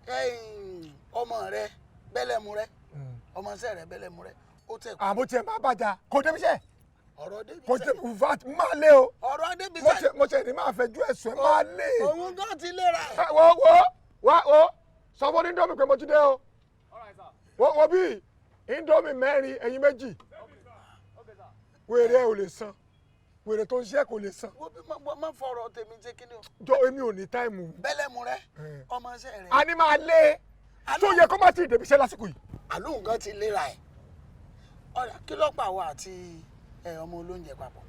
ẹ̀yin ọmọ rẹ bẹ́lẹ̀mú rẹ ọmọọṣẹ́ rẹ bẹ́lẹ̀mú rẹ ó tẹ̀ kú. Àbó tiẹ̀ máa bàjá kò débi iṣẹ́. Ọ̀rọ̀ débi Kò iṣẹ́. débi vat máa lé o. Ọ̀rọ̀ débi Mo iṣẹ́. ṣe ní máa fẹjú ẹ̀sùn ẹ̀ máa lé. Òun gan ti léra ẹ̀. Ẹ wo wo wá wo sọ fún Indomie pé mo ti dé o. Wo wo bí Indomie mẹ́rin ẹyin méjì. Wèrè ẹ ò lè san. Wèrè tó ń ṣe kò lè san. Wo bí mo má fọ̀rọ̀ tèmi ṣe kíni o. Jọ èmi ò ní táìmù. Bẹ́lẹ̀mú rẹ ọmọọṣẹ́ rẹ. A ní máa lé. Tó yẹ kó má ti débi iṣẹ́ lásìkò yìí. Àlóhùn gan ti léra ẹ̀. Ọ̀rẹ́ kí ló pa àwa àti ọmọ olóúnjẹ papọ̀?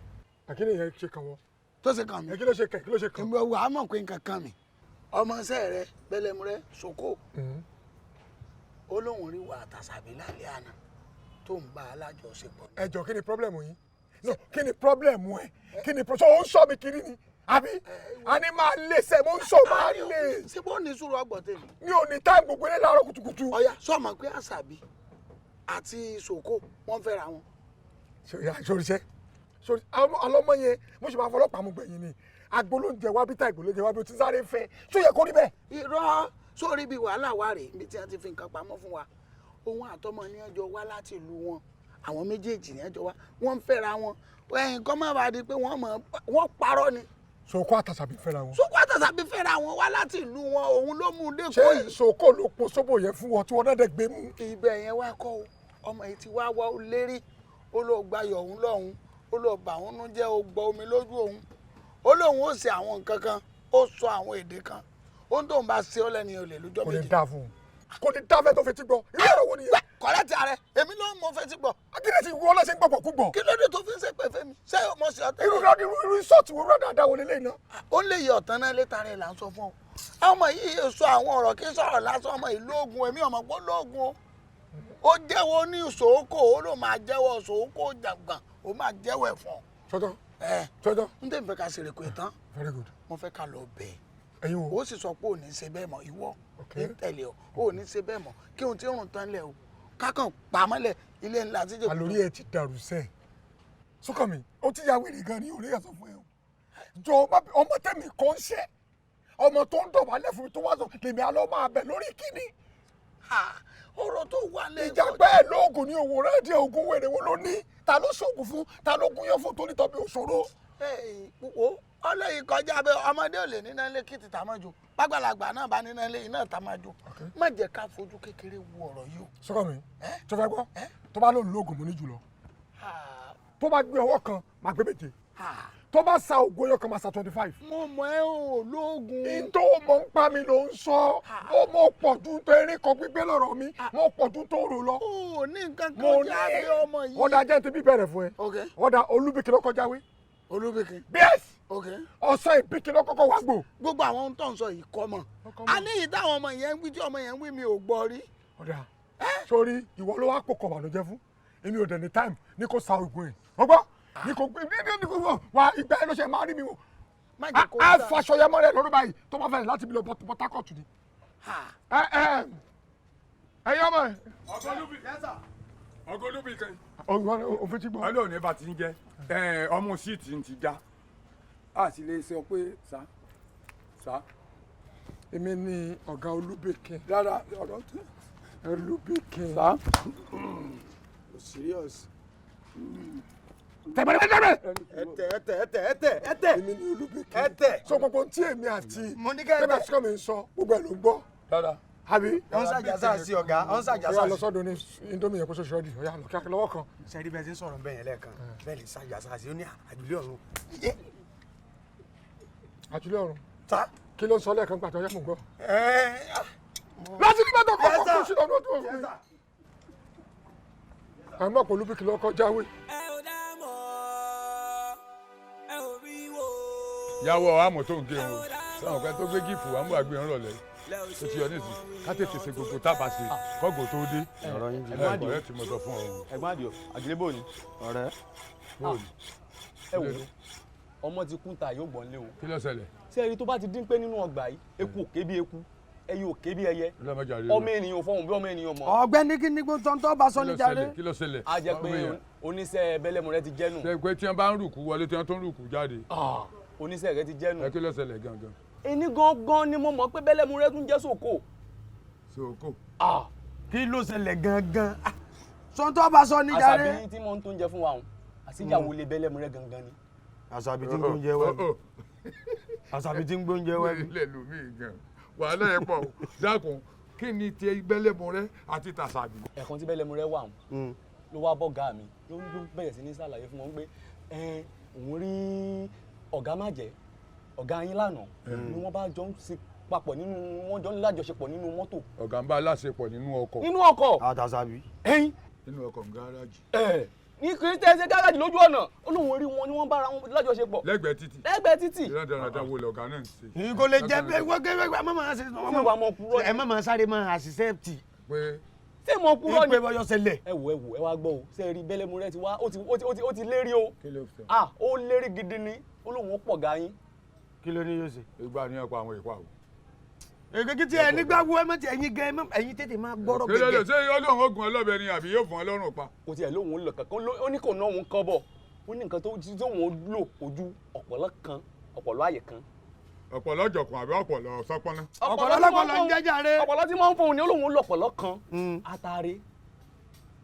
Àkíní yẹn ṣe kàn wọ́n. Tó ṣe kàn mí. Ẹ kí ló ṣe kàn kí ló ṣe kàn? Ìgbà wo a mọ̀ pé nǹkan kan mi. Ọmọọṣẹ́ rẹ Bẹ́lẹ̀mú rẹ Soko. Ó lóun rí wa àtàṣàbí lálẹ́ àná tó ń bá alájọṣepọ̀. Ẹ jọ kí ni problem yín? No, kí ni problem ẹ? Kí ni so ó ń sọ mi kiri ni? Àbí? A ní máa lé sẹ́, mo ń sọ máa lé. Ṣé bó ní sùúrù ọgbọ̀n tèmi? Mi ò ní táìmù gbogbo ilé láàárọ̀ kùtùkùtù. Ọ̀ya sọ ma pé àṣàbí àti Soko wọ́n fẹ́ra wọn. Sori sẹ́, sori alọ́mọ yẹn mo ṣe máa fọlọ́pàá mú gbẹ̀yìn ni. Agbolóúnjẹ wá bí tá ìgbòlóúnjẹ wá bí o ti sáré fẹ́. Ṣó yẹ kó rí bẹ́ẹ̀? Irọ́ sórí bíi wàhálà wà rèé níbi tí wọ́n ti fi nǹkan pamọ́ fún wa. Òun àtọmọ ní ẹjọ́ wá láti ìlú wọn. Àwọn méjèèjì ní ẹjọ́ wá. Wọ́n ń fẹ́ra wọn. Ẹ̀yìn kan má bàa di pé wọ́n mọ̀ wọ́n parọ́ ni. Soko àtàṣàbí fẹ́ra wọn. Soko àtàṣàbí fẹ́ra wọn wá láti ìlú wọn. Òun ló mú un dé kó Ṣé yìí. Soko ló po sóbò yẹn fún wọn tí wọ́n náà dẹ̀ gbé mú? Ibẹ̀ yẹn wá kọ́ o. Ọmọ yìí ti wá wá ó lérí. Ó lọ gbayọ̀ òun lọ́hùn. Ó lọ bà òun nú jẹ́ ó gbọ́ omi lójú òun. Ó lóun ó ṣe àwọn nǹkan kan. Ó sọ àwọn èdè kan. Ó ń tóun bá ṣe ọ́ lẹ́ni olè lójọ́ Kò ní méje. dáa fún un. Kò ní dáa fẹ́ tó fetí gbọ́. Irú ọ̀rọ̀ wo nìyẹn? Kọ̀rẹ́tì ààrẹ, èmi ló ń mọ fetí gbọ́. Akíndé ti wọ́n lọ́sẹ̀ ń gbọ̀gbọ̀ kú gbọ̀. Kí ló dé tó fi ń ṣépè fẹ́mi? Ṣé mo ṣe ọ̀tẹ̀? Irú irú irú sọ́ọ̀tì wo rádà wo lélẹ́yìn náà? Ó lè yẹ ọ̀tán náà létà rẹ̀ là ń sọ fún ọ. Ọmọ yìí sọ àwọn ọ̀rọ̀ kí sọ̀rọ̀ lásán ọmọ yìí lóògùn èmi ọmọ pé lóògùn o. Ó jẹ́wọ́ ní sòókò ó ló máa jẹ́wọ́ sòókò jàǹgbọ̀n ó máa jẹ́wọ́ ẹ̀ fún ọ. Sọ́tọ̀. Ẹ Sọ́tọ̀. n tẹ́ fẹ́ ká ṣeré kò tán. Very good. Mo fẹ́ ká lọ bẹ̀. Ẹ̀yin wo? Ó sì sọ pé ò ní ṣe bẹ́ẹ̀ mọ́ ìwọ ní tẹ̀lé ọ ò ní ṣe bẹ́ẹ̀ mọ́ kí ohun tí ń rùn tán lẹ̀ o kákan pamọ́lẹ̀ ilé ńlá tí jẹ́ Àlórí ẹ ti dàrú sẹ́ẹ̀. Sọ́kàn mi, ó ti ya wèrè gan ni orí ẹ̀ sọ fún ẹ o. Jọ ọmọ tẹ̀mí kan ń ṣẹ́. Ọmọ tó ń dọ̀bálẹ̀ fún mi tó wá sọ lèmi àlọ́ máa bẹ̀ lórí kíni. Ọ̀rọ̀ tó wà lẹ́yìn. Ìjàgbá ẹ̀ lóògùn ní òwò rẹ̀ díẹ̀ ògùn wèrè wo ló ní? Ta ló ṣoògùn fún? Ta ló gúnyán fún torí tọ́bi òṣòro? Wo ọlọ́yin kọjá bẹ́ẹ̀ ọmọdé ò lè níná lé kí tìta máa jò bàgbàlagbà náà bá níná lé iná ta máa jò má jẹ́ ká fojú kékeré wo ọ̀rọ̀ yìí o. Sọ́kàn mi, tó fẹ́ gbọ́, tó bá lóun lóògùn mo ní jùlọ. Tó bá gbé ọwọ́ kan, máa gbé méje. Tó bá sa ògùn ẹyọ kan, máa sa 25. Mo mọ̀ ẹ́ o lóògùn. Ìtò mọ̀ ń pa mi ló ń sọ. Ó mọ̀ pọ̀ ju tó erin kan gbígbé lọ́rọ̀ mi. Mo pọ̀ ju tó rò lọ. O ní nǹkan Mo kan ní jáde ọmọ yìí. ọ̀dà jẹ́ ti bí bẹ̀rẹ̀ fún ẹ. Ọ̀dà Olúbíkì ló kọjá wí. Olúbíkì. Yes. Ok. Ọ̀sán ìbíkì ló kọ́kọ́ wá gbò. Gbogbo àwọn ohun tó ń sọ yìí kọ́ mọ̀. A ní ìyí táwọn ọmọ yẹn ń wí tí ọmọ yẹn ń wí mi ò gbọ́ rí. Ọ̀dà sórí ìwọ ló wá kó kọ̀ bànújẹ́ fún. Èmi ò dẹ̀ ní táìmù ní kò sa ògùn ẹ̀. Ọgbọ́n ní kò ní kò wá ìgbà ẹ ló ṣe máa rí mi wò. Má jẹ́ kó A sá. faṣọ yẹmọ rẹ lọ́dún báyìí tó bá fẹ́rẹ̀ láti bí lọ Port Harcourt ni. Ẹ ẹ ẹyin ọmọ ẹ. Ọgọ olúbi kan. Òfin ti gbọ́. Ọlọ́run ní bá ti ń jẹ́ ọmú síìtì ti já. A sì lè sọ pé sá sá. Èmi ni ọ̀gá Olúbíkì. Rárá ọ̀rọ̀ tó. Olúbíkì. Sá. Serious. Tẹ̀bẹ̀rẹ̀bẹ̀rẹ̀. Ẹtẹ ẹtẹ ẹtẹ ẹtẹ ẹtẹ. Èmi ni Olúbíkì. Ẹtẹ. Sọ gbogbo tí èmi àti Mo ní kẹ́ tẹ́lẹ̀ ẹtẹ. sọ́kàn mi ń sọ gbogbo ẹ̀ ló ń gbọ́. Rárá. Àbí. Wọ́n ń ṣàjàsà sí ọ̀gá, wọ́n ń ṣàjàsà Ọ̀yá lọ sí. sọ́dọ̀ ní Indomie yẹn kó ṣoṣo ọdì ọ̀yá lọ kíákíá lọ́wọ́ kan. Sẹ́rí bẹ́ẹ̀ ti ń sọ̀rọ̀ bẹ́ẹ̀ yẹn lẹ́ẹ̀kan bẹ́ẹ̀ lè ṣàjàsà sí ó ní àjùlé ọ̀run. Àjùlé ọ̀run. Ta. Kí ló ń sọ lẹ́ẹ̀kan gbàtọ̀ ọ̀yá mò ń gbọ́. Láti ní bàtọ̀ kọ̀ọ̀kan kó sí lọ́dún ọdún ọ̀hún. Àmọ́ pẹ̀lú bí kìlọ̀ kọjá wí. Ẹ ò dá mọ̀, ẹ ò Yàwó àmọ̀ tó ń gé wọn sọ̀rọ̀ pé tó gbé gífù wà ń bọ̀ àgbẹ̀ ńrọ̀lẹ́ tó ti yọ nísì ká tètè ṣe gbogbo tábà ṣe kọ́gò tó dé. Ẹ̀gbọ́n Àdìó. Ọ̀rẹ́ tí mo sọ fún ọ. Ẹ̀gbọ́n Àdìó, àgìlébò ni. Ọ̀rẹ́. Ẹ wò ó, ọmọ ti kún ta yóò gbọ́n lé o. Kí ló ṣẹlẹ̀? Ṣé ẹ rí tó bá ti dín pé nínú ọgbà yìí, eku ò ké bí eku, ẹyẹ ò ké bí ẹyẹ, ọmọ ènìyàn ò fọhùn bí ọmọ ènìyàn mọ́. Ọ̀gbẹ́ni kí ni gbogbo tó bá sọ ní jàre. Kí ló ṣẹlẹ̀? A jẹ́ pé oníṣẹ́ bẹ́lẹ́mu rẹ ti jẹ́nu. Ṣé pé tí wọ́n bá ń rùkú wọlé tí wọ́n tún ń rùkú jáde. Oníṣẹ́ rẹ ti jẹ́nu. Ẹ kí ló ṣẹlẹ̀ gangan? Ẹni gangan ni mo mọ̀ pé bẹ́lẹ́mu rẹ tún jẹ́ sòkò. Sòkò. Kí ló ṣẹlẹ̀ gangan? Sọ tó bá sọ ní jàre. Àṣàbí tí mo ń tó ń jẹ fún wa òun, àṣìyàwó lè bẹ́lẹ́mu rẹ gangan ni. Àṣàbí tí ń gbóúnjẹ wẹ́ bí. Àṣàbí tí ń gbóúnjẹ wẹ́ bí. Ilé lómi gan. Wàhálà ẹ̀ pọ̀ o. Dákun, kí ni ti bẹ́lẹ́mu rẹ àti tàṣàbí? Ẹ̀kan tí bẹ́lẹ́mu rẹ wà òun ló wá bọ́gà mi ló bẹ̀rẹ̀ sí ní ṣàlàyé fún wọn pé òun rí ọ̀gá má jẹ́ ọ̀gá yín lánàá ni wọ́n bá jọ ń ṣe papọ̀ nínú wọ́n jọ ń lájọṣepọ̀ nínú mọ́tò. Ọ̀gá ń bá aláṣepọ̀ nínú ọkọ̀. Nínú ọkọ̀. Àtàṣàbí. Ẹyin. Nínú ọkọ̀ ń gáràjì. Ẹ ní kì í tẹ́ ṣe gáràjì lójú ọ̀nà ó lóun rí wọn ni wọ́n bára wọn lájọṣepọ̀. Lẹ́gbẹ̀ẹ́ títì. Lẹ́gbẹ̀ẹ́ títì. Ìrandàràdà wo lọ̀gá náà ń ṣe. Kò lè jẹ́ pé wọ́n má máa ṣe. Ẹ má máa sáré máa àṣìṣe tì. Pé ṣé mo kúrò ní. Ìpè bọyọ ṣẹlẹ̀. Ẹ wò ẹ wò ẹ wá gbọ́ o, ṣé ẹ rí bẹ́lẹ́mu rẹ ti wá ó ti lérí o. Ah, ó lérí gidi ni, ó lóun ó pọ̀ ga yín. Kí ló ní yóò ṣe? Ìgbà ni ọ̀pọ̀ àwọn ìpa o. Èké kí tí ẹ nígbà wo ẹ má ti ẹ̀yin gan ẹ̀yin tètè máa gbọ́rọ̀ Kí ló lè gẹ́gẹ́. ṣe Ọlọ́run ogun ọlọ́bẹ ni àbí yóò fún Ọlọ́run pa? Kò tiẹ̀ lóun lọ kankan, ó ní kò ná òun kọ́ bọ̀, ó ní nǹkan tó òun lò ojú ọ̀pọ̀lọ́ kan, ọ̀pọ̀lọ́ àyè kan. Ọ̀pọ̀lọ́ jọ̀kùn àbí ọ̀pọ̀lọ́ sọ́pọ́nná. Ọ̀pọ̀lọ́ lọ́pọ̀lọ́ ń jẹ́jàre. Ọ̀pọ̀lọ́ tí máa ń fóun ni ó lóun lọ ọ̀pọ̀lọ́ kan, atare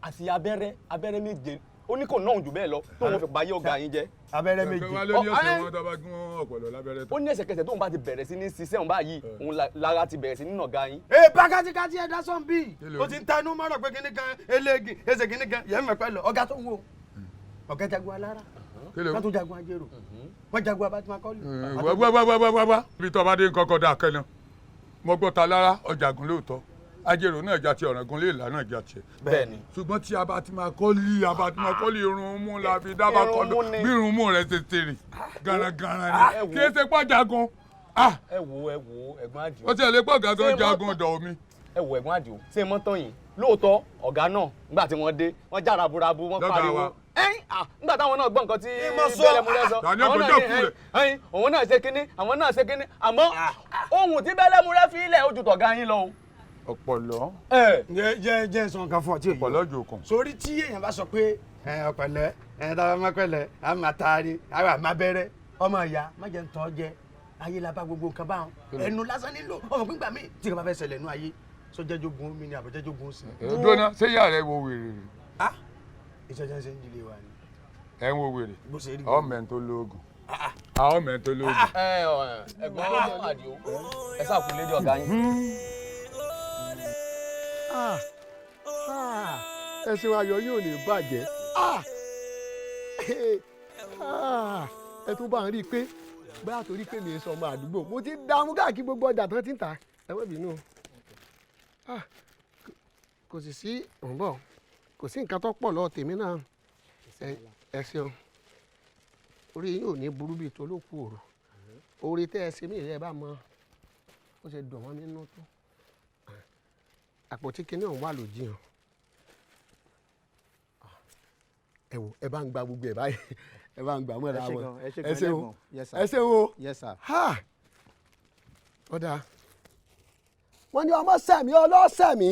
àti abẹ́rẹ́ abẹ́rẹ́ méje, ó ní kò ná òun jù bẹ́ẹ̀ lọ tóun fi báyé ọ̀gá yín jẹ́. Abẹ́rẹ́ méje. Wá ló ní ọ̀sẹ̀ wọn tó bá gún ọ̀pọ̀lọ́ lábẹ́rẹ́ tán. Ó ní ẹsẹ̀kẹsẹ̀ tóun bá ti bẹ̀rẹ̀ sí ní ṣiṣẹ́ òun báyìí, òun lára ti bẹ̀rẹ̀ sí ní nàga yín. Ee bákátíkátí ẹ dá sọ́n bíi. O ti ń tẹnu mọ́rọ̀ pé kíní kan eléègì ẹsẹ̀ kíní kan yẹn mẹ́pẹ́ lọ ọ̀gá tó ń wò. Ọ̀gá jagun alára. Wọ́n tún jagun ajérò. Wọ́n jagun abatimakọ́lù. Wá ibi tó bá dé nǹkan kan dà kẹ́nà. Mo gbọ́ ta lára ọ̀jàgùn lóòótọ́. Ajérò náà jà tiẹ̀, Ọ̀ràngún lè là náà jà tiẹ̀. Bẹ́ẹ̀ni. Ṣùgbọ́n tí abatimakọ́lì abatimakọ́lì irun mú la fi dábàá kọ́ bí irun mú rẹ̀ tètè rìn garagara ni kí ẹ ṣe pọ́ jagun. Ẹ wo ẹ wo ẹ̀gbọ́n Àdìó. Ó ti ẹ̀ lè pọ̀ gàgán jagun ọ̀dọ̀ omi. Ẹ wo ẹ̀gbọ́n Àdìó, ṣé mọ́tò yìí lóòótọ́ ọ̀gá náà nígbà tí wọ́n dé wọ́n já raburabu wọ́n pariwo. Ẹ̀yin nígbà táwọn náà gbọ́ nǹkan tí bẹ́lẹ́mu rẹ sọ, àwọn náà ní ẹ̀yin òun náà ṣe kínní àwọn náà ṣe kínní, àmọ́ ohun tí bẹ́lẹ́mu rẹ fi ilẹ̀ ojú tọ̀gá yín lọ o. Ọ̀pọ̀lọ́. Jẹ́ jẹ́ sọ nǹkan fún ọ tí èyí. Ọ̀pọ̀lọ́ jòkun. Sórí tí èèyàn bá sọ pé ọ̀pẹ̀lẹ́ táwa máa pẹ̀lẹ́ a máa taari a máa bẹ̀rẹ̀ ọmọ ìyá má jẹ́ ń tọ́ jẹ ayé la bá gbogbo nǹkan báwọn ẹnu lásán nílò ọmọ pínpà mí tí kò bá fẹ́ ṣẹlẹ̀ nú ayé sọ jẹ́jọ́gun mi ni àbọ̀jẹ́jọ́gun sí. Dúró ṣé ìyá rẹ wo wèrè rè? Ìṣẹ́jẹ́ ń ṣe ń dilé wa ni. Ẹ ń wo wèrè Bó ṣe rí ọmọ ẹ̀ tó lóògùn àwọn ọmọ ẹ̀ tó lóògùn. Ẹ̀gbọ́n Àdìó, ẹ sáà lédè ọ̀gá yín. Ẹ̀sìn ayọ̀ yóò ní bàjẹ́. Ẹ tún bá ń rí i pé bóyá torí pé mi sọ ọmọ àdúgbò mo ti dààmú káàkiri gbogbo ọjà tán ti ń tà, ẹ má bínú. Kò sì sí òǹbọ̀, kò sí nǹkan tó pọ̀ lọ́wọ́ tèmi náà. Ẹ ṣeun, orí yín ò ní burú bíi tolókù òru. Orí tẹ́ ẹ ṣe mí rẹ bá mọ ó ṣe dùn wọ́n nínú tó. Àpótí kinní ọ̀hún wà lójì hàn. Ẹ wò ẹ bá ń gba gbogbo ẹ báyìí, ẹ bá ń gbà mọ́ra wọn. Ẹ ṣeun ẹ ṣeun o. Ọ̀dà wọ́n ní ọmọ sẹ̀mí ọlọ́sẹ̀mí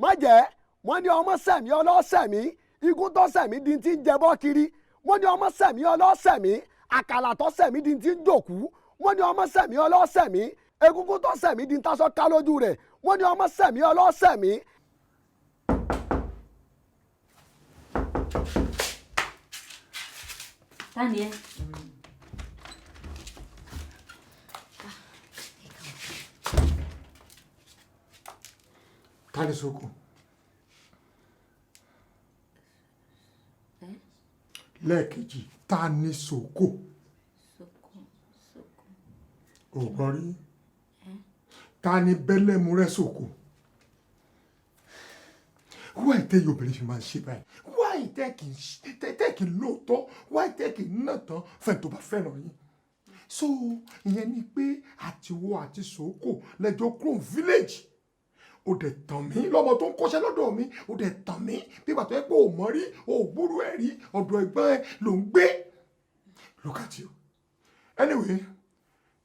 má jẹ́, wọ́n ní ọmọ sẹ̀mí ọlọ́sẹ̀mí igun tó sẹ̀mí di ti ń jẹbọ́ kiri, wọ́n ní ọmọ sẹ̀mí ọlọ́sẹ̀mí àkàlà tó sẹ̀mí di ti ń jòkú, wọ́n ní ọmọ sẹ̀mí ọlọ́sẹ̀mí egungun tó sẹ̀mí di ń tasọ́ ká lójú rẹ̀, wọ́n ní ọmọ sẹ̀mí ọlọ́sẹ̀mí. Ta ni ẹ? Ta ni Soko? Lẹ́ẹ̀kejì, ta ni Soko? Ò gbọ́ rí? Ta ni bẹ́lẹ́mu rẹ Soko? Why tẹ́ yóò obìnrin fi máa ń ṣe báyìí? Why tẹ́ kì í lóòótọ́? Why tẹ́ kì í nà tán fẹ́ tó bá fẹ́ràn yín? So ìyẹn ni pé àtiwọ́ àti Sòókò lẹ́jọ́ kúrò village. Ó dẹ̀ tàn mí lọ́mọ tó ń kọ́ṣẹ́ lọ́dọ̀ mi, ó dẹ̀ tàn mí bí ìgbà tó yẹ pé ò mọ̀ rí, ò gbúrú ẹ̀ rí, ọ̀dọ̀ ẹ̀gbọ́n ẹ̀ ló ń gbé. Look at you. Anyway,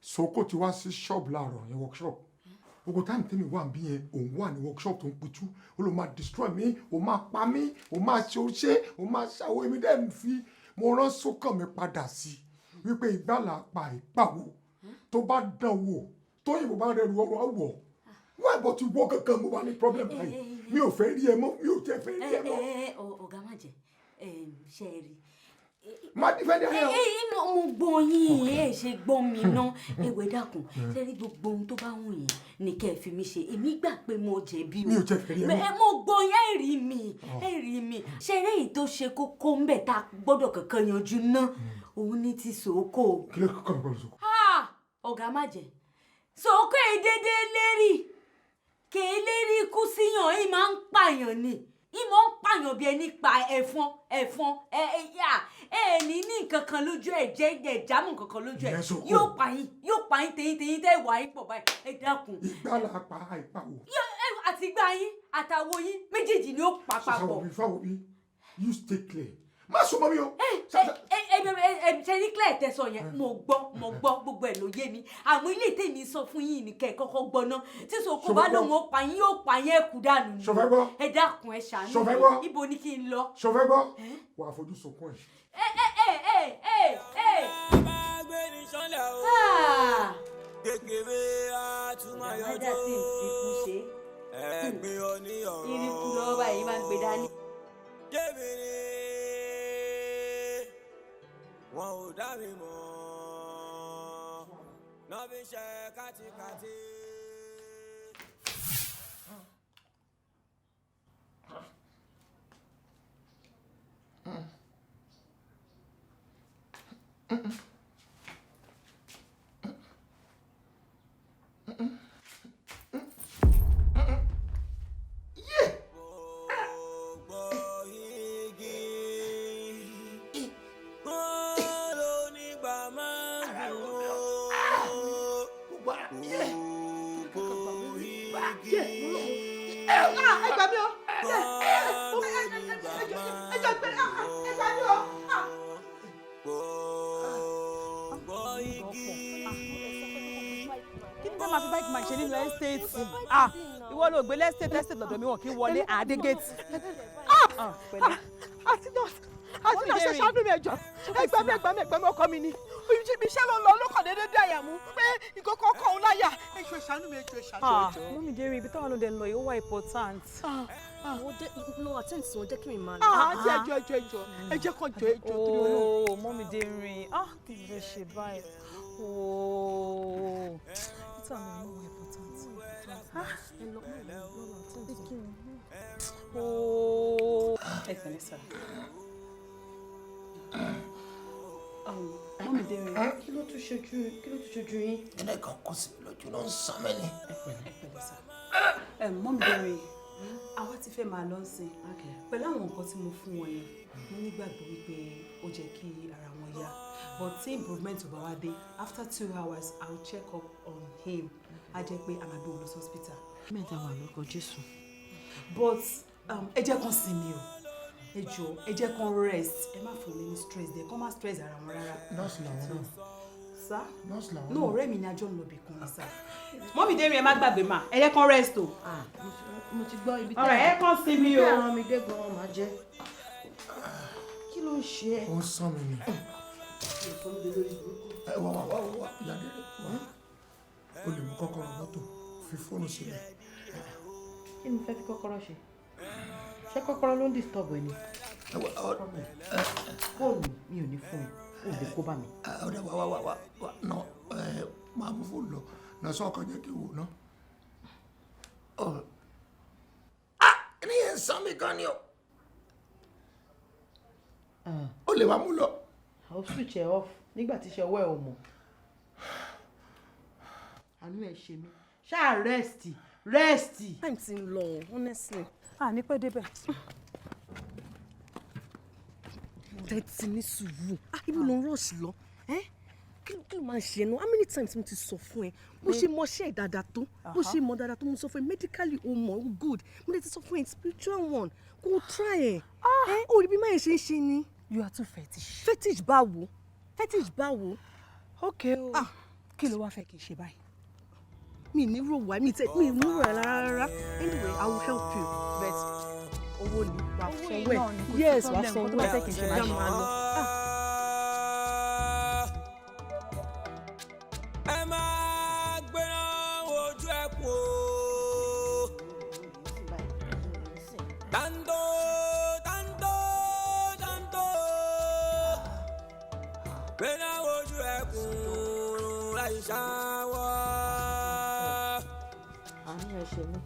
Sòókò ti wá sí shop láàárọ̀ yẹn, workshop. Gbogbo time tẹ́mi wà bí yẹn, òun wà ní workshop tó ń pitú. Ó ló máa destroy mi, ó máa pa mí, ó máa ṣe ó ṣe, ó máa ṣàwọ́. Èmi dẹ̀ ń fi mo rán sókàn mi padà sí i wípé ìgbàlà pa ìpàwọ̀ tó bá dán wò, tóyìnbó bá rẹrù ọrọ̀ àwọ̀ wọ́n àbọ̀ ti wọ́ kankan. Mo wà ní problem báyìí, mi ò fẹ́ rí ẹ mọ́, mi ò jẹ́ fẹ́ rí ẹ mọ́. Ọ̀gá má jẹ́ ṣe é rí. Má defend ẹ o. Ẹ mo gbọ́ yín, ẹ ṣe gbọ́ mi ná. Ewé dákun, ṣe rí gbogbo ohun tó bá wù yín ní kẹ́ ẹ fi mi ṣe. Èmi gbà pé mo jẹ̀bi o. Mi ò jẹ́ fẹ́ rí ẹ mọ́. Ẹ mo gbọ́ yín, ẹ rí mi, ẹ rí mi. Ṣe eré yìí tó ṣe kókó ń bẹ̀ tá a gbọ́dọ̀ kankan yanjú ná, òun ní ti Sòókò. Kí ló kọ́ mi pẹ̀lú Sòókò? Ọ̀gá má jẹ́, Sòókò yìí dédé lérí kèé lérí ikú síyàn, yìí máa ń pààyàn ni, ìmọ̀ ń pààyàn bí ẹni pa ẹ̀fọn. Ẹ̀fọn ẹ ẹ yà ẹ ní nǹkan kan lójú ẹ jẹ́ ẹ jámù nǹkan kan lójú ẹ. Ìyẹn Sòókò. Yóò pa yín, yóò pa yín tẹ̀yìn tẹ̀yìn tẹ́ wà yín pọ̀ báyìí. Ẹ dákun. Ìgbàlà pa ìpàwọ̀. Àti gbá yín àtàwọn yín méjèèjì ni ó pa papọ̀. Fáwọn bí, fáwọn bí, you stay clear, má sọ mọ́ mi o. Ẹ ẹ ẹ ṣe ní clear tẹsán yẹn, mo gbọ́, mo gbọ́, gbogbo ẹ̀ ló yé mi. Àmọ́ ilé tèmi sọ fún yín ní kẹ́ ẹ kọ́kọ́ gbọ́ ná. Tí Sòókò bá lóun ó pa yín, yóò pa yín, ẹ kú dànù ni. Ṣo fẹ́ gbọ́? Ẹ dákun, ẹ ṣàánú Ṣo fẹ́ mi. gbọ́? Ibo ni kí n lọ? Ṣo fẹ́ gbọ́? Wàá fojú sunkún ẹ̀. Ẹ ẹ ẹ ẹ ẹ ẹ. Ah! Kékeré àtúmọ̀yọ́jọ́. Ọ̀gá sì ń fi kú ṣe. Ẹ̀gbin oníyọ̀rọ̀. Irikú lọ́wọ́ báyìí máa ń gbé dání. Jébì ni wọn ò dá mi mọ̀, náà fi ń ṣe kátikáti. Ẹ gbà mí o, ẹ jọ gbé, ẹ gbà mí o. Kí ni fẹ́ máa fi báìkì máa ṣe nínú estate? Ah, ìwọ ló gbé l'estate, estate lọ́dọ̀ mi, wọn kì í wọlé àdé gate. Àti nọ́ọ̀sì, àti nọ́ọ̀sì, ṣe ṣàánú mi, ẹjọ́, ẹ gbà mí, ẹ gbà mí, ẹ gbà mí. Ọkọ mi ni ibi iṣẹ́ ló ń lọ, lókàn déédéé dé àyà mú pé ìkókó ọkọ òun láyà. Ẹ jọ̀ọ́, ẹ ṣàánú mi, ẹ jọ̀ọ́, ẹ ṣàánú, ẹ jọ̀ọ́. Mummy Dérè, ibi táwọn ọlọ́dẹ ń lọ yìí ó wà important. No, attend sí wọn, jẹ́ kí mi máa lọ. Àti ẹjọ́, ẹjọ́, ẹjọ́, ẹ jẹ́ kàn jọ, ẹjọ́ torí Ọlọ́run. Oh, Mummy Dérè, ah, kí ló fẹ́ ṣe báyìí? Oh, it's àwọn ọmọ important. Ah, ẹ lọ, lọ, lọ, attend sí wọn. Oh. Ẹ pẹ̀lẹ́ sà. Mummy Dérè. Kí ló tún ṣojú, kí ló tún ṣojú yín? Kíni kan kó sí mi lójú ló ń sàn mí ni. Ẹ pẹ̀lẹ́ sà. Mummy Dérè, àwa ti fẹ́ máa lọ sí pẹ̀lú àwọn nǹkan tí mo fún wọn yẹn. Mo nígbàgbọ́ wípé ó jẹ́ kí ara wọn yá, but tí improvement ò bá wá dé after 2 hours, I will check up on him. Á jẹ́ pé a máa gbé wọn lọ sí hospital. Mẹ́ta wà lórúkọ Jésù. But ẹ jẹ́ kán sinmi o, ẹ jọ̀ọ́, ẹ jẹ́ kán rest. Ẹ má fún mi ní stress dẹ, kán má stress ara wọn rárá. Nọ́ọ̀sì làwọn náà. Sá? Nọ́ọ̀sì làwọn No, náà. ọ̀rẹ́ mi ni, àjọ ń lọ bìkan ni sá. Mummy Dérè, ẹ má gbàgbé mà, ẹ jẹ́ kán rest o. Mo ti gbọ́ ibi Ọ̀rẹ́, ẹ kàn sinmi o. Ibi àwọn mi dé gan-an máa jẹ́. Kí ló ń ṣe ẹ́? Ó ń sàn mí ni. Ẹ wá, wá, wá, wá, ìyá Dérè, wá. O lè mú kọ́kọ́rọ́ mọ́tò, fi fóònù sílẹ̀. Kí ni mo fẹ́ fi kọ́kọ́rọ́ ṣe? Ṣé kọ́kọ́rọ́ ló ń disturb ẹ ni? Fóònù mi ò ní fún ẹ, ò lè kó bá mi. Ọ̀dà, wá, wá, wá, wá, wá, nà ẹ máa mú fóònù lọ nà sọ ọkàn jẹ́ kí n wò ná. Ah, ní yẹn ń sàn mí gan ni o. Ó lè wá mú lọ. I'll switch ẹ off nígbà tí iṣẹ́ ọwọ́ ẹ ò mọ̀. Àánú ẹ ṣe mí. Ṣáà rest, rest. Time ti ń lọ, honestly. À ní pẹ́ débẹ̀. Tẹ́tí ní sùúrù. Ah, ibo ló ń rush lọ? Kí ló máa ń ṣe náà? How many times mo ti sọ fún ẹ bó ṣe mọṣẹ́ ẹ̀ dáadáa tó, bó ṣe mọ dáadáa tó? Mo sọ fún ẹ, medically o mọ̀, o good. Mo lè ti sọ fún ẹ, spiritual one, kó o try ẹ. Ẹ o rí bí máa ṣe ń ṣe ni. You are too fetish. Fetish báwo? Fetish báwo? Ok o, kí ló wá fẹ́ kí n ṣe báyìí? Mi ní rò wá, mi tẹ mi ní rò ẹ rárá. Anyway, I will help you, but owó ni wàá Owó sanwó yìí ẹ. náà ni, kò sí Yes, wàá problem. sanwó Nǹkan tó bá ẹ. fẹ́ kí n ṣe, máa Já ṣe. máa lọ. Ẹ máa gbéra ojú ẹ kú o. Tando, tando, tando. Gbéra ojú ẹ kú láì ṣáwọ́. Àánú ẹ ṣe mí.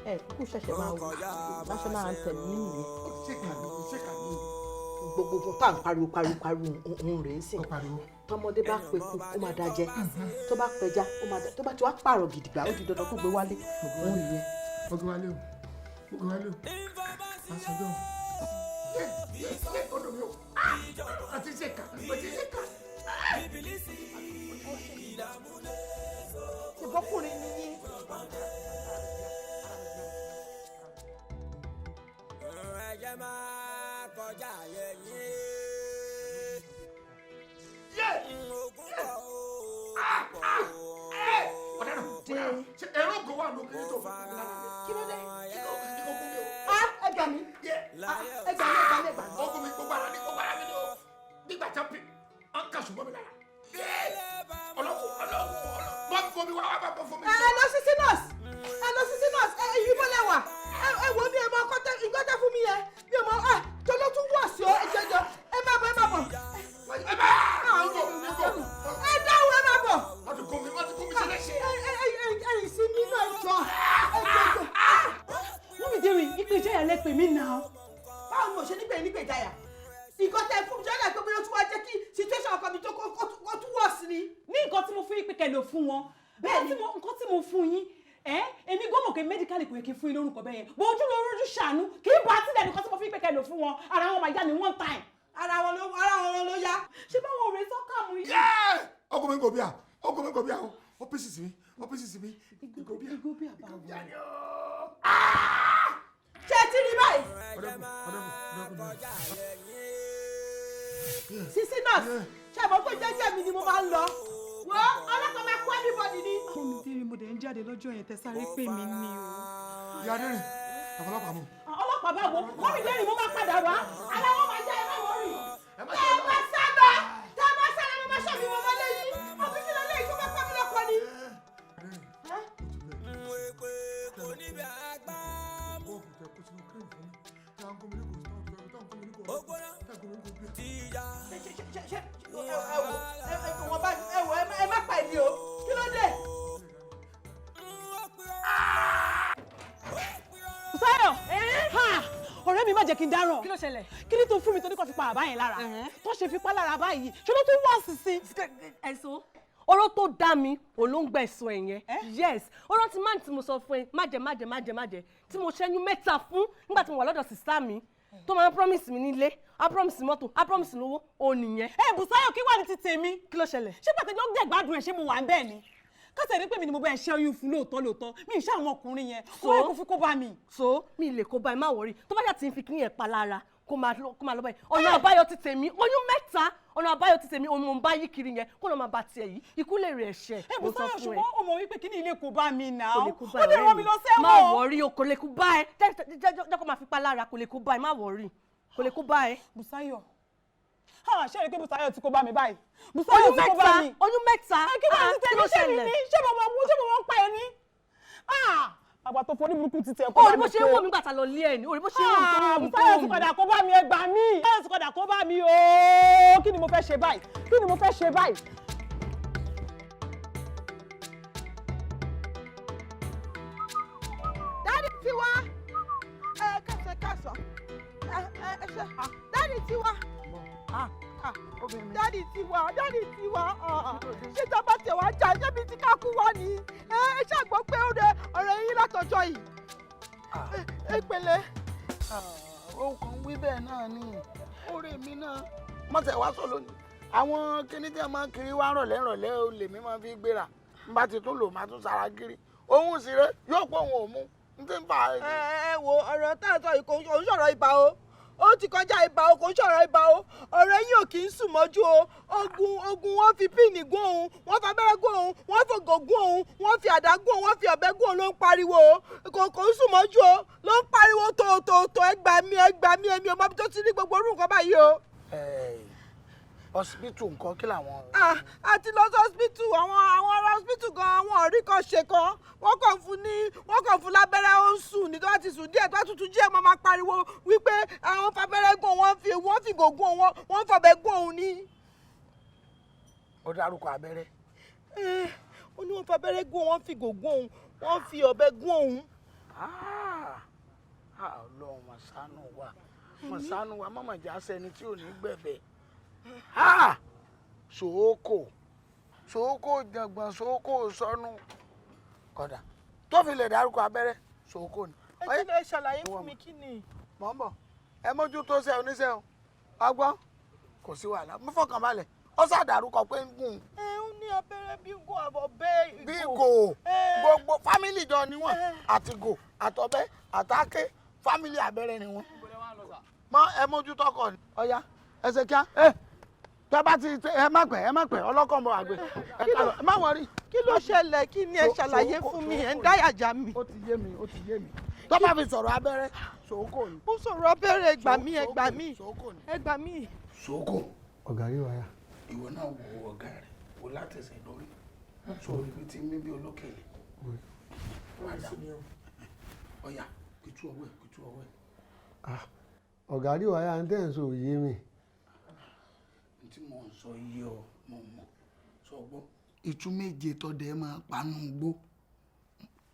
Ẹ kúkú ṣẹ̀ṣẹ̀ máa wò national anthem yín nìyẹn. Ṣé kà ní, ṣé kà ní? Gbogbo nǹkan tá à ń pariwo pariwo pariwo òun rèé sìn. Tọmọdé bá peku, ó máa da jẹ. Tó bá pẹja, ó máa da. Tó bá ti wá pààrọ̀ gidigba, ó di dandan kó gbé wálé. Òun nìyẹn. Mo gbé wálé o, mo gbé wálé o, aṣọjọ́ o. Yé yé yé, ó dùn mí o. Àti ṣe kà, àti ṣe kà. Ṣùgbọ́kùnrin ni yín. Ẹ̀jẹ̀ máa kọjá ayé yín. Yé! Ogun pọ̀ o, Ọ̀daràn, ọ̀daràn, ṣe ẹ̀rọ ògùn wà lókè tó fún mi lára mi? Kí ló dé? Kíkọ́ kíkọ́ kún mi o. Ah, ẹ gbà mí. Ah, ẹ gbà mí, ẹ gbà mí, ẹ gbà mí. Ogun mi, gbogbo ara mi, gbogbo ara mi ni o. Nígbà tí a pè, à ń kà ṣùgbọ́n mi lára. Ọlọ́wọ́, ọlọ́wọ́, ọlọ́wọ́, bọ́ mi fomi wá, wá bá bọ́ fomi. Ẹ lọ sí sinus, ẹ lọ sí sinus, ẹ yí bọ́lẹ̀ wà. Ẹ wo mi, ẹ mọ ọkọ tẹ nǹkan tẹ fún mi yẹn. Mi ò mọ, ah, tó ló tún wọ̀ sí ọ, ẹ jẹjọ. Ẹ má bọ̀, ẹ má bọ̀. Ẹ bá Ẹ dáhùn, ẹ má bọ̀. Wọ́n ti kún mi, wọ́n ti kún mi ṣe léṣe. Ẹ ẹ ẹ ẹ ìsinmi náà jọ. Ẹ jọjọ. Mummy Dérè, ìpè ìjáyà lẹ pè mí náà. Báwo ni mo ṣe nígbè nígbè ìjáyà? Nǹkan tẹ fún mi jọ́lá pé bóyá ó tún wá jẹ́ kí situation ọkọ mi tó kó tún wọ̀ sí ni. Ní nǹkan tí mo fún yín pé kẹ́ lò fún wọn. Bẹ́ẹ̀ni, nǹkan tí mo fún yín, ẹ èmi gbọ́mọ̀ pé medically kò yẹ kí n fún yín lórúkọ bẹ́ẹ̀ yẹn. Bó ojú ló rójú ṣàánú, kì í bá sílẹ̀ nǹkan tí mo fún yín pé kẹ́ lò fún wọn. Ara wọn máa yá ni one time. Ara wọn ló yá. Ṣé báwọn ọ̀rẹ́ sọ́kà mú yín? Ọkọ mi kò bí a, ọkọ mi kò bí a o, ọ́fíìsì mi, ọ́fíìsì mi, ìgò bí a. Ìgò bí a bá wọ. Ṣé ẹ ti rí báyìí? Sisi nurse, ṣe mọ̀ pé jẹ́jẹ́ mi ni mo máa ń lọ. Wo ọlọ́pàá máa kó everybody ni. Mummy Dérè, mo dẹ̀ ń jáde lọ́jọ́ yẹn tẹ sáré pè mí ni o. Ìyá Dérè, ọ̀pọ̀lọpọ̀ àmú. Ọlọ́pàá bá wo, Mummy Dérè, mo máa padà wá. Ara wọn máa já, ẹ má worry. Tẹ́ ẹ bá sá lọ, tẹ́ ẹ bá sá lọ, mo máa ṣọ́ mi mo máa léyìn. Àbí kí ló léyìn tó bá pa mí lọ́kọ ni? Ṣé ẹ wò ẹ wọ́n bá ẹ wò ẹ má pa èmi o, kí ló dé? Bùsáyọ̀, ha! Ọ̀rẹ́ mi, má jẹ́ kí n dáràn. Kí ló ṣẹlẹ̀? Kí ni tó fún mi tó ní kó fi pa àbá yẹn lára? Tó ṣe fi pa lára báyìí, ṣé ló tún wọ̀ sísí? Ẹ̀sùn ọ̀rọ̀ tó dá mi ò ló ń gbẹ ẹ̀sùn ẹ̀ yẹn. Yes, ọ̀rọ̀ tí máà tí mo sọ fún ẹ, má jẹ, má jẹ, má jẹ, má jẹ, tí mo ṣẹ́yún mẹ́ta fún nígbà tí mo wà lọ́dọ̀ sister mi, tó máa ń promise mi nílé, á promise mọ́tò, á promise lówó, ò nìyẹn. Ẹ Bùsáyọ̀, kí wà ní ti tèmi? Kí ló ṣẹlẹ̀? Ṣé pàtàkì ló ń jẹ́ ìgbádùn ẹ̀, ṣé mo wà ń bẹ́ẹ̀ ni? Kọ́sẹ̀ ní pé mi ni mo bá ẹ ṣe oyún fún lóòótọ́ lóòótọ́, mi ì ṣe àwọn ọkùnrin yẹn. Kó wáyé kó fi kó bá mi. So mi lè kó bá ẹ, má worry. Tó bá yà tí ń fi kíní ẹ̀ pa lára, kó máa lọ, kó máa lọ báyìí. Ọ̀nà àbáyọ ti tèmi, oyún mẹ́ta, ọ̀nà àbáyọ ti tèmi, òun mò ń bá yí kiri yẹn, kó lọ máa ba tiẹ̀ yìí. Ikú lè rẹ̀ ẹ̀ṣẹ̀. Ẹ Mo sọ Bùsáyọ̀, fún ẹ. ṣùgbọ́n o mọ̀ wípé kíní ilé kò bá mi nà Kò ó. lè kó bá Ó lè ọ̀rẹ́ rán mi mi. lọ sẹ́wọ̀n. Má worry o, kò lè kó bá ẹ. Jẹ́ kó máa fi pa lára, kò lè kó bá ẹ, má worry, kò lè kó bá ẹ. Bùsáyọ̀, ha, ṣé ẹ rí i pé Bùsáyọ̀ ti kó bá mi báyìí? Bùsáyọ̀ Oyún ti kó bá mẹ́ta, mi. oyún mẹ́ta. Ẹ kí wọ́n Ah, ti kí tẹ̀lé ló ṣé mi ṣẹlẹ̀? ní ṣé mo mọ̀ ṣé mo mọ̀ ń pa ẹ ní? Ah, àgbà tó forí burúkú ti tẹ̀ kó O bá rí mi bó ṣe ń wò mí gbà tá lọ lé ẹ ní, o rí bó ṣe ń wò mí tó ń wò mí tó ń Bùsáyọ̀ wò ti mí. padà kó bá mi, ẹ gbà mí. Bùsáyọ̀ ti padà kó bá mi ooo. Kí ni mo fẹ́ ṣe báyìí? Kí ni mo fẹ́ ṣe báyìí? Daddy tiwa, ẹ kẹsàn kẹsàn, ẹ ẹ ẹ ṣe daddy tiwa. Daddy tiwa, daddy tiwa, ṣé tá a bá tiẹ̀ wá jà, ṣé bíi tí ká kú wá ni? Ẹ ẹ ṣàgbọ́ pé ó rẹ ọ̀rẹ́ yín látọjọ́ yìí. Ẹ pẹ̀lẹ́. Ó kàn wí bẹ́ẹ̀ náà ni, orí mi náà mọ̀tẹ̀ wá sọ lónìí. Àwọn kíní tí a máa ń kiri wá rọ̀lẹ́ rọ̀lẹ́ o lèmi máa fi gbéra. N bá ti tún lò máa tún sara kiri. Òun sì rẹ yóò pọ̀ òun ò mú. N ti ń fa. Ẹ wo ọ̀rọ̀ tá à ń sọ yìí kò ń sọ̀rọ̀ ibà o. Ó ti kọjá ibà o, kò ń sọ̀rọ̀ ibà o. Ọ̀rọ̀ yín ò kì í sùn mọ́jú o. Ogun wọ́n fi píìnì gún òun, wọ́n fi abẹ́rẹ́ gún òun, wọ́n fògò gún òun, wọ́n fi àdá gún òun, wọ́n fi ọ̀bẹ gún òun ló ń pariwo o. Kò ń sùn mọ́jú o, ló ń pariwo tòótòótò. Ẹ gbà mí, ẹ gbà mí, èmi ò mọ ibi tó ti ní gbogbo orú nǹkan báyìí o. Hospital nǹkan kí làwọn. Àti lọ sí hospital, àwọn ará hospital gan àwọn ọ̀rí kan ṣe kan, wọ́n kàn fún ní wọ́n kàn fún lábẹ́rẹ́, ó ń sùn ní tó bá ti sùn díẹ̀ tó bá tutù díẹ̀ máa pariwo wípé àwọn fabẹ́rẹ́ gún wọ́n fi gò gún wọn, wọ́n fọ̀bẹ gún òun ní. Ó dárúkọ abẹ́rẹ́. Ó ní wọ́n fabẹ́rẹ́ gún wọ́n fi gò gún òun, wọ́n fi ọ̀bẹ gún òun. Ọlọ́run mà ṣàánú wa, mà ṣàánú wa, má mà já sẹ́ni tí ò ní gbẹ̀bẹ̀. Sòókò sòókò jàngbọ̀n sòókò sọnù kódà tó fi lè dárúkọ abẹ́rẹ́ sòókò ni. Ẹ kí ló ṣàlàyé fún mi kí ni. Mọ̀ ń bọ̀, ẹ mójútó ṣe oníṣẹ́ o, ọgbọ́n kò sí wàhálà, mo fọkàn balẹ̀, ó ṣàdárúkọ pé ń gùn. Ẹ ó ní abẹ́rẹ́ bí gò àbọ̀ bẹ́ẹ̀ bí gò gbogbo fámìlì jọ ni wọ́n, àti gò àtọ̀bẹ́ àtàké fámìlì abẹ́rẹ́ ni wọ́n. Mọ ẹ mójútó kọ ni. Ọ̀ya ẹ ṣe kíá. Tẹ bá ti ẹ má pẹ́, ẹ má pẹ́, ọlọ́kọ̀ mọ àgbẹ̀ ẹ ká lọ, ẹ má wọrí. Kí ló ṣẹlẹ̀? Kí ni ẹ ṣàlàyé fún mi? Ẹ ń dáyàjà mi. Ó ti yé mi, ó ti yé mi. Tó bá fi sọ̀rọ̀ abẹ́rẹ́ sòókò ni. Ó sọ̀rọ̀ abẹ́rẹ́, ẹ gbà mí, ẹ gbà mí, ẹ gbà mí. Sòókò. Ọ̀gá rí wáyà. Ìwọ náà wo ọ̀gá rẹ̀ wò látẹ̀sẹ̀ lórí sórí ibi tí mi bí olókèlè. Ọ̀yà kìtú ọwọ́ ẹ̀, kìtú ọwọ́ ẹ̀. Ọ̀gá rí wáyà ń tẹ̀ ń sọ òye mi. Tí mò ń sọ iye ọ mọ mọ sọ gbọ́. Ìtú méje tọdẹ máa panu gbó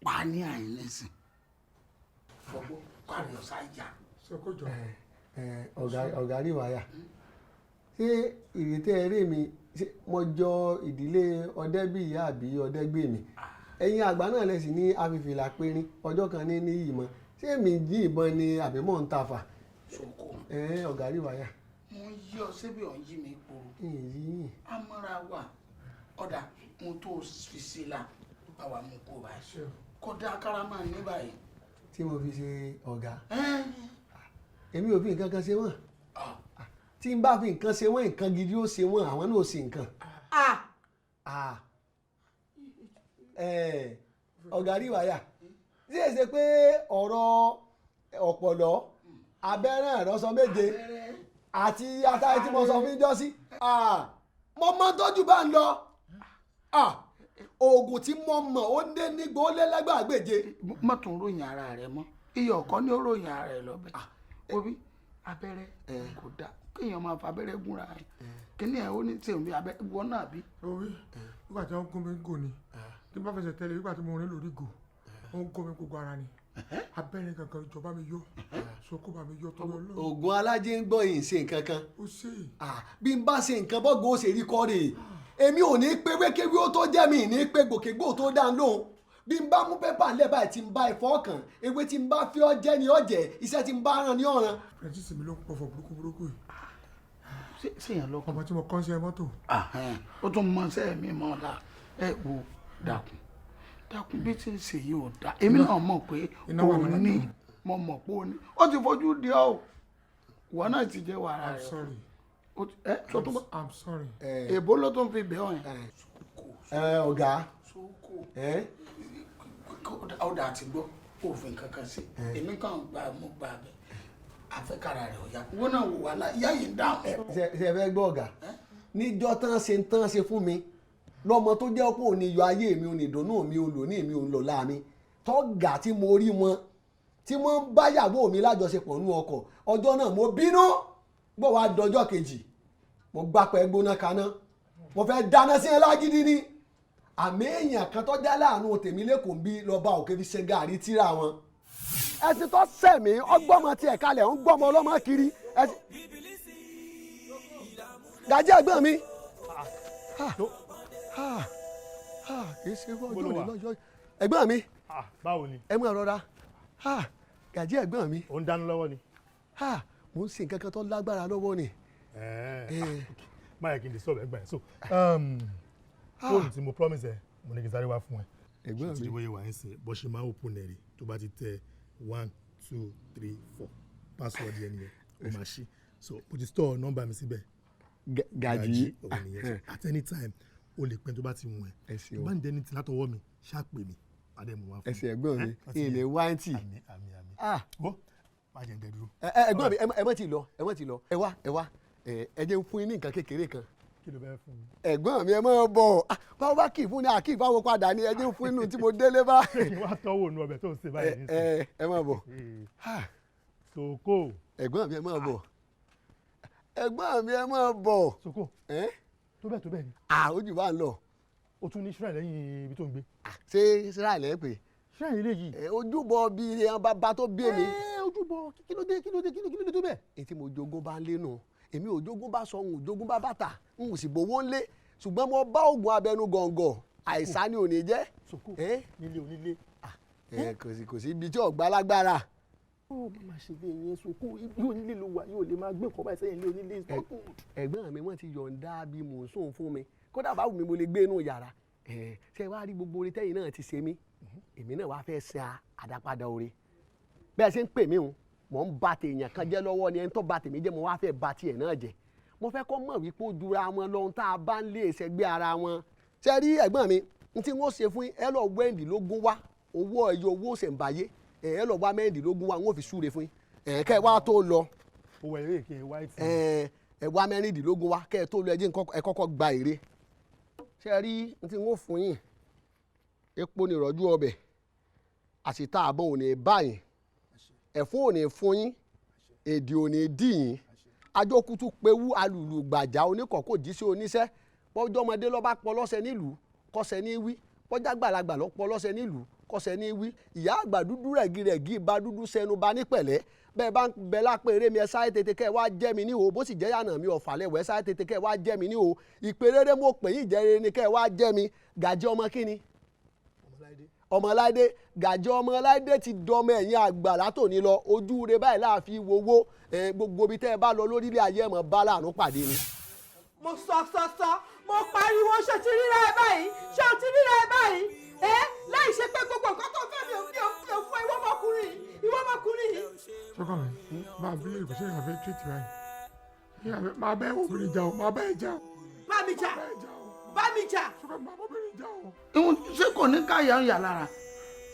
pa ní àìlẹsìn fọgbọ́ kárí ọ̀sá yá. Ọ̀gá rí wáyà, ṣé ìrètí eré mi mo jọ ìdílé Ọdẹ́bíyì àbí Ọdẹ́gbèmí? Ẹ̀yin àgbà náà lẹ́sìn ní afífìlà pérín ọjọ́ kan ní ní ìmọ̀, ṣé mi jí ìbọn ni àbí mò ń tafà? Ọ̀gá rí wáyà. Mo ń yí ọ síbi ọ̀ ń yí mi poro. Amọ́ra wà ọ̀dà mo tó fi sí la báwa mú kó báyìí kódà kára máa ní báyìí. Tí mo fi ṣe ọ̀gá, èmi ò fi nǹkan kan ṣe wọ́n. Tí n bá fi nǹkan ṣe wọ́n, nǹkan gidi ó ṣe wọ́n, àwọn náà ó ṣe nǹkan. Ọ̀gá rí wáyà, ṣé è ṣe pé ọ̀rọ̀ ọ̀pọ̀lọ́ abẹ́rẹ́ ìrọ́sọ méje àti atayé tí mo sọ fún jọ sí, mo mọ tọ́jú bá ń lọ, oògùn tí mo mọ̀ ó dé nígbó ó lé lẹ́gbàgbèje. Má tún ròyìn ara rẹ mọ́, iye ọ̀kọ́ ni ó ròyìn ara rẹ lọ́bẹ̀. Obi abẹ́rẹ́ kò dáa kéèyàn máa fa abẹ́rẹ́ gúnra ẹ̀ kíní ẹ̀ ó ní tí èmi abẹ́rẹ́ wọ́n náà bí. Orí nígbà tí wọ́n gún mi gò ni tí n bá fẹsẹ̀ tẹ́lẹ̀ nígbà tí mo rìn lórí gò ó ń gún mi gbogbo ara ni abẹ́rẹ́ kankan ìjọba mi yọ soko bá mi yọ tó lọ. Oògùn alájẹ ń gbọ́ yìí ń ṣe nǹkan kan bí n bá ṣe nǹkan bọ́gùn ó ṣe rí kọ́ rèé. Èmi ò ní pé wékéwé ó tó jẹ́ mi ní pé gòkègbò tó dá lóhùn. Bí n bá mú pépà ńlẹ̀ báyìí tí n bá ẹ̀fọ́ kàn, ewé tí n bá fi ọ́ jẹ́ ni ọ́ jẹ́, iṣẹ́ tí n bá rán ni ọ̀ràn. Francis mi ló ń pọ̀fọ̀ burúkú burúkú yìí. Ṣèyàn lọ. Ọmọ tí mo kọ́ sí ẹ mọ́tò. Ó tún mọ sẹ́ẹ̀ mi mọ́ ọ̀la ẹ wo dákun dákun bí tí ń ṣe yìí ò dá èmi náà mọ̀ pé òun ní mo mọ̀ pé òun ní ó ti fojú di ọ́ o ìwọ náà ti jẹ́ wàrà rẹ̀. I'm sorry. I'm sorry. Èbó ló tún fi bẹ̀ ọ́ yẹn. Ọ̀gá. Ọ̀dà àti gbọ́ òfin kankan sí èmi kàn gbà mo gbà bẹ́ẹ̀ àfẹ́kára rẹ̀ ọ̀yá wọn náà wò wàhálà ìyá yìí ń dáhùn. Ṣé ẹ fẹ́ gbọ́ ọ̀gá? Níjọ́ tán ṣe ń tán ṣe fún mi lọ́mọ tó jẹ́ pé òní yọ ayé mi, òní ìdùnnú mi, òun lòní mi, òun lọ́la mi, tọ́gà tí mo rí wọn tí wọ́n ń báyàwó mi lájọṣepọ̀ nú ọkọ̀ ọjọ́ náà mo bínú gbọ́ wá dọjọ́ kejì mo gbapẹ̀ gbóná kaná mo fẹ́ dáná sí ẹ lágídí ni àmì èèyàn kan tó já láàánú tèmi lẹ́kọ̀ọ́ ń bí lọ́ba òkè fi ṣe gàrí tíra wọn. Ẹsìn tó sẹ̀mí ọgbọ́mọ tiẹ̀ kalẹ̀ ń gbọ́mọ ọlọ́mọ kiri gàjí ẹ̀gbọ́n mi. Kì í ṣe ọjọ́ òní lọ́jọ́ ẹ̀gbọ́n mi. Báwo ni. Ẹ mú ẹ rọra gàjí ẹ̀gbọ́n mi. Ó ń dáná lọ́wọ́ ni. Mo ń ṣe nǹkan kan tó lágbára lọ́wọ́ ni. Má yẹ kí n disturb ẹgbà yẹn. So fóònù tí mo promise ẹ, mo ní kí n sáré wá fún ẹ. Ẹ̀gbọ́n Ṣé ti mi. di bóyá wà ń sìn bó ṣe máa open ẹ̀ rí, tó bá ti tẹ 1 2 3 4, password yẹn nìyẹn, ó máa ṣí. So mo ti store nọ́mbà mi síbẹ̀. Gàjí. Òun nìyẹn. So at any time o lè pẹ́ tó bá ti wù ẹ́. Tó bá ń dẹni tí látọwọ́ mi, ṣáà pè mí, adé mu wá fún Ẹ ṣé ẹ̀gbọ́n mi. Ẹ́, ó ti Ilé yẹ. wáńtì. Àmín, àmín, àmín. Ah. Wo, má jẹ́ ń dẹ dúró. Ẹ ẹ, ẹ̀gbọ́n mi, ẹ má ti lọ, ẹ má ti lọ. Ẹ wá, ẹ wá, ẹ jẹ́ n fún yín ní nǹkan kékeré kan. Kí ló fẹ́ fún mi? Ẹ̀gbọ́n mi, ẹ má bọ̀. Ah, báwo bá kì í fún ni àkì ìfáwọn padà ni, ẹ jẹ́ n fún inú tí mo délé bá. Ṣé kí n wá tọ́wọ́ nu ọbẹ̀ tó ń ṣe báyìí nísìnyí? Ẹ ẹ má bọ̀. Soko. Ẹ̀gbọ́n mi, ẹ má bọ̀. Ẹ̀gbọ́n mi, ẹ má bọ̀. Soko. Tó bẹ́ẹ̀ tó bẹ́ẹ̀ ni. Ah, ojú bá ń lọ. O tún ní shrine lẹ́yìn ibi tó ń gbé. Ṣé shrine lẹ́ pè? Shrine ilé yìí. Ojúbọ bíi ẹran bàbá tó bí èmi. Ẹ ojúbọ, kí ló dé, kí ló dé, kí ló dé tó bẹ́ẹ̀? Ètí mo jogún bá ń lé nù. Èmi ò jogún bá sọ, n ò jogún bá bàtà, n ò sì bówó ń lé. Ṣùgbọ́n mo bá oògùn abẹnú gọ̀ǹgọ̀, àìsàn ni ò ní jẹ́. Soko, nílé onílé. Kò sí ibi tí ọ̀gbá lágbára. Ó má máa ṣe bí ẹyin Soko, ibi onílé ló wà, yóò lè máa gbé nǹkan báyìí sẹ́yìn ilé onílé. It's not good. Ẹ̀gbọ́n mi, wọ́n ti yọ̀ǹda bí mò ń sùn fún mi. Kódà báwo mi mo lè gbé inú yàrá. Ṣé wàá rí gbogbo oore tẹ́yìn náà ti ṣe mí? Èmi náà wàá fẹ́ ṣe àdápadà oore. Bẹ́ẹ̀ ṣe ń pè mí o, mò ń ba tèèyàn kan jẹ́ lọ́wọ́ ni, ẹni tó ba tèmi jẹ́ mo wá fẹ́ ba tiẹ̀ náà jẹ́. Mo fẹ́ kọ́ mọ̀ wípé ó jura wọn lọ́hun tá a bá ń lé ìṣẹ́gbé ara wọn. Ṣé rí ẹ̀gbọ́n mi, n tí wọ́n ṣe fún yín, ẹ lọ wẹ́ndínlógún wá, owó ẹyọ owó ṣẹ̀ǹbáyé, ẹ lọ wá mẹ́rìndínlógún wá, wọ́n fi súre fún yín. Kẹ́ ẹ wá tó lọ. Owó ẹyọ èké white. Ẹ wá mẹ́rìndínlógún wá, kẹ́ ẹ tó lọ, ẹ jẹ́ ẹ kọ́kọ́ gba èrè. Ṣé rí n tí wọ́n fún yín, epo ni ìrọ̀jú ọbẹ̀, àṣìta àbọ̀ ò ní bá yín, ẹ̀fún ò ní fún yín, èdè ò ní dì yín, ajókútú pewú alùlù gbàjà oníkọ̀ọ́kọ̀ jí sí oníṣẹ́, bọ́jọ́ ọmọdé ló bá pọ̀ lọ́sẹ̀ nílùú kọ́sẹ̀ ní wí, bọ́jà gbàlagbà ló pọ̀ lọ́sẹ̀ nílùú kọ́sẹ̀ ní wí, ìyá àgbà dúdú rẹ̀gírẹ̀gí ba dúdú sẹnu ba ní pẹ̀lẹ́, bẹ́ẹ̀ bá ń bẹ lápẹ́ eré mi ẹ sáré tètè kẹ́ ẹ wá jẹ́ mi ní o, bó sì jẹ́ yànnà mi ọ̀fàlẹ̀ wẹ̀ sáré tètè kẹ́ ẹ wá jẹ́ mi ní o, ìpè rere mo pè yín jẹ́ ni kẹ́ ẹ wá jẹ́ mi, Gàjí ọmọ kíni? Ọmọláìdé, Gàjí Ọmọláìdé ti dọmọ ẹ̀yìn àgbà látòní lọ, ojú rẹ báyìí láàfin wowó, gbogbo ibi tẹ́ ẹ bá lọ lórílẹ̀ ayé ẹ̀ mọ̀ bá láàánú pàdé ni. Mo sọ sọ sọ, mo pariwo, ṣé o ti ríra ẹ báyìí? Ṣé o ti ríra ẹ báyìí? Ẹ láì ṣe pé gbogbo nǹkan tó fẹ́ mi ò fi ò fún ìwọ ọmọkùnrin yìí, ìwọ ọmọkùnrin yìí. Sọ́kọ̀ mi, máa bí lè kó ṣe ìyàfẹ́ tírìtì báyìí. Máa bẹ́ obìnrin jà o, máa bẹ́ ẹ jà o. Bá mi jà, bá mi jà. Sọ́kọ̀ mi, máa bọ́ obìnrin jà o. Ìhun ṣé kò ní káyà ń yà lára?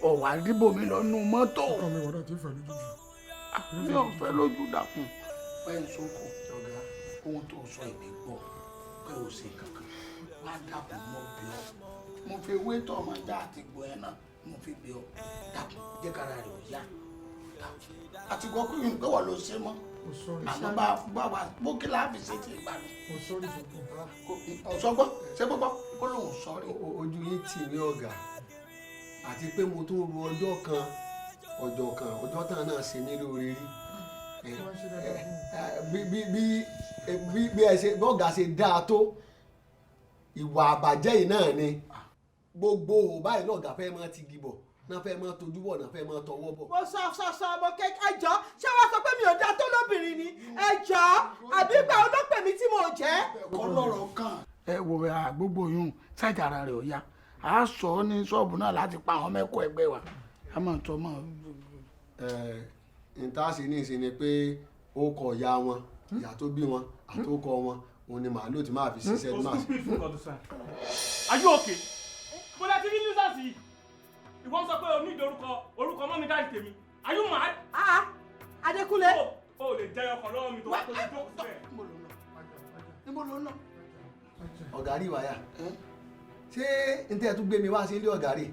Ọ̀wà dìbò mi lọ nu mọ́tò. Sọ́kọ̀ mi, wọ́n náà ti fẹ́ lójú jù. Mi ò fẹ́ lójú dàkún. Pẹ́ ń sọ́kọ̀, ohun tó sọ èmi gbọ́, pé o ṣe kankan. Wá dàkún mọ́ bí ọ. Mo fi ewé tọ̀ ọmọ dá àti gbọ́ ẹ náà, mo fi bí ọ. Dàkún, jẹ́ kára rẹ̀ ò yá. Dàkún. Àti gbọ́ pé ìgbẹ́ wọ̀ ló ṣe mọ́. Àmọ́ bá wa bó kí láàfin ṣe ti gbà mí. Ọ̀sọ́gbọ́, ṣé gbọ́gbọ́, kó lóun sọ́rí. Ojú yín tì mí ọ̀gá, àti pé mo tún ru ọjọ́ kan, ọjọ́ kan, ọjọ́ tán náà ṣe mí lóore rí. Bí ẹ ṣe, bí ọ̀gá ṣe dáa tó, ìwà àbàjẹ́ yìí náà ni. Gbogbo ò báyìí lọ̀gá fẹ́ máa ti gibọ̀, náà fẹ́ máa tojú bọ̀, náà fẹ́ máa tọwọ́ bọ̀. Mo sọ sọ sọ, mo kẹ ẹjọ́, ṣé wàá sọ pé mi ò dáa tó lóbìnrin ni? Ẹjọ́, àbí ìgbà olópè mi tí mo jẹ́? Kọ́lọ́rọ̀ kan. Ẹ wo gbogbo yún ṣáàjà ara rẹ̀ ò yá. A sọ ọ́ ní ṣọ́ọ̀bù náà láti pa àwọn mẹ́kọ̀ọ́ ẹgbẹ́ wa. A máa tọ́ mọ́. N tá a sì ní ìsìn ni pé ó kọ ìyá wọn, ìyá tó bí wọn, àtòkọ wọn, òun ni màálù tí máa fi ṣiṣẹ́ ní màá stupid fún ọdún sáà. Are you okay? Bọ́lá ti rí nuisance yìí. Ìwọ ń sọ pé o ní ìdorúkọ orúkọ mọ́mi dáàdì tèmi. Are you mad? Ah, Adékúnlé. O lè jẹ ọkàn lọ́wọ́ mi tó tó ti jókòó síbẹ̀. Níbo ló ń lọ? Ọ̀gá rí wáyà. Ṣé n tẹ́ ẹ tún gbé mi wá sí ilé ọ̀gá rí?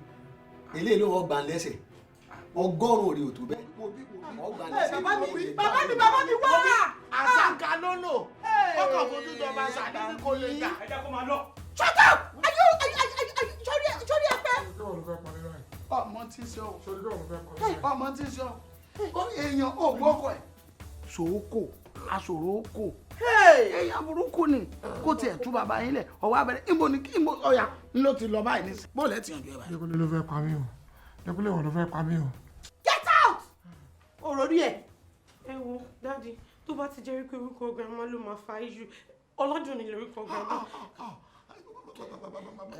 Eléyìí ló wọ́n gbà ń lẹ́sẹ̀. 100 òrì ò tó bẹ́ẹ̀. Ọgbà ń lẹ́sẹ̀. Bàbá mi, bàbá mi, bàbá mi wá. Àṣàkà ló lò. Ó kàn fojú jọba ṣàdédé kò lè jà. Ẹ jẹ́ kó máa lọ. Shut up! Are you sórí ẹ pẹ́? Ọmọ tí ń ṣe ọ. Ọmọ tí ń ṣe ọ. Ó èèyàn ò gbọ́kọ̀ ẹ̀. Sòókò, aṣòrókò. Èèyàn burúkú ni kó tiẹ̀ tú bàbá yín lẹ̀ ọwọ́ abẹ́rẹ́ ìbò ni kí ìbò ọ̀yà ńlọ ti lọ báyìí nísìnyí. Bọ́ọ̀lù ẹ̀ ti yànjú ẹ̀ báyìí. Dékúnlé ló fẹ́ pa mí o. Dékúnlé wọ̀ ló fẹ́ pa mí o. Get out! Ọ̀rọ̀ rí ẹ̀. Ẹ wo dáàdi, tó bá ti jẹ́ wípé orúkọ grandma ló máa fa issue, Ọládùnní lórúkọ grandma.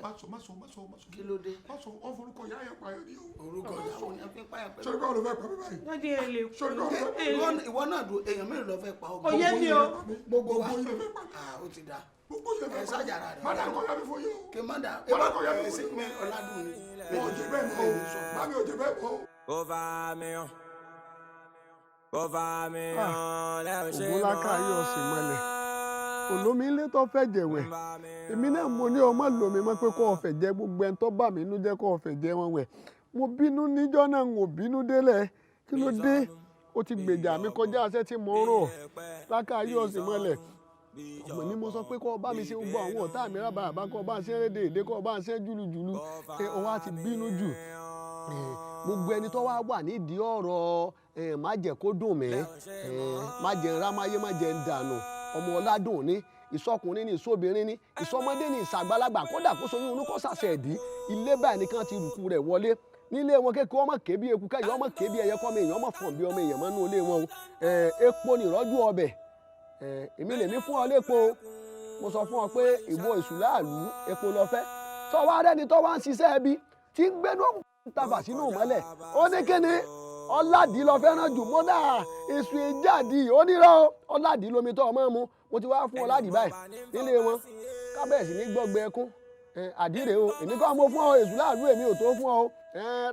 Má sọ, má sọ, má sọ, má sọ. Kí ló dé? Má sọ, wọ́n forúkọ ìyá yẹn pààyàn ní o. Orúkọ ìyàwó ni a fi ń pààyàn pẹ̀lú. Sọ́ni báwo ló fẹ́ pa mí báyìí? Daddy ẹ lè kú. Sọ́ni báwo ló fẹ́ pa mí? Ìwọ náà dùn, èèyàn mélòó ló fẹ́ pa ọ? Kò yé mi o. Gbogbo wa. Ah, ó ti da. Ẹ ṣáàjàrà rẹ̀. Má dàgbọ́ yá mi fún yín o. Kí má dà. Má dàgbọ́ yá mi fún yín. Ọládùnní. Mo ò jẹ bẹ́ẹ̀ mọ́ o. Mami ò jẹ bẹ́ẹ̀ mọ́ o. Kò fà mí hàn. Kò fà mí hàn lẹ́hìn ṣe mọ́. Ògúnláka yóò sì mọ́lẹ̀ olómi ilé tó fẹ́ jẹ̀wẹ̀, èmi náà mo ní ọmọ lómi mọ́ pé kó o fẹ́ jẹ gbogbo ẹni tó bà mí inú jẹ́ kó o fẹ́ jẹ wọn wẹ̀. Mo bínú níjọ́ náà, n ò bínú délẹ̀. Kí ló dé? O ti gbèjà mi kọjá aṣẹ́ tí mo ń rò. Láká yóò sì mọ́lẹ̀, ọmọ ni mo sọ pé kó o bá mi ṣe gbogbo àwọn ọ̀tá mi rábàbà, kó o bá ń ṣe rédè èdè, kó o bá ń ṣe júlujùlu. Ẹ o wá ti bínú jù. Gbogbo ẹni tó wá wà nídìí ọ̀rọ̀ má jẹ́ kó dùn mí, má jẹ́ ń rámáyé, má jẹ́ ń dànù, ọmọ Ọládùn ní ìsọkùnrin ní ìsọbìnrin ní ìsọmọdé ní ìsàgbàlagbà, kódà kó soyún inú kó sàṣẹ ẹ̀dí ilé báyìí nìkan ti rùkú rẹ̀ wọlé nílé wọn. Kékeré ọmọ kébí eku kẹyọ ọmọ kébí ẹyẹ kọ́mọ èèyàn ọmọ fọ̀n bí ọmọ èèyàn mọ́nú ilé wọn o. Epo ní ìrọ́jú ọbẹ̀. Èmi lèmi fún ọ lépo. Mo sọ fún ọ pé ìwọ ìṣùláàlú epo lọ fẹ́ tọ́wọ́ arẹ́ni tó wá ń ṣiṣẹ́ ẹbí tí ń gbénú òkùnkùn tàfà sínú ìmọ́lẹ̀. Ó ní kíni Ọládì lọ fẹ́ràn jù mọ́dà èṣù ìjáde onírọ́ Ọládì lomi tó ọmọ mu. Mo ti wá fún Ọládì báyìí nílé wọn kábẹ́ẹ̀sì ní gbọ́gbẹ́ ẹkún àdìrẹ o. Èmi kọ́ mo fún ọ èṣù láàlú, èmi ò tó fún ọ.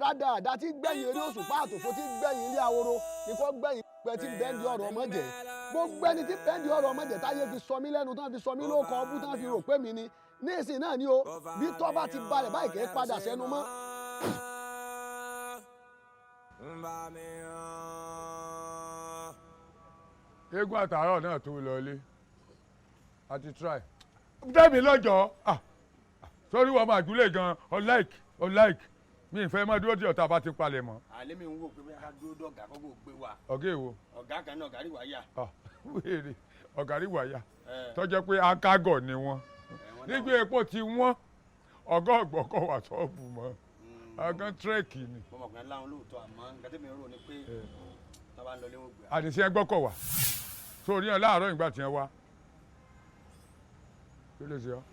Rádà àdá tí gbẹ̀yìn eré òṣùpá àtòfó tí gbẹ̀yìn ilé ahoro ni kò gbẹ̀yìn pẹ́ tí bẹ́ẹ̀ndì ọ̀rọ̀ ọmọ jẹ́. Gbogbo ẹni tí bẹ́ẹ̀ndì ọ̀rọ̀ ọmọ jẹ́ táyé fi sọ mí lẹ́nu, tán fi sọ mí lóko ọbú, tán fi rò pé mi ni ní ìsìn náà ni o. Bí tọ́ bá ti balẹ̀ báyìí kì í padà sẹ́nu mọ́. Eégún àtàárọ̀ náà tó lọlé àti try tẹ́mi lọ́jọ́ sórí wọn máa júlẹ̀ gan ọ̀láìkì ọ̀láìkì mi ìfẹ́ máa dúró tí ọ̀tá bá ti palẹ̀ mọ́. Àlẹ́ mi ń wò pé bóyá ká dúró dọ̀gá kọ́kọ́ gbé wa. Ọ̀gá èwo? Ọ̀gá kan náà, ọ̀gá rí wáyà. Wéèrè ọ̀gá rí wáyà tọ́jọ́ pé akágọ̀ ni wọ́n nígbà epo ti wọ́n, ọ̀gá ọ̀gbọ́kọ̀ wà sọ́ọ̀bù mọ́ ọ̀gán tírẹ̀kì ni. Ọmọkùnrin láwọn lóòótọ́, àmọ́ nǹkan tẹ́mi rò ni pé tá a bá ń lọ léwọ̀n gbé. Àdìsí ẹ gbọ́kọ̀ wà sórí ẹ láàárọ̀ ìgbà tí ẹ wá. Kí ló ṣe ọ́?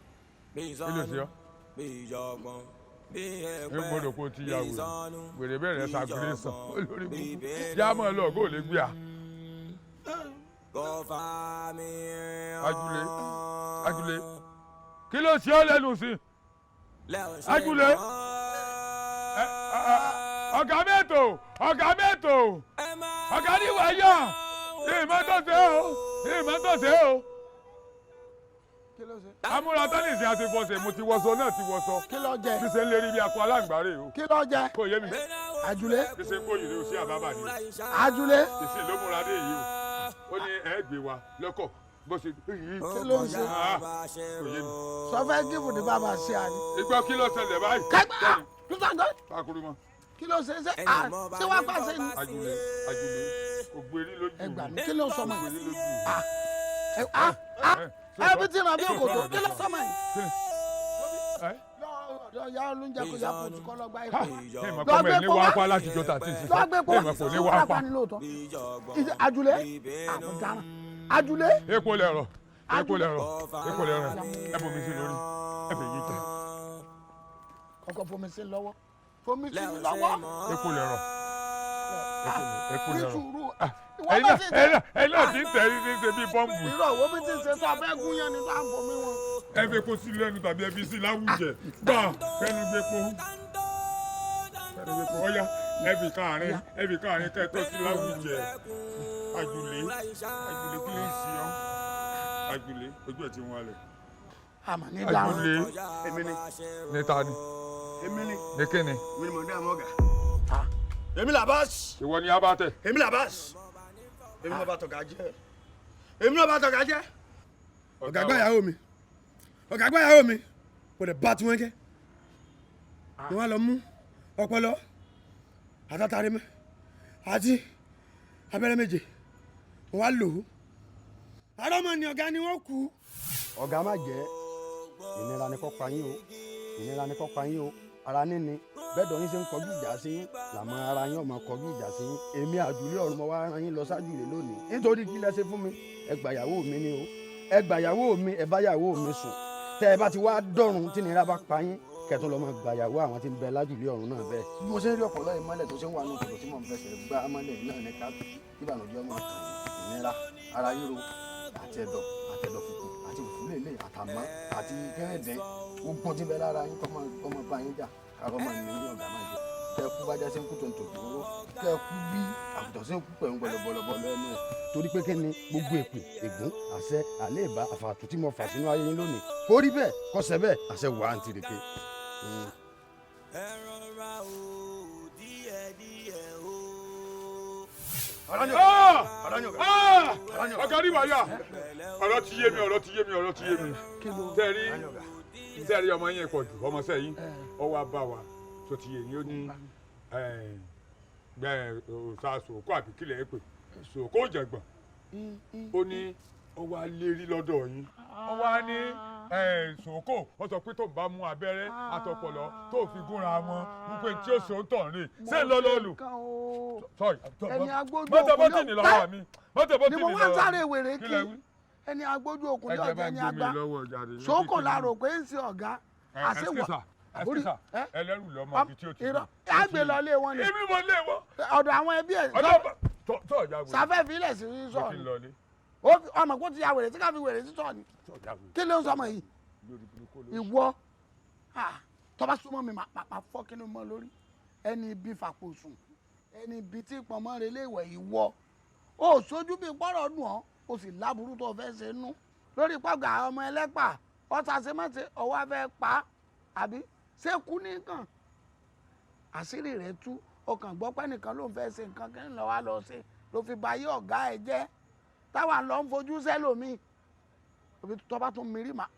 Kí ló ṣe ọ́? Ní gbọ́dọ̀ kó ti ya wèrè wèrè bẹ̀rẹ̀ ṣàgbére sàn olórí gbogbo yá mọ́ ẹ lọ ọgọ́ ò lè gbé a. Ajule, Ajule, kí ló ṣe ọ́ lẹ́nu sí? Ajule, ọ̀gá mẹ́tò, ọ̀gá mẹ́tò, ọ̀gá ní wáyà ìmọ̀tòsẹ́ o, ìmọ̀tòsẹ́ o. Amúra tánìsì àti fọsẹ̀, mo ti wọṣọ náà ti wọṣọ. Kí ló jẹ? Bí ṣe ń lérí bí akọ aláǹgbárè o. Kí ló jẹ? Kò yé mi. Àjùlé. Bí ṣe ń kó yìí o sí àbábà ni. Àjùlé. Ìsìn ló múra dé yìí o. Ó ní ẹ gbé wa lọ́kọ̀ bó ṣe. Kí ló ń ṣe? Kò yé mi. Sọ fẹ́ gífù ní bàbá ṣe àní. Ìgbọ́ kí ló ṣẹlẹ̀ báyìí? Kẹ́gbà Takuru mọ́. Kí ló ṣe ṣe à ṣé wàá pàṣẹ ni? Àjùlé, Àjùlé, ògbérí lójú. Ẹ gbà mí, kí ló sọ mọ́ yìí? Ẹbí tí ìrànbí òkòtò, kí ló sọ mọ́ yìí? Ya olóúnjẹ kò yá kó tukọ́ lọ gba epo. Ìmọ̀ kọ́ mẹ́ ní wàá pa láti jọta àti ìsìn. Lọ gbé epo Ìmọ̀ kò ní wàá pa. Àjùlé, àwọn dáná. Àjùlé. Epo lẹ̀rọ̀, epo lẹ̀rọ̀, epo lẹ̀rọ̀, ẹ bomi sí lórí, ẹ fẹ́ yí jẹ. Kọ́kọ́ fomi sí lọ́wọ́, fomi sí lọ́wọ́. Epo lẹ̀rọ̀, epo Ní lẹ̀rọ̀. sùúrù. Ẹ̀yin náà ti ń tẹ̀ ẹ́ ní ṣe bí bọ́ǹbù. Irọ́ wo bí ti ń ṣe sọ abẹ́ gún yẹn ni bá ń bomi wọn. Ẹ fi epo sí lẹ́nu tàbí ẹ fi sí láwùjẹ gbà fẹ́nu gbé po. Fẹ́nu gbé po ọ̀yá ẹ fi káàrin, ẹ fi káàrin kẹ́tọ́ sí láwùjẹ. Àjùlé, Àjùlé, kí ló ń ṣe ọ́? Àjùlé, ojú ẹ̀ ti wọ́n lẹ̀. Àmà ní dáhùn. Àjùlé. Èmi ni. Ní ta ni? Èmi ni. Ní kí ni? Èmi ni mo ń dá àmọ́ ọ̀gá. Èmi là bá ṣì. Ìwọ ni abatẹ. Èmi là bá ṣì. Èmi náà bá tọ̀gá jẹ́. Èmi náà bá tọ̀gá jẹ́. Ọ̀gá gbá ìyàwó mi. Ọ̀gá gbá ìyàwó mi. Kò dẹ̀ bá tiwọn jẹ́. Mo wá lọ mú ọpọlọ àtàtàrí mi àti abẹ́rẹ́ méje. Mo wá lò ó. Àrọ́mọ ni ọ̀gá ni wọ́n kú. Ọ̀gá má jẹ́ ìnira ni kó pa yín o, ìnira ni kó pa yín o, ara níní bẹ́ẹ̀ dọ̀ yín ṣe ń kọjú ìjà sí yín làmọ́ ara yín ọmọ kọjú ìjà sí yín. Èmi Àjùlé ọ̀run mo wá rán yín lọ sájùlé lónìí nítorí kí lẹ ṣe fún mi? Ẹ gbà ìyàwó mi ni o. Ẹ gbàyàwó mi, ẹ báyàwó mi sùn. Tẹ́ ẹ bá ti wá dọ̀run tí nira bá pa yín, kẹtún lọ máa gbàyàwó àwọn tí ń bẹ lájùlé ọ̀run náà bẹ́ẹ̀. Bí mo ṣe ń rí ọ̀pọ̀lọ́ yìí mọ́lẹ̀ tó ṣe ń wà nù kòtò tí mò ń fẹsẹ̀ gbá mọ́lẹ̀ náà ní ká ìbànújẹ́ ọmọ kan ìnira ara ríro àti ẹ̀dọ̀ àtẹ̀dọ̀ fùfú àti fùfú lélẹ̀ àtàmọ́ àti kẹ́rẹ̀dẹ́ gbogbo tí ń bẹ lára yín kọ́ máa bá yín jà kárọ́ máa ní ọ̀gá máa jẹ. Kẹ́ kú bá jásí ń kú tòǹtò dúró, kẹ́ kú bí àgùntàn sí ń kú pẹ̀lú bọ̀lọ̀bọ̀lọ̀ ẹnu ẹ̀. Torí pé kí ni gbogbo èpè ègún àṣẹ àléèbá àfàtú tí mo fà sínú ayé yín lónìí kó rí bẹ́ẹ̀ kọ́sẹ̀ bẹ́ẹ̀ àṣẹ wà á ń tireke. Ọ̀gá rí wàyà, ọ̀rọ̀ ti yé mi, ọ̀rọ̀ ti yé mi, ọ̀rọ̀ ti yé mi. Tẹ́rí ọmọ yẹn pọ̀ jù, ọmọ sẹ́yìn ọwọ́ abá wa tó ti yé yín ó ní sòkó àbí kílẹ̀ ẹ pè sòkó jẹ̀gbọ̀n ó ní ọwọ́ alérí lọ́dọ̀ yín ọwọ́ á ní sòkó ó sọ pé tó ń bá mú abẹ́rẹ́ àtọpọ̀lọ́ tó fi gúnra wọn wípé tí ó sọ ń tàn rè ṣé ń lọ lọ́ọ̀lù. Ẹni agbójú mọ́tò bọ́tì ní lọ́wọ́ mi mọ́tò bọ́tì ni ní mo lọ́wọ́ mi wá ń sáré wèrè kí ẹni agbójú okùn ní ọ̀jẹ̀ ní agbá sòkò la rò pé ń ṣe ọ̀gá àṣewà àṣìṣà ẹlẹ́rù lọ́mọ ibi tí ó ti irọ́ àgbè lọ lé wọn ni èmi mo lé wọn. Ọ̀dọ̀ àwọn ẹbí ẹ̀ sáfẹ́ filẹ̀ sí sọ ni ọmọ kó ti ya wèrè tí ká fi wèrè sí sọ ni kí ló ń sọ ọmọ yìí ìwọ tọ́ba súnmọ́ mi máa fọ́ kí ni mo lórí ẹni ibi fàpò sùn ẹni ibi tí pọnmọ́ rẹ léèwẹ̀ ìwọ ó sojú bíi pọ́rọ̀ dùn ọ́ o sì láburú tó fẹ́ ṣe nú lórí pọ́gà ọmọ ẹlẹ́pà ọ̀sàṣemọ́ṣe ọwọ́ afẹ́ pa àbí ṣé kú nìkan àṣírí rẹ̀ tú ọkàn gbọ́ pé nìkan ló ń fẹ́ ṣe nǹkan kí ń lọ wá lọ ṣe ló fi ba ayé ọ̀gá ẹ̀ jẹ́ táwa lọ ń fojú sẹ́lòmíì òbí tó bá tún mi rí máa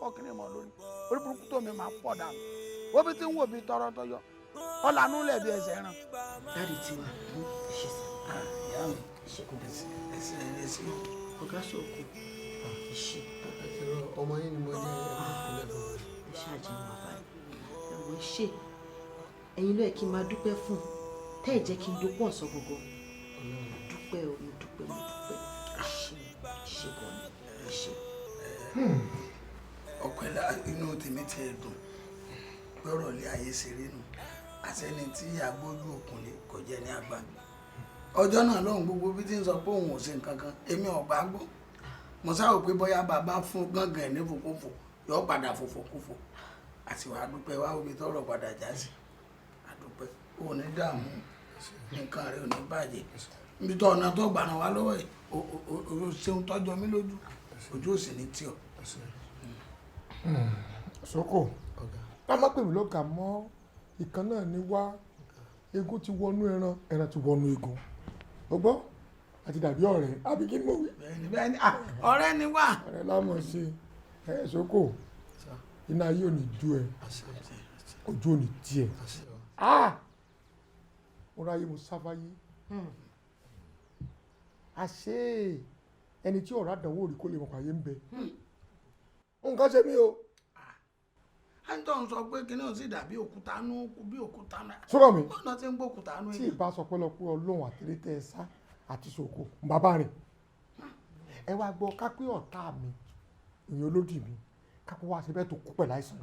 fọ́ kí ni mọ̀ lórí orí burúkú tó mi máa pọ̀ dànù òbí tí ń wò bí tọrọ tọyọ ọ̀lànú lẹ̀ bí ẹsẹ̀ ràn. Dáàdi tiwa ṣe sá. Ìyá mi ẹsẹ̀ ẹsẹ̀ ọ̀gá sọ̀kò ṣe. Ọmọ yín ni mo jẹ́ ẹ̀kọ́ fún mi. Ẹ ṣáàjì bàbá ẹ̀wọ̀n ṣe ẹ̀yin ló yẹ kí n máa dúpẹ́ fún tẹ́ ẹ̀ jẹ́ kí n dúpọ̀ ọ̀sán gbogbo. Mo dúpẹ́ o, mo dúpẹ́, mo dúpẹ́. Ṣe ṣe gan ni ṣe. Ọpẹ́ inú tèmi ti ẹ̀ dùn gbọ́rọ̀ lé ayé ṣeré nù àṣẹni tí agbójú òkun lè kò jẹ́ ní àgbà. Ọjọ́ náà lọ́hùn gbogbo bí tí ń sọ pé òun ò ṣe nǹkan kan èmi ọ̀gbá gbọ́. Mo sáwò pé bóyá bàbá fún gángan ẹ̀ ní fòkófò yóò padà fòfòkófò àti wàá dúpẹ́ wá omi tọrọ padà já sí àdúpẹ́ ò ní dààmú nǹkan rẹ ò ní bàjẹ́ níbi tó ọ̀nà tó gbàràn wá lọ́wọ́ yìí o ṣeun tọ́jọ́ mi lójú ojú ò sì ní tì ọ́. Soko ká má pè mí lọ́gàá mọ́ ìkan náà ni wá egun ti wọnú ẹran ẹran ti wọnú egun o gbọ́ àti dàbí ọ̀rẹ́ àbí kí ni mo wí. Bẹ́ẹ̀ni ọ̀rẹ́ ni wá. Ọ̀rẹ́ lámọ̀ ṣe ẹ Soko iná ayé ò ní ju ẹ ojú ò ní tiẹ̀ mo ráyé mo sáfáyé àṣé ẹni tí ọ̀rọ̀ àdánwò rí kó lè mọ̀ pàyé ń bẹ nǹkan ṣe mí o. Àǹtọ̀ ń sọ pé kí náà sì dàbí òkúta nú bí òkúta náà. Sọ́kọ̀ mi ọ̀nà tí ń gbókúta nú. Tí ìbá sọ pé lọ pé Ọlọ́run àtẹ̀lé tẹ́ ẹ sá àti Soko ń bàbá rìn ẹ wá gbọ́ kápẹ́ ọ̀tá mi ìyẹn olódì mi kápẹ́ wá ṣe bẹ́ẹ̀ tó kú pẹ̀lú àìsàn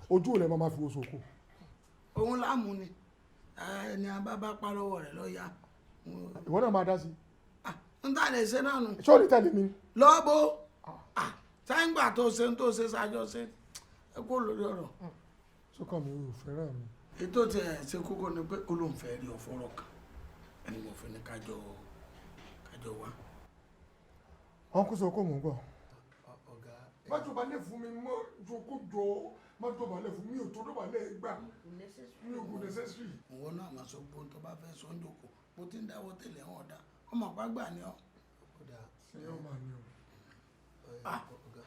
ojú ò lẹ́ máa fi wo Soko. Òun láàmú ni ẹni abábá pa lọ́wọ́ rẹ̀ lọ́ọ́ yá. Ìwọ náà máa dá sí. N ta lè ṣe náà nù. Ṣé o ní tẹ̀lé mi. Lọ́bọ̀ sáyìngbà tó ṣe ń tó ṣe ṣáájọ́ ṣe ẹ kó lórí ọ̀rọ̀. Sọ́kàn mi ò fẹ́ràn mi. Ètò tí ẹ ṣe kókó ni pé olóńfẹ́ rí ọ̀fọ́rọ̀ kan ẹni mo fi ní kájọ kájọ wá. Ọ̀nkú Soko mò ń gbọ́. Má dọ̀bálẹ̀ fún mi mọ́ Soko jọ má dọ̀bálẹ̀ fún mi ò tó dọ̀bálẹ̀ gbà mi ò kò necessary. Ìwọ náà máa sọ gbóhùn tó bá fẹ́ sọ ń jókòó bó ti ń dáwọ́ tẹ̀lé wọn ọ̀dà ọmọ àgbà ni ọ. Ṣé ó máa ní o. Ọ̀gá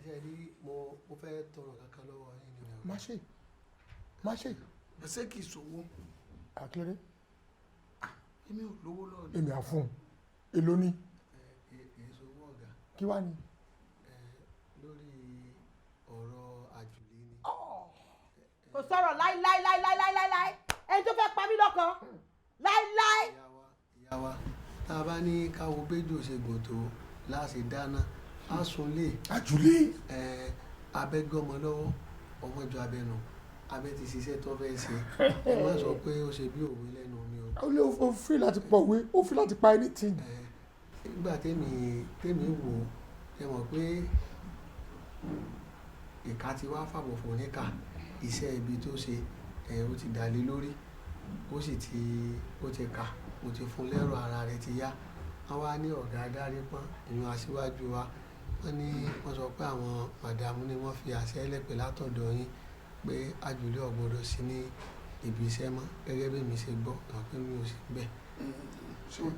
ṣe rí mo fẹ́ tọrọ kankan lọ́wọ́ yín ni. Má ṣe má ṣe. Ṣé kìí ṣòwò. Àkéré. Èmi ò lówó lọ́wọ́ ni. Èmi àfún èlò ni. Kìí ṣòwò ọ̀gá. Kí wá ni. Lórí ọ̀rọ̀ àjùlé ni. Kò sọ̀rọ̀ láíláíláíláíláí ẹni tó fẹ́ pa mí lọ́kàn láíláí. Ìyá wa tá a bá ní káwo béjò ṣe gùn tó láti dáná A sùn lé. Àjùlé. Ẹ abẹ́gbọ́mọ lọ́wọ́, ọmọ jọ abẹnú, abẹ ti ṣiṣẹ́ tó fẹ́ ṣe. Ẹ má sọ pé ó ṣe bí òwe lẹ́nu mi o. Ó lé o free láti pọ̀wé, ó free láti pa anything. Nígbà tèmi wò ó, ẹ mọ̀ pé ìka ti wá fàbọ̀ fún oníkà, iṣẹ́ ibi tó ṣe ẹ̀ ó ti dà lé lórí, ó sì ti ó ti kà, mo ti fún lẹ́rọ̀ ara rẹ̀ ti yá. Wọ́n wá ní ọ̀gá adarí pọ́n, ìyún aṣíwájú wa. Wọ́n ní wọ́n sọ pé àwọn màdàmú ni wọ́n fi àṣẹ lẹ̀ pé látọ̀dọ̀ yín pé àjùlé ò gbọdọ̀ sí ní ibi iṣẹ́ mọ́ gẹ́gẹ́ bí èmi ṣe gbọ́, mọ̀ pé mi ò sí bẹ́ẹ̀.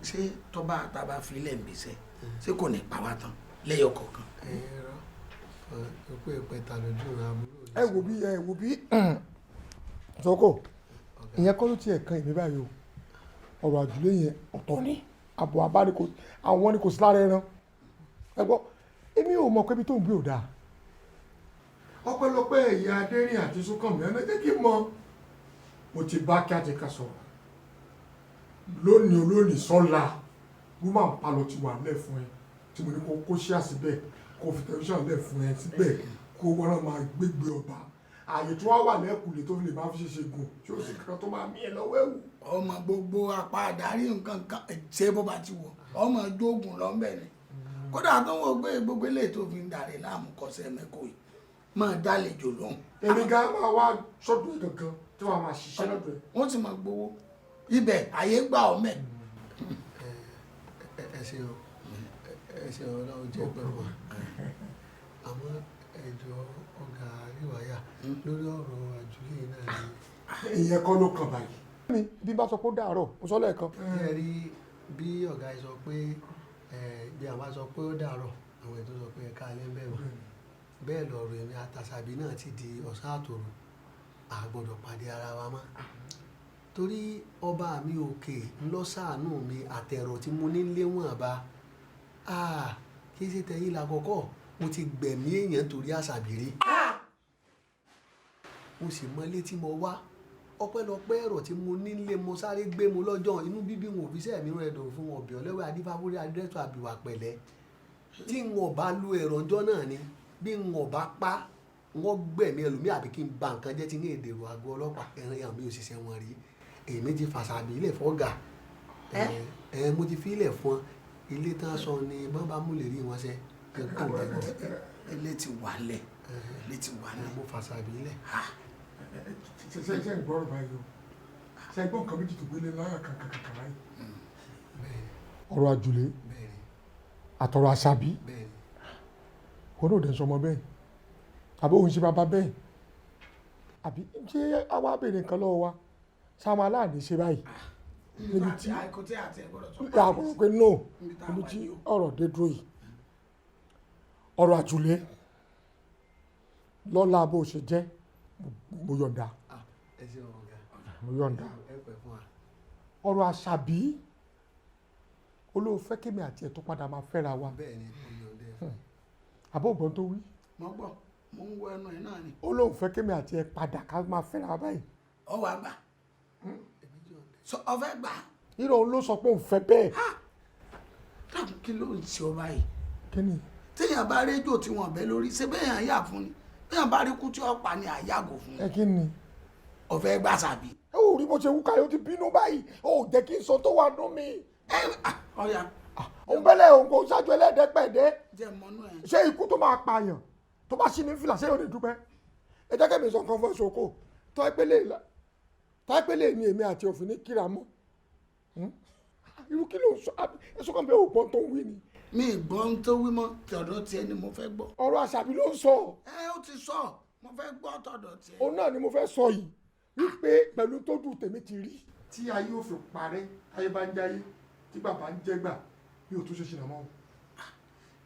Ṣé tọ́ba àtàbà filẹ̀ ń bíṣẹ́ ṣé kò ní pa wá tán lẹ́yọ kọ̀ọ̀kan? Ẹ rọ, òkú ìpẹta lójú ìran àbúrò. Ẹ wò bí, ẹ wò bí Soko, ìyẹn kọ́ ló tiẹ̀ kan èmi báyìí o. Ọ̀rọ̀ àjùlé yẹn ọ̀tọ̀ ni, àbọ̀ àbáni kò, àwọn ni kò sí lára ẹran. Ẹ gbọ́, èmi ò mọ̀ pé ibi tó ń gbé ò dáa. Ọpẹ́lọpẹ́ ìyá Adérìn àti Súnkànmí ẹ jẹ́ kí n mọ̀. Mo ti bá kí àti ká sọ̀rọ̀. Lónìí olónìí sọ́la, woman palọ̀ ti wà lẹ̀ fún ẹ. Tí mo ní kó kó ṣíà síbẹ̀, kó fi tẹlifíṣàn lẹ̀ fún ẹ síbẹ̀, kó wọ́n náà máa gbégbé ọba. Ààyè tí wọ́n wà lẹ́kùlé tó fi lè máa fi ṣe gùn, tí ó sì kankan tó máa mí ẹ lọ́wọ́ ẹ̀wù. Ọmọ gbogbo apá adarí nǹkan kan ṣé bó bá ti wọ̀, ọmọ jóògùn lọ́nbẹ̀ ni. Kódà tó wọ́n gbé gbogbo eléyìí tó fi ń darí láàmú kọsẹ̀ mẹ́kọ̀ọ́ yìí, máa dálejò lóhùn. Èmi gan máa wá sọ́dún gangan tí wọ́n máa ṣiṣẹ́ lọ́dọ̀ ẹ̀. Wọ́n sì máa gbowó. Ibẹ̀ àyè gbà ọ́ mẹ́. Ẹ ṣeun, ẹ ṣeun, Ọlọ́run jẹ́ pẹ̀lú wa. Àmọ́ ẹ jọ̀ọ́ ọ̀gá àríwáyà lórí ọ̀rọ̀ àjùlé náà ni. Ìyẹn kọ́ ló kàn báyìí. Mi bí bá sọ pé ó dàárọ̀, mo sọ lẹ́ẹ̀kan. Ẹ rí bí ọ̀gá yìí sọ pé bí àwọn bá sọ pé ó dàárọ̀, àwọn ètò sọ pé ẹ̀ka alẹ́ ń bẹ̀ wọ́n. Bẹ́ẹ̀ lọ̀rọ̀ èmi àtàṣàbí náà ti di ọ̀sán àtòru, a gbọ́dọ̀ pàdé ara wa mọ́. Torí ọba mi òkè ńlọ ṣàánú mi àtẹ̀rọ̀ tí mo ní léwọ̀n bá. Kí ṣe tẹ̀yìn lákọ̀ọ́kọ́, mo ti gbẹ̀mí èèyàn torí àṣàbí rí. Mo sì mọ ilé tí mo wá. Ọpẹ́lọpẹ́ ẹ̀rọ tí mo nílé mo sáré gbé mo lọ́jọ́ inú bíbí wọn ò fi sẹ́ẹ̀ mi rán ẹ̀dùn fún wọn ọ̀bẹ̀ ọlẹ́wẹ̀ adífáfúrí adírẹ́tọ̀ àbíwá pẹ̀lẹ́. Tí n ò bá lu ẹ̀rọ ọjọ́ náà ni bí n ò bá pa wọ́n gbẹ̀mí ẹlòmíì àbí kí n ba nǹkan jẹ́ tí ní èdè èrò àgọ́ ọlọ́pàá ẹ̀rìn àwọn mi ò ṣiṣẹ́ wọn rí. Èmi ti fàṣàbí ilẹ̀ fọ́gà. Ẹ mo ti fi ilẹ̀ fún ilé tán sọ ni bọ́n bá mú lè rí wọn ṣe. Ilé ti wà lẹ̀. Ilé ti wà lẹ̀. Mo fàṣàbí ilẹ̀. Ṣe ṣe ṣe ń gbọ́rọ̀ báyìí o. Ṣe gbọ́ nǹkan méjì tó gbélé láyà kankan kankan báyìí. Ọ̀rọ̀ àjùlé àtọ̀rọ̀ àṣàbí. Wọn náà dẹ̀ ń sọmọ bẹ́ẹ̀. Àbí òun ṣe bàbá bẹ́ẹ̀. Àbí ṣé àwa béèrè nǹkan lọ́wọ́ wa? Sáwọn aláàní ṣe báyìí. Níbi tí àbọ̀rọ̀ pé no, níbi tí ọ̀rọ̀ dé dúró yìí. Ọ̀rọ̀ àjùlé lọ́la bó ṣe jẹ́ mo yọ̀ǹda. Mo yọ̀ǹda. Ọ̀rọ̀ àṣàbí olóòfẹ́ kémi àti ẹ̀ tó padà máa fẹ́ra wa. Àbó ògbọ́n tó wí. Mo gbọ́, mo ń wo ẹnu ẹ̀ náà ni. Olóòfẹ́ kémi àti ẹ̀ padà ká máa fẹ́ra wa báyìí. Ọ wàá gbà. Ọ fẹ́ gbà. Irọ́ òun ló sọ pé òun fẹ́ bẹ́ẹ̀. Dákun kí ló ń ṣe ọ báyìí? Kí ni? Téèyàn bá rédíò tí wọ́n bẹ́ lórí, ṣé bẹ́ẹ̀ yàn yà fún ni? Téèyàn bá rí kú tí ó pa ni àyàgò fún. Ẹ kí ni? Ó fẹ́ gbà sàbí. Ẹ ò rí bó ṣe wúkà yóò ti bínú báyìí, ó jẹ́ kí n sọ tó wà nú mi. Ẹ ọ̀ya. Òun bẹ́lẹ̀ òun kò ṣáájú ẹlẹ́dẹ́gbẹ̀dẹ́. Jẹ́ mọ́nú ẹ̀. Ṣé ikú tó máa pààyàn tó bá ṣí ní fìlà ṣé yóò ní dúpẹ́? Ẹ jẹ́ kẹ́mi sọ nǹkan fún Ṣoko. Tọ́pẹ́lẹ̀ ni èmi àti òfin ní kíra mọ́. Irú kí ló ń sọ? Ẹ̀sùn kan bẹ́ẹ̀ ò gbọ́n tó ń wí ni. Mi gbọ́n tó wí mọ́, tọ̀dọ̀ tiẹ̀ ni mo fẹ́ gbọ́. Ọ̀rọ̀ àṣàbí ló ń sọ. Ẹ ó ti sọ, mo fẹ́ gbọ́ tọ̀dọ̀ tiẹ̀. Òun náà ni mo fẹ́ sọ yìí wípé pẹ̀lú tójú tèmi ti rí. Tí ayé ò fi parẹ́, ayé bá ń jáyé, tí bàbá ń jẹ́gbà, mi ò tún ṣe ṣìnà mọ́ o.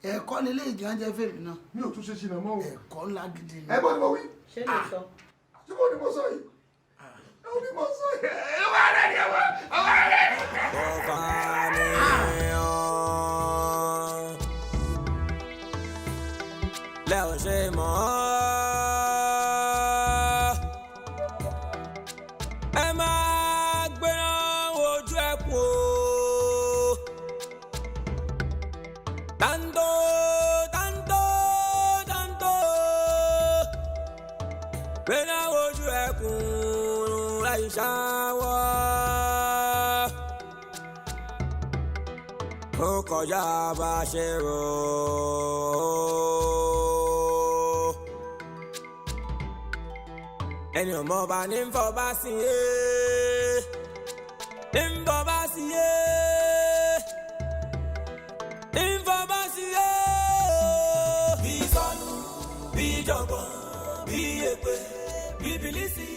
Ẹ̀kọ́ ni ilé ìjọ ń jẹ́ fèmí náà. Mi ò tún ṣe ṣìnà mọ́ o. Ẹ̀kọ́ ńlá gidi ni. Ẹ bọ́ ni mo wí. Ṣé lè sọ? Ṣé mo ní mo sọ yìí? Ẹ ò ní mo sọ yìí. Ẹ wá rẹ̀ ni ẹ wá, ẹ wá rẹ̀. Ọba mi hàn. Lẹ́ ò ṣe mọ́. Ẹ máa gbéra ojú ẹkùn o. Tando, tando. Gbéná wojú ẹkùn láì ṣáwọ́. Ó kọjá bá a ṣe rò ó. Ẹni ọmọ bá ní ń fọ bá sí yé, ní ń fọ bá sí yé, ní ń fọ bá sí yé. Bí sọnù, bí jọ̀gbọ̀n, bí èpè, bí bìlísì.